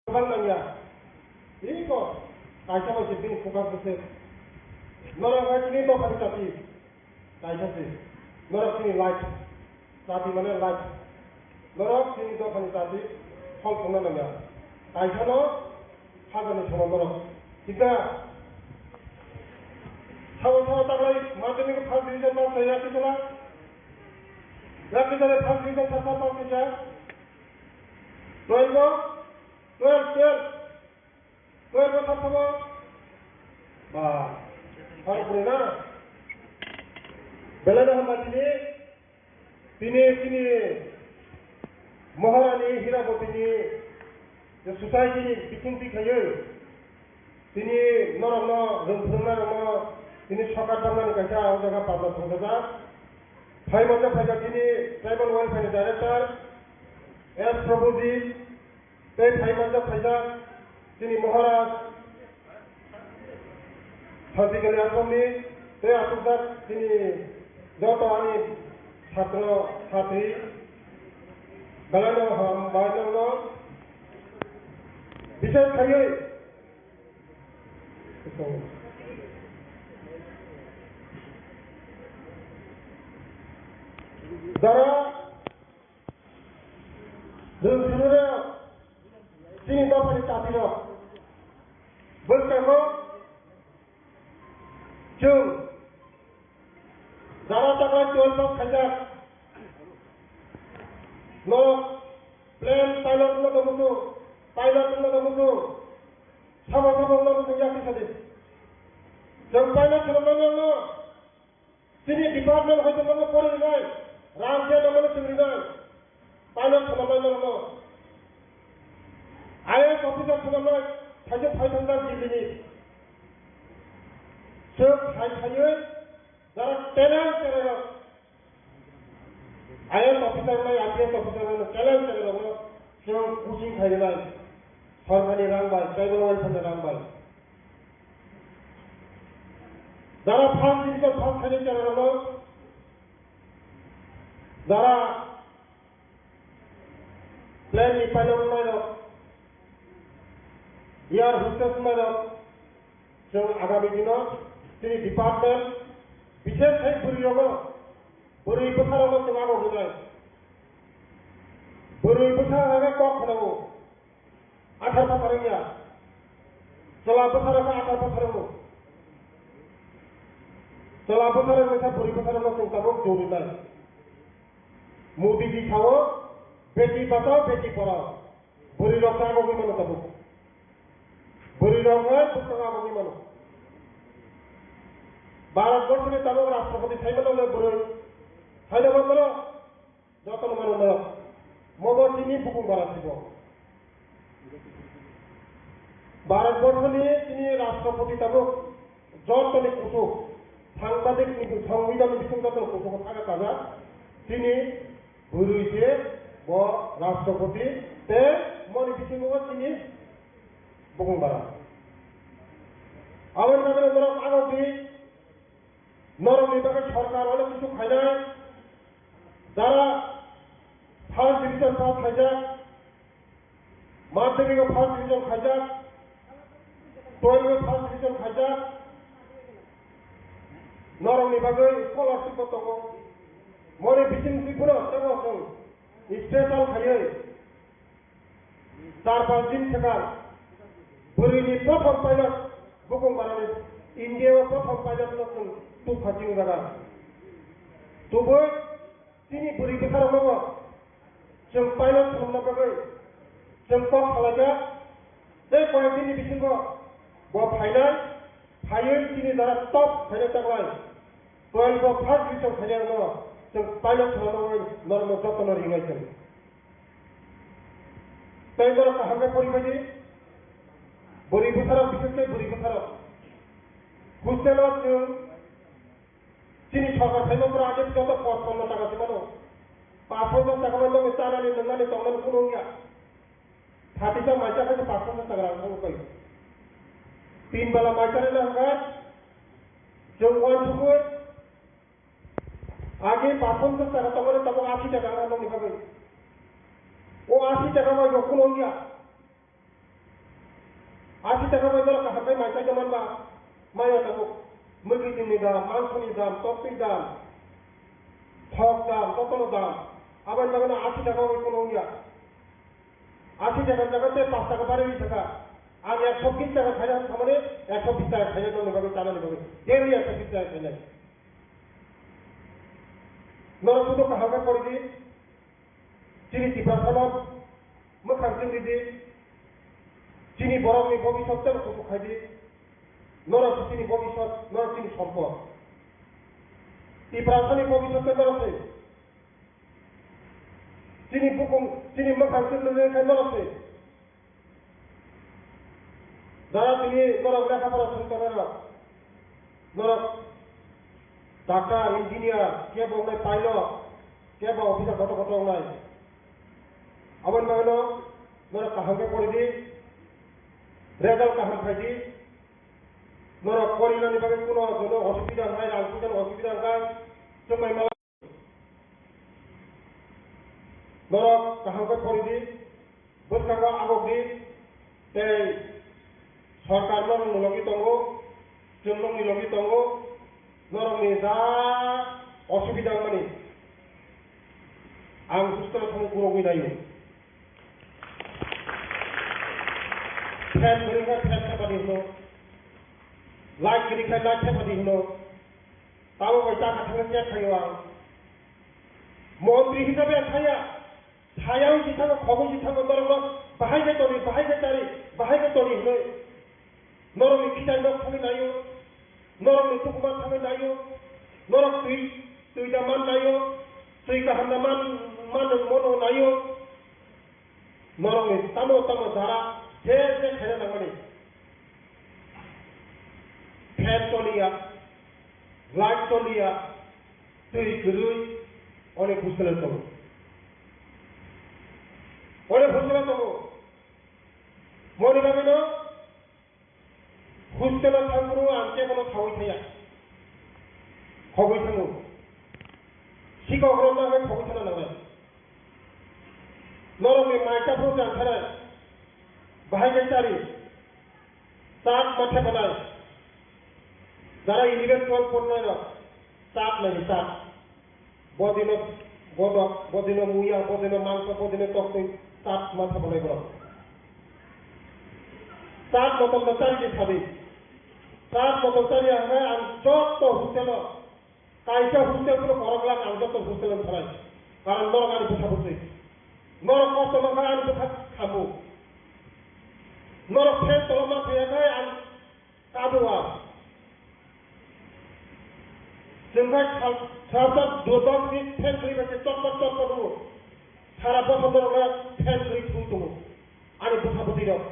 Kwbang nangya. Iko kaisa bai se bini focus se. Norok hai chini dophani chati. Kaisa se. Norok chini light. Chati mane light. Norok chini dophani chati. Hol thungna nangya. Kaisa no hajani sama norok. Tika. Sawa sawa taklai madhyamik first division pass khlai yakti sala. Yakti sala first division sasa pass khlai. Twelve o. Twelve, twelve. Twelve o thap thabo. Ba. Aro pore na. Belai no hamba tini. Tini, tini. Maharani Hirabotini. Je society ni biching ti khayo. Tini norok no rwng phwrwng na rok no. Tini sokat bangmani kaisa o jaga pabla thongjak. Phai manjak phaijak tini tribal welfare ni director. S Prabhuji. Tei phai manjak phaijak chini Maharaj Santi Kalyan Ashram ni tei achukjak chini joto ani chhatro chhatri belai no hambai nangno bises khaiwi jara Chwng phunuknai chini dophani chapirok bwskango chwng jara taklai twelve pass khaijak. Norok plane pilot wngna tongmung chwng, pilot wngna tongmung chwng, sabo sabo wngna tongmung chwng yakti sadi. Chwng pilot khwnamnai norokno. Chini department hoito nono pori rinai, rang khe nono chwng rinai, pilot khwnamnai nono. I A S officer khwnamnai, thaisa phai thangna Delhi ni. Chwng phai phaiwi jara talent cherairok, I A S officer nai, I P S officer nai, talent cherairokno chwng coaching khai rinai. Sorkarni rang bai, tribal welfare ni rang bai. Jara first division pass khainai cherairokno, jara plane ni pilot wngnairok, air hostess wngnairok, chwng agami dino chini department, bises khai bwrwi rogo, bwrwi bwsa rogo chwng abo hwnai. Bwrwi bwsa hwnwi kok khwnao. Athar pathar wngya. Chwla bwsarok khe athar pathar wngo. Chwla bwsarok wngkha bwrwi bwsarokno chwng tabuk jori nai. Modi ji sao, "Beti bachao, beti padhao." Bwrwi rok khe abo wngwi mano tabuk. Bwrwi rok khe bwskango abo wngwi mano. Bharat borso ni tabuk rashtrapati sai mano le bwrwi. Sai mano. Jotono mano norok. Mobo chini bukung bara sibo. Bharat borso ni chini rashtrapati tabuk jotoni kusuk, sangbadik ni, songbidhan ni bising jotoni kusuk o thaga kaja. Chini bwrwi se bo rashtrapati te moni bisingo chini bukung bara. Aboni bagwi norok agok di. Norokni bagwi sorkar onek kisu khainai. Jara first division pass khaijak, madhyamik o first division khaijak, twelve o first division khaijak, norokni bagwi scholarship bo tongo. Moni bising swi phano tamo chwng special khaiwi Char panch din thekar bwrwini prothom pilot bukung barani India o prothom pilot no chwng tubkha chini jaga. Tubui chini bwrwi bwsarokno bo chwng pilot khlumna bagwi chwng kok salaijak. Tei koyek din ni bisingo bo phainai, phaiwi chini jaga top khainai taklai. Twelve o first division khainai no chwng pilot khlumna bagwi norokno jotono ringnai chwng. Tei norok kaham khe pori bai di. Bwrwi bwsarok, bises khe bwrwi bwsarok. Hostel o chwng chini sorkar phaima pura age joto pochpanno taka se mano. Paanch ponchas taka bai logi chanani, nwngnani, tongnani kunu wngya. Phatisa maisa khe paanch ponchas taka rang thangwi pai. Tin bala maisa rwna hwnkhe chwng uansukwi Age paanch ponchas taka tongmani tabuk ashi taka wngkha nokni bagwi. O ashi taka bai rok kuno wngya. Ashi taka bai norok kaham khe mai chaida manba, maya tabuk. Mwkhwtwini dam, mangsoni dam, toktwi dam, thok dam, jotono dam. Aboni bagwino ashi taka bai kuno wngya. Ashi taka jaga tei paanch taka barwi rwi thangkha. Ang ekso bish taka khaina thangmani, ekso bish taka khaina nokni bagwi chanani bagwi. Daily ekso bish taka khainai. Norok joto kaham khe pori di, chini Tiprasano mwkhang chwng ridi, chini borokni bobisot tei kuchuk khai di, norok chini bobisot, norok chini sompot. Tiprasani bobisot tei norok se, chini bukung, chini mwkhang chwng ridi khe norok se. Jara tini norok lekha pora song tongnai rok, norok doctor, engineer, kebo wngnai pilot, kebo officer kotor kotor wngnai. Aboni bagwino norok kaham khe pori di, result kaham khai di. Norok porinani bagwi kuno jono osubida wngnai, rang puisani osubida wngkha, chwng bai mala. Norok kaham khe pori di, bwskango agok di, tei sorkar norokni logi tongo, chwng nokni logi tongo, norokni ja osubida wngmani ang hustro thangwi gurogwi naio. Fan kwrwi khe fan thepadi hwno, light kwrwi khe light thepadi hwno. Tamo bai chakha thangwi check khaio ang. Montri hisabe ang thaya. Thaya wngwi thango, khogwi thango, norokno bahai khe toni, bahai khe chari, bahai khe toni hwnwi. Norokni khitai nok thangwi naio. Norokni tukuma thangwi naio. Norok twi, twi da man naio. Twi kaham da man, man mono naio. Norokni tamo tamo jara je je khaina nangmani. Fan choliya, light choliya, twi kwrwi, onek hostel-o tongo. Onek hostel-o tongo. Moni bagwino hostel-o thangphuru ang kebono thawi thaya. Khogwi thango. Sikok romna hwnwi khogwi thangna nangnai. Norokni mai chaphuru chang thanai. Bahai khe chari. Chak ma thepanai. Jara eleven twelve pornai rok. Chak nai chak. Bodino bodok, bodino muya, bodino mangso, bodino toktwi, tat ma thabolai borok. Char botol no chari di khabi. Char botol chari ang hai ang joto hostel o. Kaisa hostel phuru korok lak ang joto hostel o thalai. Karon norok ani bwsa bwswi. Norok kosto mankha ani bwsa khamu. Norok fan toloma thaya khai ang kabu a. Chwng khai sal-, salsa dudok ni fan khri bai se chotpot chotpot wngo. Sara bosor norok no fan khri thung tongo. Ani bwsa bwtwi rok.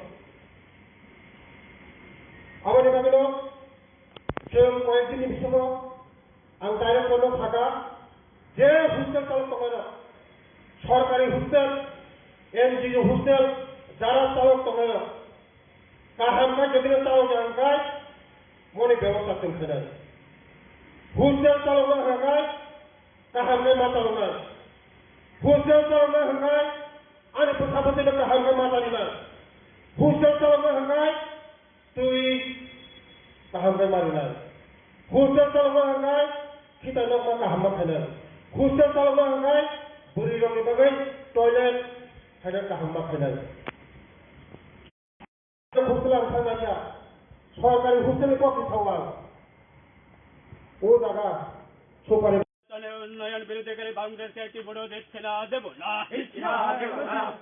Aboni bagwi no chwng koyek din ni bisingo ang director no sakha je hostel chalok tongnai rok, sorkari hostel, N G O hostel, jara chalok tongnai rok, kaham khe jodi no chalok ya wng khai moni bebosta chwng khainai. Hostel chalok no hwnkhai kaham khe ma chaloknai. Hostel chaloknai hwnkhai ani bwsa bwtwi no kaham khe ma charinai. Hostel chaloknai hwnkhai twi kaham khe ma rinai. Hostel chaloknai hwnkhai khitai nokma kaham ma khainai. Hostel chaloknai hwnkhai bwrwi rokni bagwi toilet khaina kaham ma khainai. Hostel ang thangna ya. Sorkari hostel ni kok ni thawang. O jaga sopari. দলের উন্নয়ন বিরোধী করে কংগ্রেসকে একটি ভোটও দিচ্ছে না, দেব না।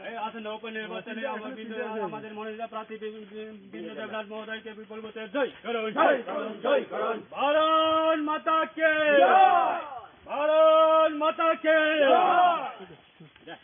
এই আসন্ন উপনির্বাচনে আমার বিন্দু, আমাদের মনোনীত প্রার্থী বি-, বি-, বিন্দু দেবনাথ মহোদয়কে বিপুল ভোটে জয় করুন। জয় করুন, জয় করুন। ভারত মাতা কে। জয়। ভারত মাতা কে। জয়।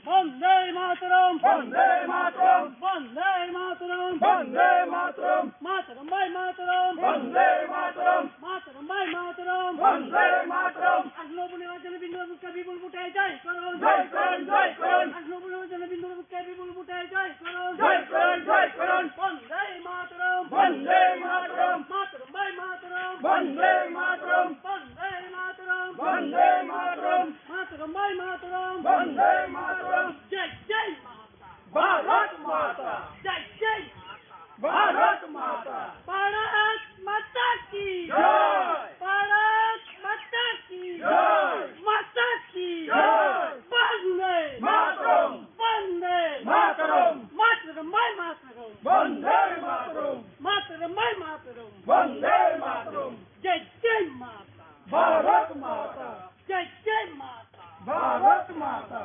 বন্দে মাতরম। বন্দে মাতরম। বন্দে মাতরম। বন্দে মাতরম। মাতরম ভাই মাতরম। বন্দে মাতরম। মাতরম ভাই মাতরম। বন্দে মাতরম। আসন্ন উপনির্বাচনে বিন্দু বাবুকে বিপুল ভোটে জয় করুন। জয় করুন, জয় করুন। আসন্ন উপনির্বাচনে বিন্দু বাবুকে বিপুল ভোটে জয় করুন। জয় করুন, জয় করুন। বন্দে মাতরম। বন্দে মাতরম। মাতরম ভাই মাতরম। বন্দে মাতরম। বন্দে মাতরম। বন্দে মাতরম। মাতরম ভাই মাতরম। বন্দে মাতরম। জয় জয় মাতা। ভারত মাতা। জয় জয় মাতা। ভারত মাতা। ভারত মাতা কি। জয়। ভারত মাতা কি। জয়। মাতা কি। জয়। বন্দে। মাতরম। বন্দে। মাতরম। মাতরম ভাই মাতরম। বন্দে মাতরম। মাতরম ভাই মাতরম। বন্দে মাতরম। জয় জয় মাতা। ভারত মাতা। জয় জয় মাতা। ভারত মাতা।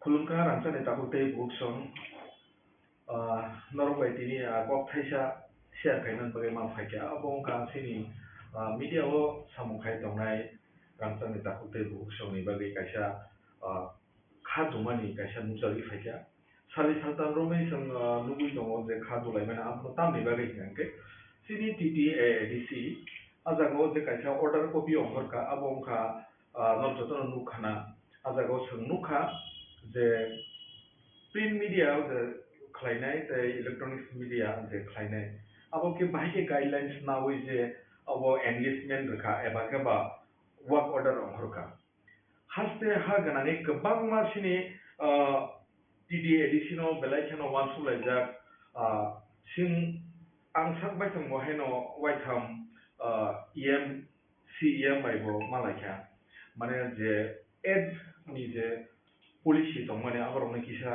Khulumkha rangchakni takhuk tei bukhuk song, ah, norok bai tini, ah, kok thaisa share khaina bagwi ma phaikha. Abo wngkha chini, ah, media o samung khai tongnai rangchakni takhuk tei bukhuk songni bagwi kaisa, ah, kha dumani kaisa nukjagwi phaikha. Sali saltam romwi chwng, ah, nugwi tongo je kha dulaimani abono tamni bagwi hwnkhe chini T T A A D C ah jagao je kaisa order copy ongkhorkha, abo wngkha, ah, norok jotono nukkhana. Ah jagao chwng nukha je print media je khlainai tei electronics media je khlainai, abo khe bahai khe guidelines naui je abo engagement rwkha eba khe ba work order ongkhorkha. Haste ha gwnangwi kwbangma chini, ah, T T A D C no belai kheno uansuk laijak, ah, sing ang sak bai tongbo haino waitham, ah, E M, C E M bai bo malaikha. Mane je ads ni je policy tongmani aborokno kisa,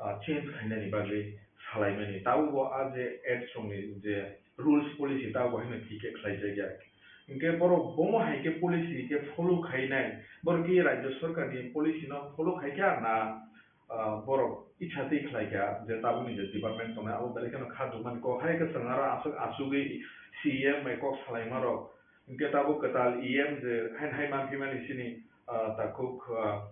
ah, change khainani bagwi salaimani. Tabukbo a je ads rokni je rules policy tabukbo haino thik khe khlaijakya. Hinkhe borok bomo hai khe policy khe follow khainai, borok khe rajya sorkarni policy no follow khaikha na, ah, borok itsa twi khlaikha je tabukni je department tongnai abo belai kheno kha dumani kok hai kwchwng aro aswk achugwi C E M bai kok salaimarok. Hinkhe tabuk kwtal E M je haino hai manphimani chini, ah, takhuk, ah,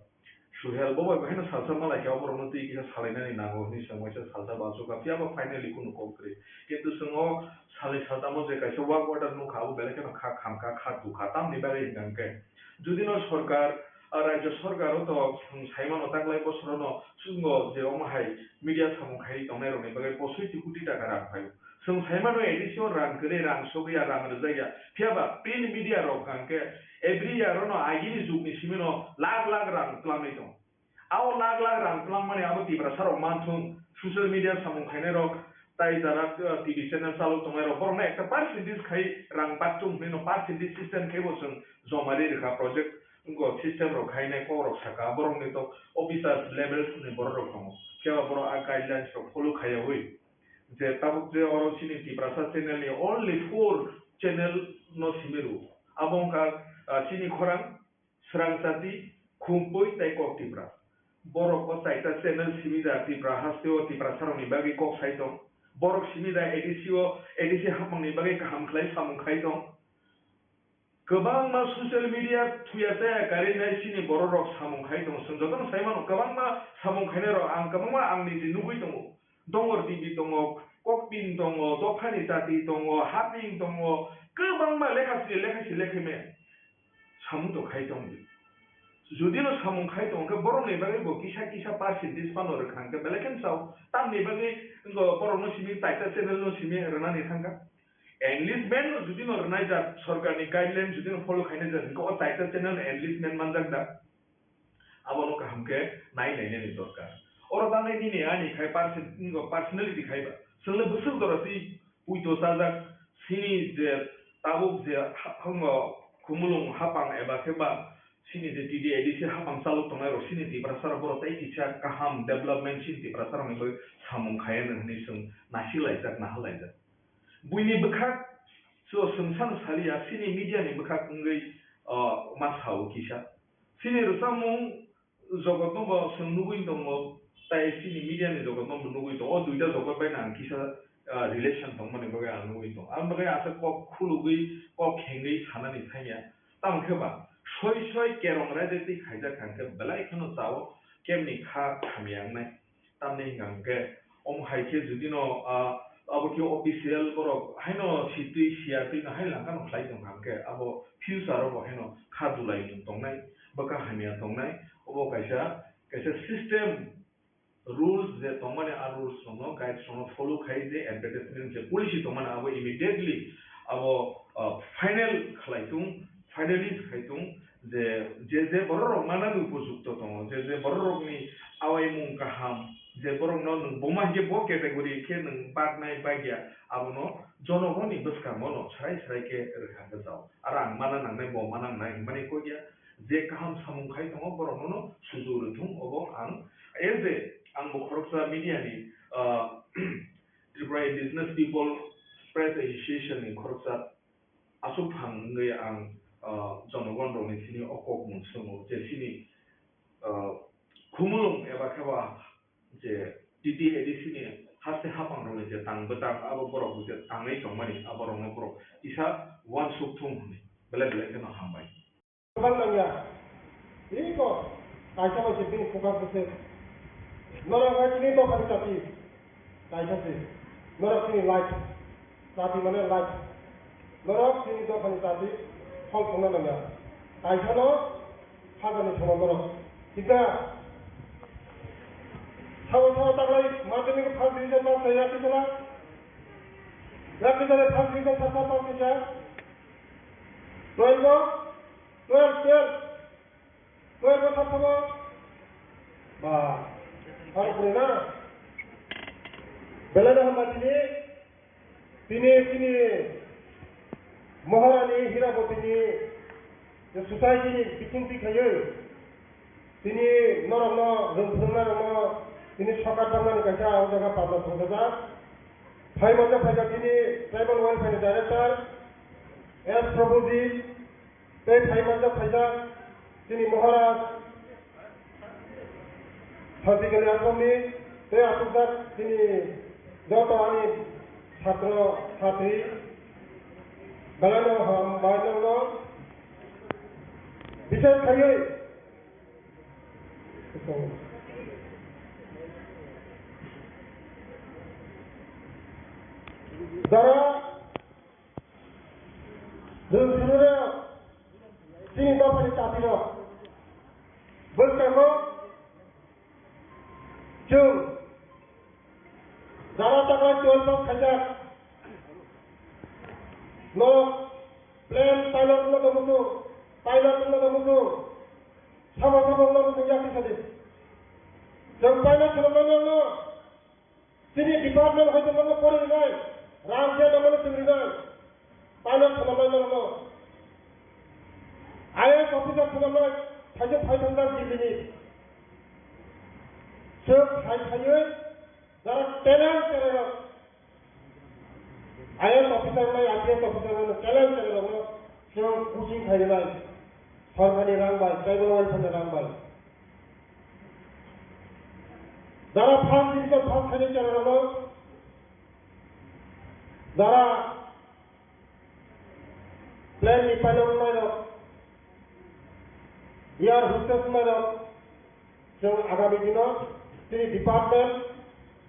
Suhel, bo bai bo haino salsa malaikha, oborokno twi kisa salainani nango hwnwi chwng waisa salsa bo achukha, phiya ba finally kunu kok kwrwi. Kintu chwng o salni saltamo je kaisa work order nukha, abo belai kheno kha khamkha, kha dukha. Tamni bagwi hwnkha hwnkhe, judino sorkar, ah, rajya sorkaro to chwng saimano taklai bosorono chwngno je omo hai media samung khaiwi tongnairokni bagwi posoi ti koti taka rang phaio. Chwng saimano A D C o rang kwrwi, rang sogwi ya, rang rwjak ya. Phiya ba print media rok hwnkha hwnkhe every year ono agini jugni simino lakh lakh rang twlangwi tongo. Abo lakh lakh rang twlangmani abo Tiprasa rok manthung, social media samung khainai rok, tai jara, uh, T V channel chalok tongnai rok, borokno ekta percentage khai rang baktung hwnwi no percentage system khai bo chwng joma ri rwkha project, Ngo system rok khainai kok rok saka, borok ni to officers levels ni borok rok tongo. Khe ba borok a guidelines rok follow khaiyawi. Je tabuk je oro chini Tiprasa channel ni only four channel no simi rw. Abo wngkha, ah, chini khorang, Srang Chati, Khumpui tei Kok Tipra. Borok o chaita channel simi da Tipra haste o Tiprasa rok ni bagwi kok sai tong. Borok simi da A D C o, A D C hapang ni bagwi kaham khlai samung khai tong. Kwbangma social media thuya chaya karwi nai chini borok rok samung khai tongo. Chwng jotono sai mano, kwbangma samung khainai rok ang kwbangma ang niji nugwi tongo. Dongor T V tongo, Kokpin tongo, Dophani Chati tongo, Haping tongo, kwbangma lekha si lekha si lekha me samung to khai tongo. Judino samung khai tongo khe borok ni bagwi bo kisa kisa percentage phano rwkha hwnkhe belai kheno chao. Tamni bagwi wngkha borok no simi taita channel no simi rwnani thangkha. Enlistment no judino rwnai jak, sorkar ni guideline judino follow khainai jak, hwnkhe o taita channel no enlistment manjak da? Abono kaham khe nai nainani dorkar. Oro tangnai nini ani khai perso-, personality khai ba. Chwngno bwswk jora twi puito chajak, chini je tabuk je ha-, hango khumulwng hapang eba khe ba chini je T D A D C hapang chalok tongnai rok chini Tiprasa rok borok tei kisa kaham development chini Tiprasa rokni bagwi samung khaiya hwnwi chwng nasik laijak, nahal laijak. Buini bwkhak so chwng sano saliya, chini media ni bwkhak wngwi, o, ma sao kisa. Chini rwchapmung jogotno bo chwng nugwi tongo, tai chini media ni jogotno bo nugwi tongo. O duita jogot bai no ang kisa, ah, relation tongmani bagwi ang nugwi tongo. Aboni bagwi aswk kok khulugwi, kok khengwi sanani thangya. Tamo khe ba soi soi kerong raida twi khaijak kha hwnkhe belai kheno chao, kebni kha hamya wngnai. Tamni hwnka hwnkhe, omo hai khe judino, ah, abo khe official borok haino sitwi siyatwi no hai langkha no khlai tongkha hwnkhe, abo future o bo haino kha dulaimung tongnai, bwkha hamya tongnai, obo kaisa, kaisa system rules je tongmani, a rules rokno, guides rokno follow khai je advertisement je policy tongmani abo immediately abo, ah, final khlai tung, finalize khai tung, je, je, je borok rok manani upojukto tongo, je, je borok rokni awaimung kaham, je borokno nwng buma hinkhe bo category khe nwng baknai bagya, abono jonogoni bwskango no srai srai khe rwkha hwnkhe chao. Aro ang mana nangnai, bo mana nangnai hinmani kok ya, je kaham samung khai tongo borokno no sujuk rwthung, obo ang as a, ang bo khoroksa media ni, ah, Tripura Indigenous People Press Association ni khoroksa aswk phang wngwi ang, ah, jonogon rokni sini o kok mung swngo je chini, ah, khumulwng eba khe ba je T T A D C ni haste hapang rokni je tang bwtang abo borok je tangwi tongmani abo rokno borok kisa uansuk thung hwnwi belai belai kheno hambai. Kwbang nangya. Tini kok kaisa bai se bini focus bwswk. Norok hai tini dophani chati. Kaisa se. Norok tini light. Chati mane light. Norok tini dophani chati. Hol thangna nangya. Kaisa no hajani thangma norok. Hika. Sabo sabo taklai madhyamik first division pass khlai yakti sala. Yakti sala first division sasa pass kisa. Twelve o? Twelve, twelve. Twelve o thap thabo? Ba, ang kwrwi na? Belai no hambai tini, tini, tini Maharani Hirabotini je society ni biching twi khaiwi, tini norokno rwng phwrwngnairokno tini sokat tamnani kaisa ang jaga pabla thangkajak. Phai manjak phaikha tini Tribal Welfare ni Director S Prabhujit, tei phai manjak phaijak chini Maharaj Santikali Asomni, tei aswkjak chini joto ani satro satri, belai no hambai nokno. Bichar khaiwi jara Rwng swngrwk chini dophani chapirok. Bwskango chwng jara taklai twelve pass khaijak. Norok plane pilot wngna tongmung, pilot wngna tongmung, sama sama wngna tongmung yakti sadi. Chwng pilot khlaimanino. Chini department hoito nono pori rinai, rang khe nono chwng rinai, pilot khlaimanino. I A S officer thwngjaknai thaisa phai thangjak Delhi ni. Chwng phai phaiwi jara talent cherairok, I A S officer nai, I P S officer nai, talent cherairokno chwng coaching khainai, sorkarni rang bai, tribal welfare ni rang bai. Jara first division pass khainai cherairokno, jara plane ni pilot wngnai rok, air hostess wngnai rok, chwng agami dino chini department,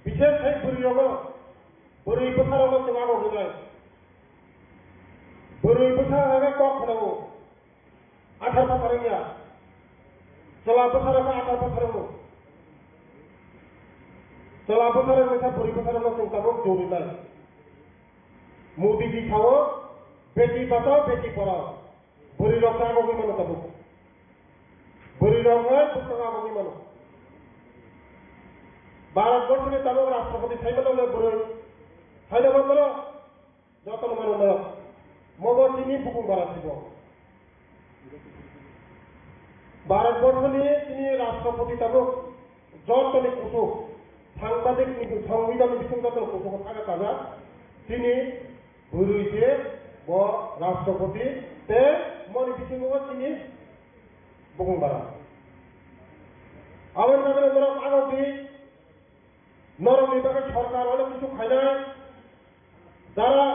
bishes khai bwrwi rogo, bwrwi bwsa rogo chwng abo hwnai. Bwrwi bwsa rogo kok khwnao, athar bwsa rwngya, chwla bwsa rogo athar bwsa rwngo, chwla bwsa rwngwi sa bwrwi bwsa rogo chwng tabuk jori nai. Modi ji sao, beti bachao, beti padhao. Bwrwi rok ta agogwi mano tabuk. Bwrwi rok hai bwskango agogwi mano. Bharat borso ni tabuk rashtrapati sai mano le bwrwi. Sai da mano, joto no mano no. Mobo chini bukung bara sibo. Bharat borso ni chini rashtrapati tabuk joto ni kusuk, sangbadik ni, songbidhan ni bising joto ni kusuk thaga taja. Chini bwrwi se bo rashtrapati, te moni bisingo chini bukung bara. Aboni bagwi norok agogwi, norokni bagwi sorkar onek kisu khainai, jara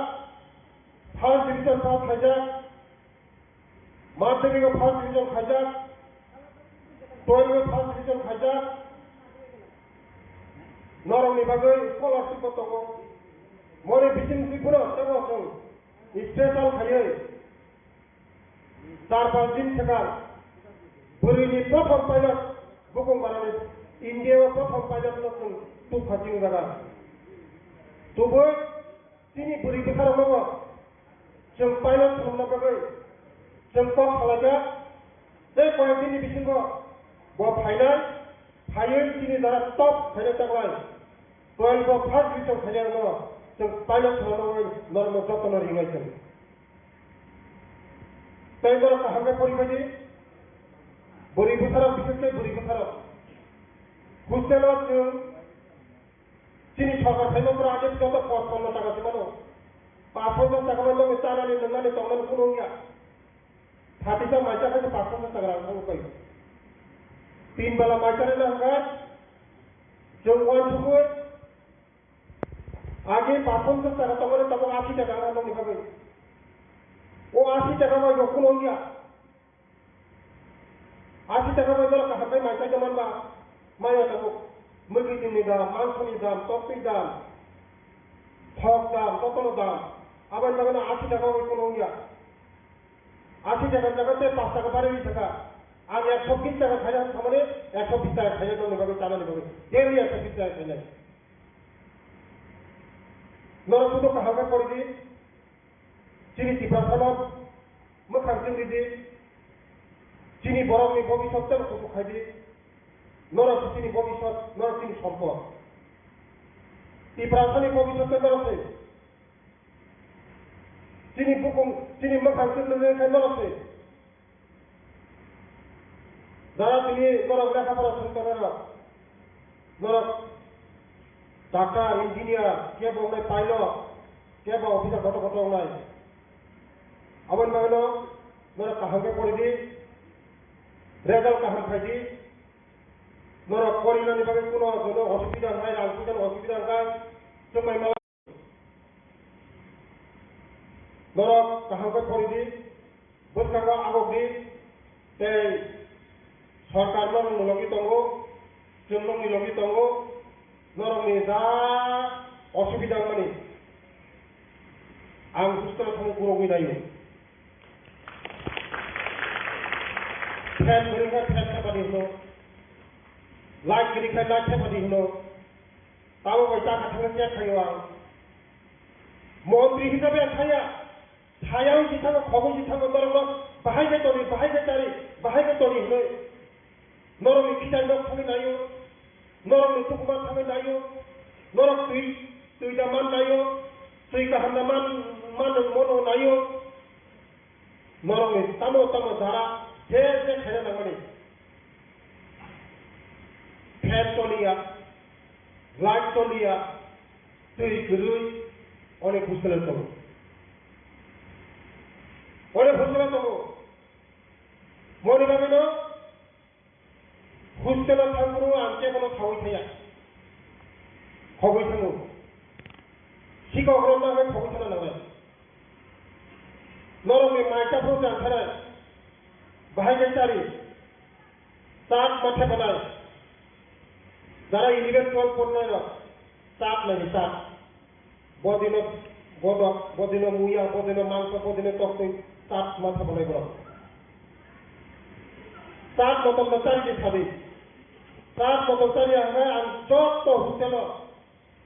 first division pass khaijak, madhyamik o first division khaijak, twelve o first division khaijak, norokni bagwi scholarship bo tongo. Moni bising si phano tamo chwng special khaiwi char panch din swkang bwrwini prothom pilot, bukung barani India o prothom pilot no chwng tubukha chini jaga. Tubui chini bwrwi bwsarokno bo chwng pilot thumna bagwi chwng kok salaijak. Tei koyek dini bisingo bo phainai, phaiwi chini jara top khainai taklai. Twelve o first division khainai rokno chwng pilot thumna bagwi norokno jotono ringnai chwng. Tei norok kaham khe poribaidi, bwrwi bwsarok, bishes khe bwrwi bwsarok. Hostel o chwng chini sorkar phaima pore age joto pachpanno taka se mano. Pachpanno taka bai logi chanani, nwngnani, tongnani kunu wngya. Phatisa maisa khe pachpanno taka rang thangwi pai. Tin bala maisa rina hwnkha chwng uansukwi age pachpanno taka tongmani tabuk ashi taka wng nokni bagwi. O ashi taka bai bo kunu wngya. Ashi taka bai borok kaham khe mai kaitor manba, maya tabuk. Mwkhwtwini dam, mangsoni dam, toktwi dam, thok dam, totolo dam. Aboni bagwino ashi taka bai kunu wngya. Ashi taka jaga tei pash taka barwi saka. Ang ekso bish taka khaina samani ekso bish taka khaina nokni bagwi chanani bagwi. Daily ekso bish taka khainai. Norok joto kaham khe pori di. Chini Tiprasano mwkhang chwng ridi, chini borokni bobisot tei kuchuk khai di, norok se chini bobisot, norok chini sompot. Tiprasani bobisot tei norok se, chini bukung, chini mwkhang chwng ridi khe norok se. Jara tini borok lekha pora swng tongnai rok, norok doctor, engineer, kebo wngnai pilot, kebo officer kotor kotor wngnai. Aboni bagwino norok kaham khe pori di, result kaham khai di, norok porinani bagwi kuno jono osubida wngnai, rang puisa ni osubida wngkha, chwngmai mala. Norok kaham khe pori di, bwskango abok di, tei sorkar norokni logi tongo, chwng nokni logi tongo, norokni ja osubida wngmani ang hostel thangwi gurogwi naio. Fan kwrwi khe fan thepadi hwno, light kwrwi khe light thepadi hwno. Tamo bai ta kha thangwi check khaio ang. Montri hisabe ang thaya. Thaya wng si thango, khogwi si thango, norokno bahai khe toni, bahai khe chari, bahai khe toni hwnwi. Norokni khitai nok thangwi naio. Norokni tukhuma thangwi naio. Norok twi, twi da man naio. Twi kaham da man, man mono naio. Norokni tamo tamo jara Je je khaina nangmani, fan toliya, light toliya, twi kwrwi, onek hostel tongo. Onek hostel tongo. Moni bagwino hostel o thangphuru ang kebono thawi thaya. Khogwi thango. Sikok rok ma hai khogwi thana nangnai. Norokni mai chaphuru chanthanai. Bahai khe chari. Chak ma thepanai. Jara eleven twelve pornai rok. Chak nai chak. Bodino godok, bodino muya, bodino mangso, bodino toktwi. Chak ma thepanai borok. Chak motom no chari di thadi. Chak motom chari hwnai ang joto hostel o.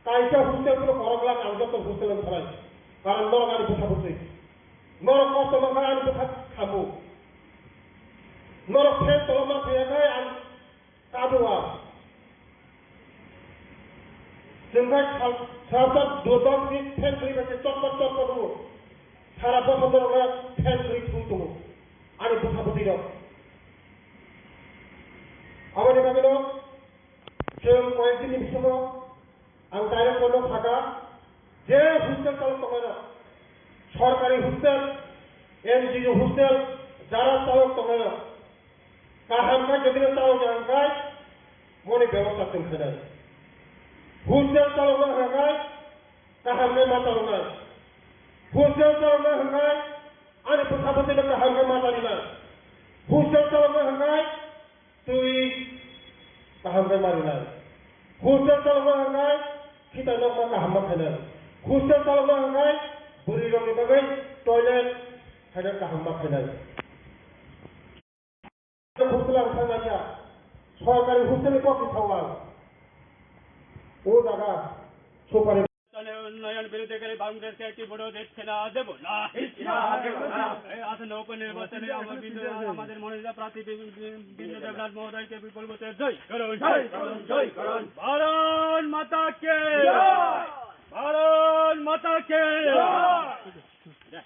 Kaisa hostel phuru korok glak ang joto hostel wng thanai. Karon norok ani bwsa bwswi. Norok kosto mankha ani bwsa khamu. Norok fan tolok ma thaya khai ang kabu a. Chwng khai sal, sal sal dodok ni fan kwrwi bai se chotpot chotpot wngo. Sara bosor norok le fan kwrwi thung tongo. Ani bwsa bwtwi rok. Aboni bagwi no chwng koyek din ni bisingo Ang direct no sakha, je hostel chalok tongnai rok, sorkari hostel, N G O hostel, jara chalok tongnai rok, kaham khe jodi no chalok ya hwn khai, moni bebosta chwng khainai. Hostel chalok no hwn khai, kaham khe ma chaloknai. Hostel chalok no hwn khai, ani bwsa bwtwi no kaham khe ma chalinai. Hostel chalok no hwn khai, Twi kaham khe marinai. Hostel chalokma hwnkhai khitai nokma kaham ma khainai. Hostel chalokma hwnkhai bwrwi rokni bagwi toilet khaina kaham ma khainai. Hostel ang thanglaikha. Sorkari hostel ni kokni thangwang. O jaga sopari. উন্নয়ন বিরোধীকারী বাংলাদেশকে একটি ভোটও দিচ্ছে না, দেব না। দিচ্ছি না, দেব না। এই আসন্ন উপনির্বাচনে আমার বিন্দু, আমাদের মনোনীত প্রার্থী বি-, বি-, বিন্দু দেবনাথ মহোদয়কে বিপুল ভোটে জয় করুন। জয় করুন, জয় করুন। ভারত মাতা কি জয়। ভারত মাতা কি জয়।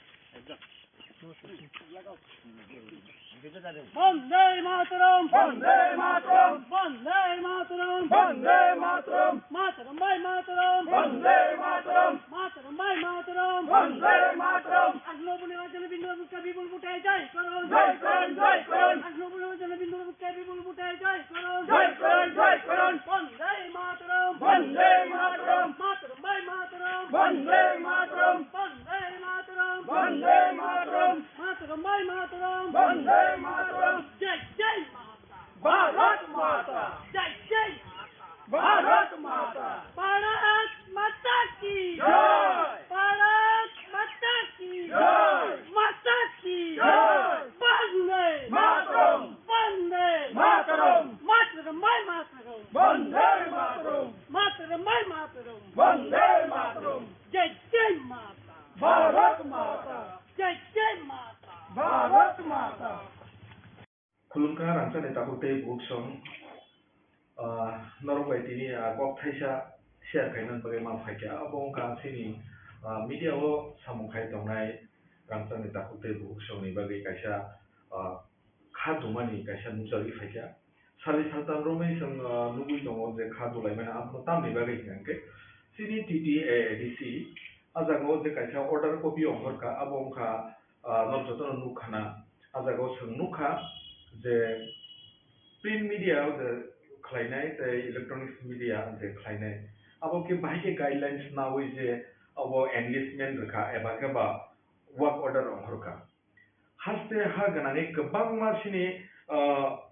বন্দে মাতরম। বন্দে মাতরম। বন্দে মাতরম। বন্দে মাতরম। মাতরম ভাই মাতরম। বন্দে মাতরম। মাতরম ভাই মাতরম। বন্দে মাতরম। আসন্ন উপনির্বাচনে বিন্দু দেবনাথকে বিপুল ভোটে জয় করুন। জয় করুন, জয় করুন। আসন্ন উপনির্বাচনে বিন্দু দেবনাথকে বিপুল ভোটে জয় করুন। জয় করুন, জয় করুন। বন্দে মাতরম। বন্দে মাতরম। মাতরম ভাই মাতরম। বন্দে মাতরম। বন্দে মাতরম। বন্দে মাতরম। মাতরম ভাই মাতরম। বন্দে মাতরম। জয় জয় মাতা। ভারত মাতা। জয় জয় মাতা। ভারত মাতা। ভারত মাতা কি জয়। ভারত মাতা কি জয়। মাতা কি জয়। বন্দে মাতরম। বন্দে মাতরম। মাতরম ভাই মাতরম। বন্দে মাতরম। মাতরম ভাই মাতরম। বন্দে মাতরম। জয় জয় মাতা। ভারত মাতা। জয় জয় মাতা। ভারত মাতা। Khulumkha rangchakni takhuk tei bukhuk song, ah, norok bai tini, ah, kok thaisa share khaina bagwi ma phaikha. Abo wngkha chini, ah, media o samung khai tongnai rangchakni takhuk tei bukhuk songni bagwi kaisa, ah, kha dumani kaisa nukjagwi phaikha. Sali saltan romwi chwng, ah, nugwi tongo je kha dulaimani abono tamni bagwi hwnkhe chini T T A A D C ah jagao je kaisa order copy ongkhorkha, abo wngkha, ah, norok jotono nukkhana. Ah jagao chwng nukha je print media o je khlainai tei electronics media je khlainai, abo khe bahai khe guidelines naui je abo enlistment rwkha eba khe ba work order ongkhorkha. Haste ha gwnangwi kwbangma chini, ah,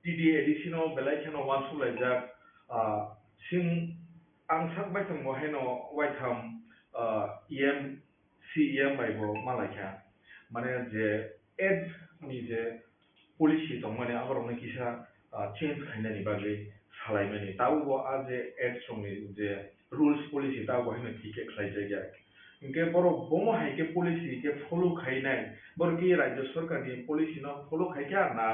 T T A D C no belai kheno uansuk laijak, ah, sing ang sak bai tongbo haino waitham, ah, E M, C E M bai bo ma laikha. Mane je aid ni je policy tongmani aborokno kisa, ah, change khainani bagwi salaimani. Tabukbo a je aid songni je rules policy tabukbo haino thik khe khlaijakya. Hinkhe borok bomo hai khe policy khe follow khainai, borok khe rajya sarkarni policy no follow khaikha na,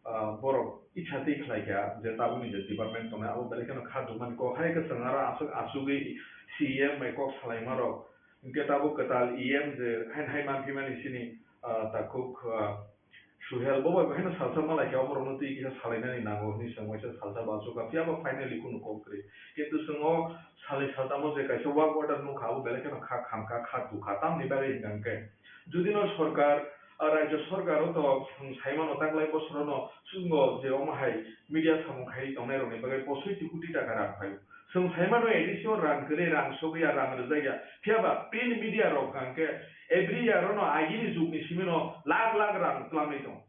ah, borok itsa twi khlaikha je tabukni je department tongnai abo belai kheno kha dumani kok hai kwchwng aro aswk achugwi C E M bai kok salaimarok. Hinkhe tabuk kwtal E M je haino hai manphimani chini, ah, takhuk, ah, Suhel, bo bai bo haino salsa malai khe, oborokno twi kisa salainani nango hwnwi chwng waisa salsa bachukha, phiya ba finally kunu kok kwrwi. Kintu chwng o salai saltamo je kaisa work order nukha, abo belai kheno kha khamkha, kha tukha. Tamni bagwi hwnkha hwnkhe, judino sorkar, a, rajyo sorkaro to chwng saimano taklai bosorono chwngno je omo hai media samung khaiwi tongnairokni bagwi posoi ti koti taka rang phaio. Chwng saimano A D C o rang kwrwi, rang sogwi ya, rang rwjak ya. Phiya ba print media rok hwnkha hwnkhe every year ono agini jugni simino lakh lakh rang twlangwi tongo.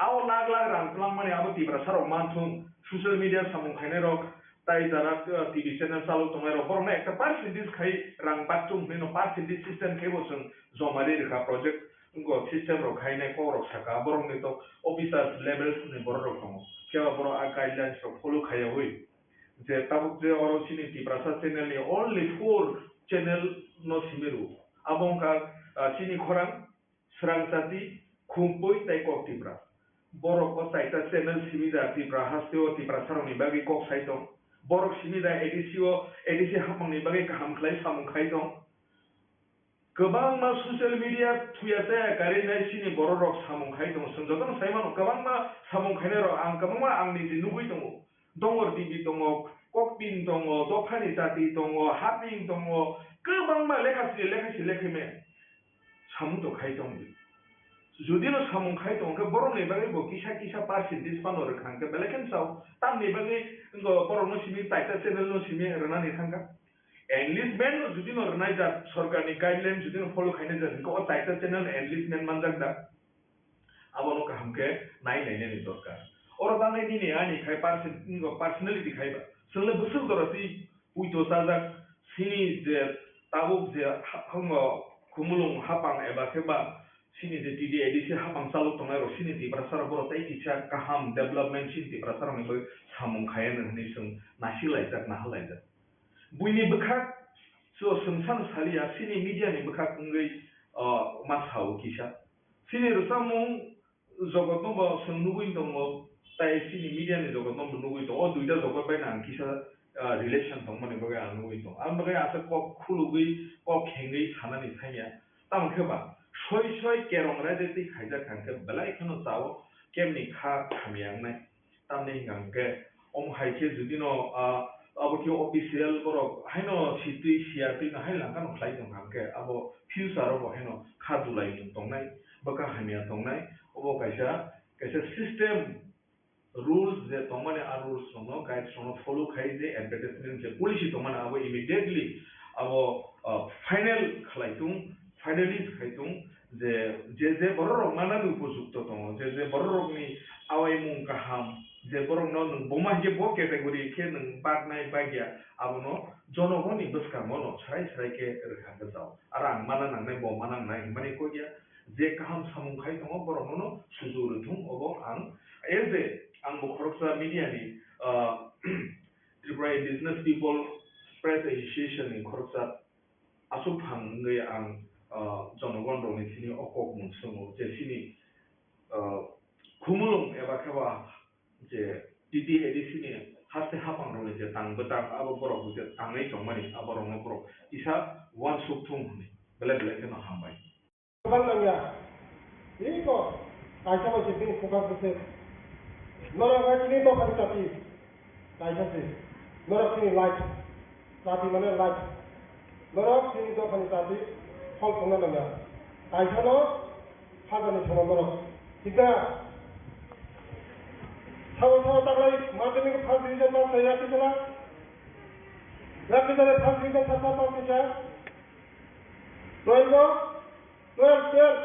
Abo lakh lakh rang twlangmani abo Tiprasa rok manthung, social media samung khainai rok, tai jara, uh, T V channel chalok tongnai rok, borokno ekta percentage khai rang bakchung hwnwi no percentage system khai bo chwng joma ri rwkha project, wngkha system rok khainai kok rok saka, borokni to officers levels ni borok rok tongo, phiya ba borok a guidelines rok follow khaiyawi je tabuk je oro chini Tiprasa channel ni only four channel no simi rwo, abo wngkha, uh, chini khorang, Srang Chati, Khumpui tei Kok Tipra. Borok o chaita channel simi da Tipra haste o Tiprasa rokni bagwi kok sai tong. Borok simi da A D C o, A D C hapmang ni bagwi kaham khlai samung khai tong. Kwbangma social media thuya chaya karwi nai chini borok rok samung khai tong. Chwng jotono sai mano kwbangma samung khainai rok ang kwbangma ang niji nugwi tongo. Dongor T V tongo, Kokpin tongo, Dophani Chati tongo, Haping tongo, kwbangma lekha si lekha si lekha me samung to khai tong di. Judino samung khai tong khe borokni bagwi bo kisa kisa percentage phano rwkha hwnkhe belai kheno chao. Tamni bagwi wngkha borokno simi taita channel no simi rwnani thangkha. Enlistment no judino rwnai jak sorkarni guideline judino follow khainai jak hwnkhe o taita channel enlistment manjak da. Abono kaham khe nai nainani dorkar. Oro tangnai nini ani khai perso-, personality khai ba. Chwng le bwswk jora twi puito chajak sini je tabuk je ha-, hango Khumulwng hapang eba khe ba sini je T D A D C hapang chalok tongnai rok sini Tiprasa rok borok tei kisa kaham development sini Tiprasa rokni bagwi samung khaiya hwnwi chwng nasik laijak, nahal laijak. Buini bwkhak so chwng sano saliya, chini media ni bwkhak wngwi, o, ma sao kisa. Chini rwchapmung jogotno bo chwng nugwi tongo, tai chini media ni jogotno bo nugwi tongo. O duita jogot bai no ang kisa, ah, relation tongmani bagwi ang nugwi tongo. Ang bagwi asa kok khulugwi, kok khengwi sanani thangya. Tamo khe ba, soi soi kerong raida twi khaijak kha khe belai kheno chao, kemni kha hamya wngnai. Tamni hwnka hwnkhe, omo hai khe judino, ah, abo khe official borok haino sitwi siya twi no hai langkha no khlai tong kha hwnkhe, abo future o bo haino kha dulai tongnai, bwkha hamya tongnai, obo kaisa, kaisa system, rules je tongmani, a rules rokno, guides rokno follow khai je advertisement je policy tongmani, abo immediately abo, ah, final khlai tung, finalize khai tung, je, je, je borok rok manani upojukto tongo, je, je borok rokni awaimung kaham, je borokno nwng buma hinkhe bo category khe nwng baknai bakya, abono jonogoni bwskango no srai srai khe rwkha bwsao. Aro ang mana nangnai, bo mana nangnai hinmani kok ya, je kaham samung khai tongo, borokno no suju rwthung, obo ang as a, ang bo khoroksa media ni, ah, Tripura Indigenous People Press Association ni khoroksa aswk phang wngwi ang, ah, jonogon rokni thani o kok mung swngo je chini, ah, Khumulwng eba khe ba je T T A D C ni haste hapang rokni je tang bwtang abo borok je tangwi tongmani abo rokno borok kisa uansuk thung hwnwi belai belai kheno hambai. Kwbang nangya. Tini to kaisa bai se bini focus bwse. Norok hai tini dophani chati. Kaisa se. Norok tini light. Chati mane light. Norok tini dophani chati. Hol thongna nangya. Kaisa no hajani thongna norok. Thikna. Sawi sawi taklai madhyamik first division pass khlai yakti sala. Yakti sala first division pass pass kisa. Twelve o. Twelve, twelve.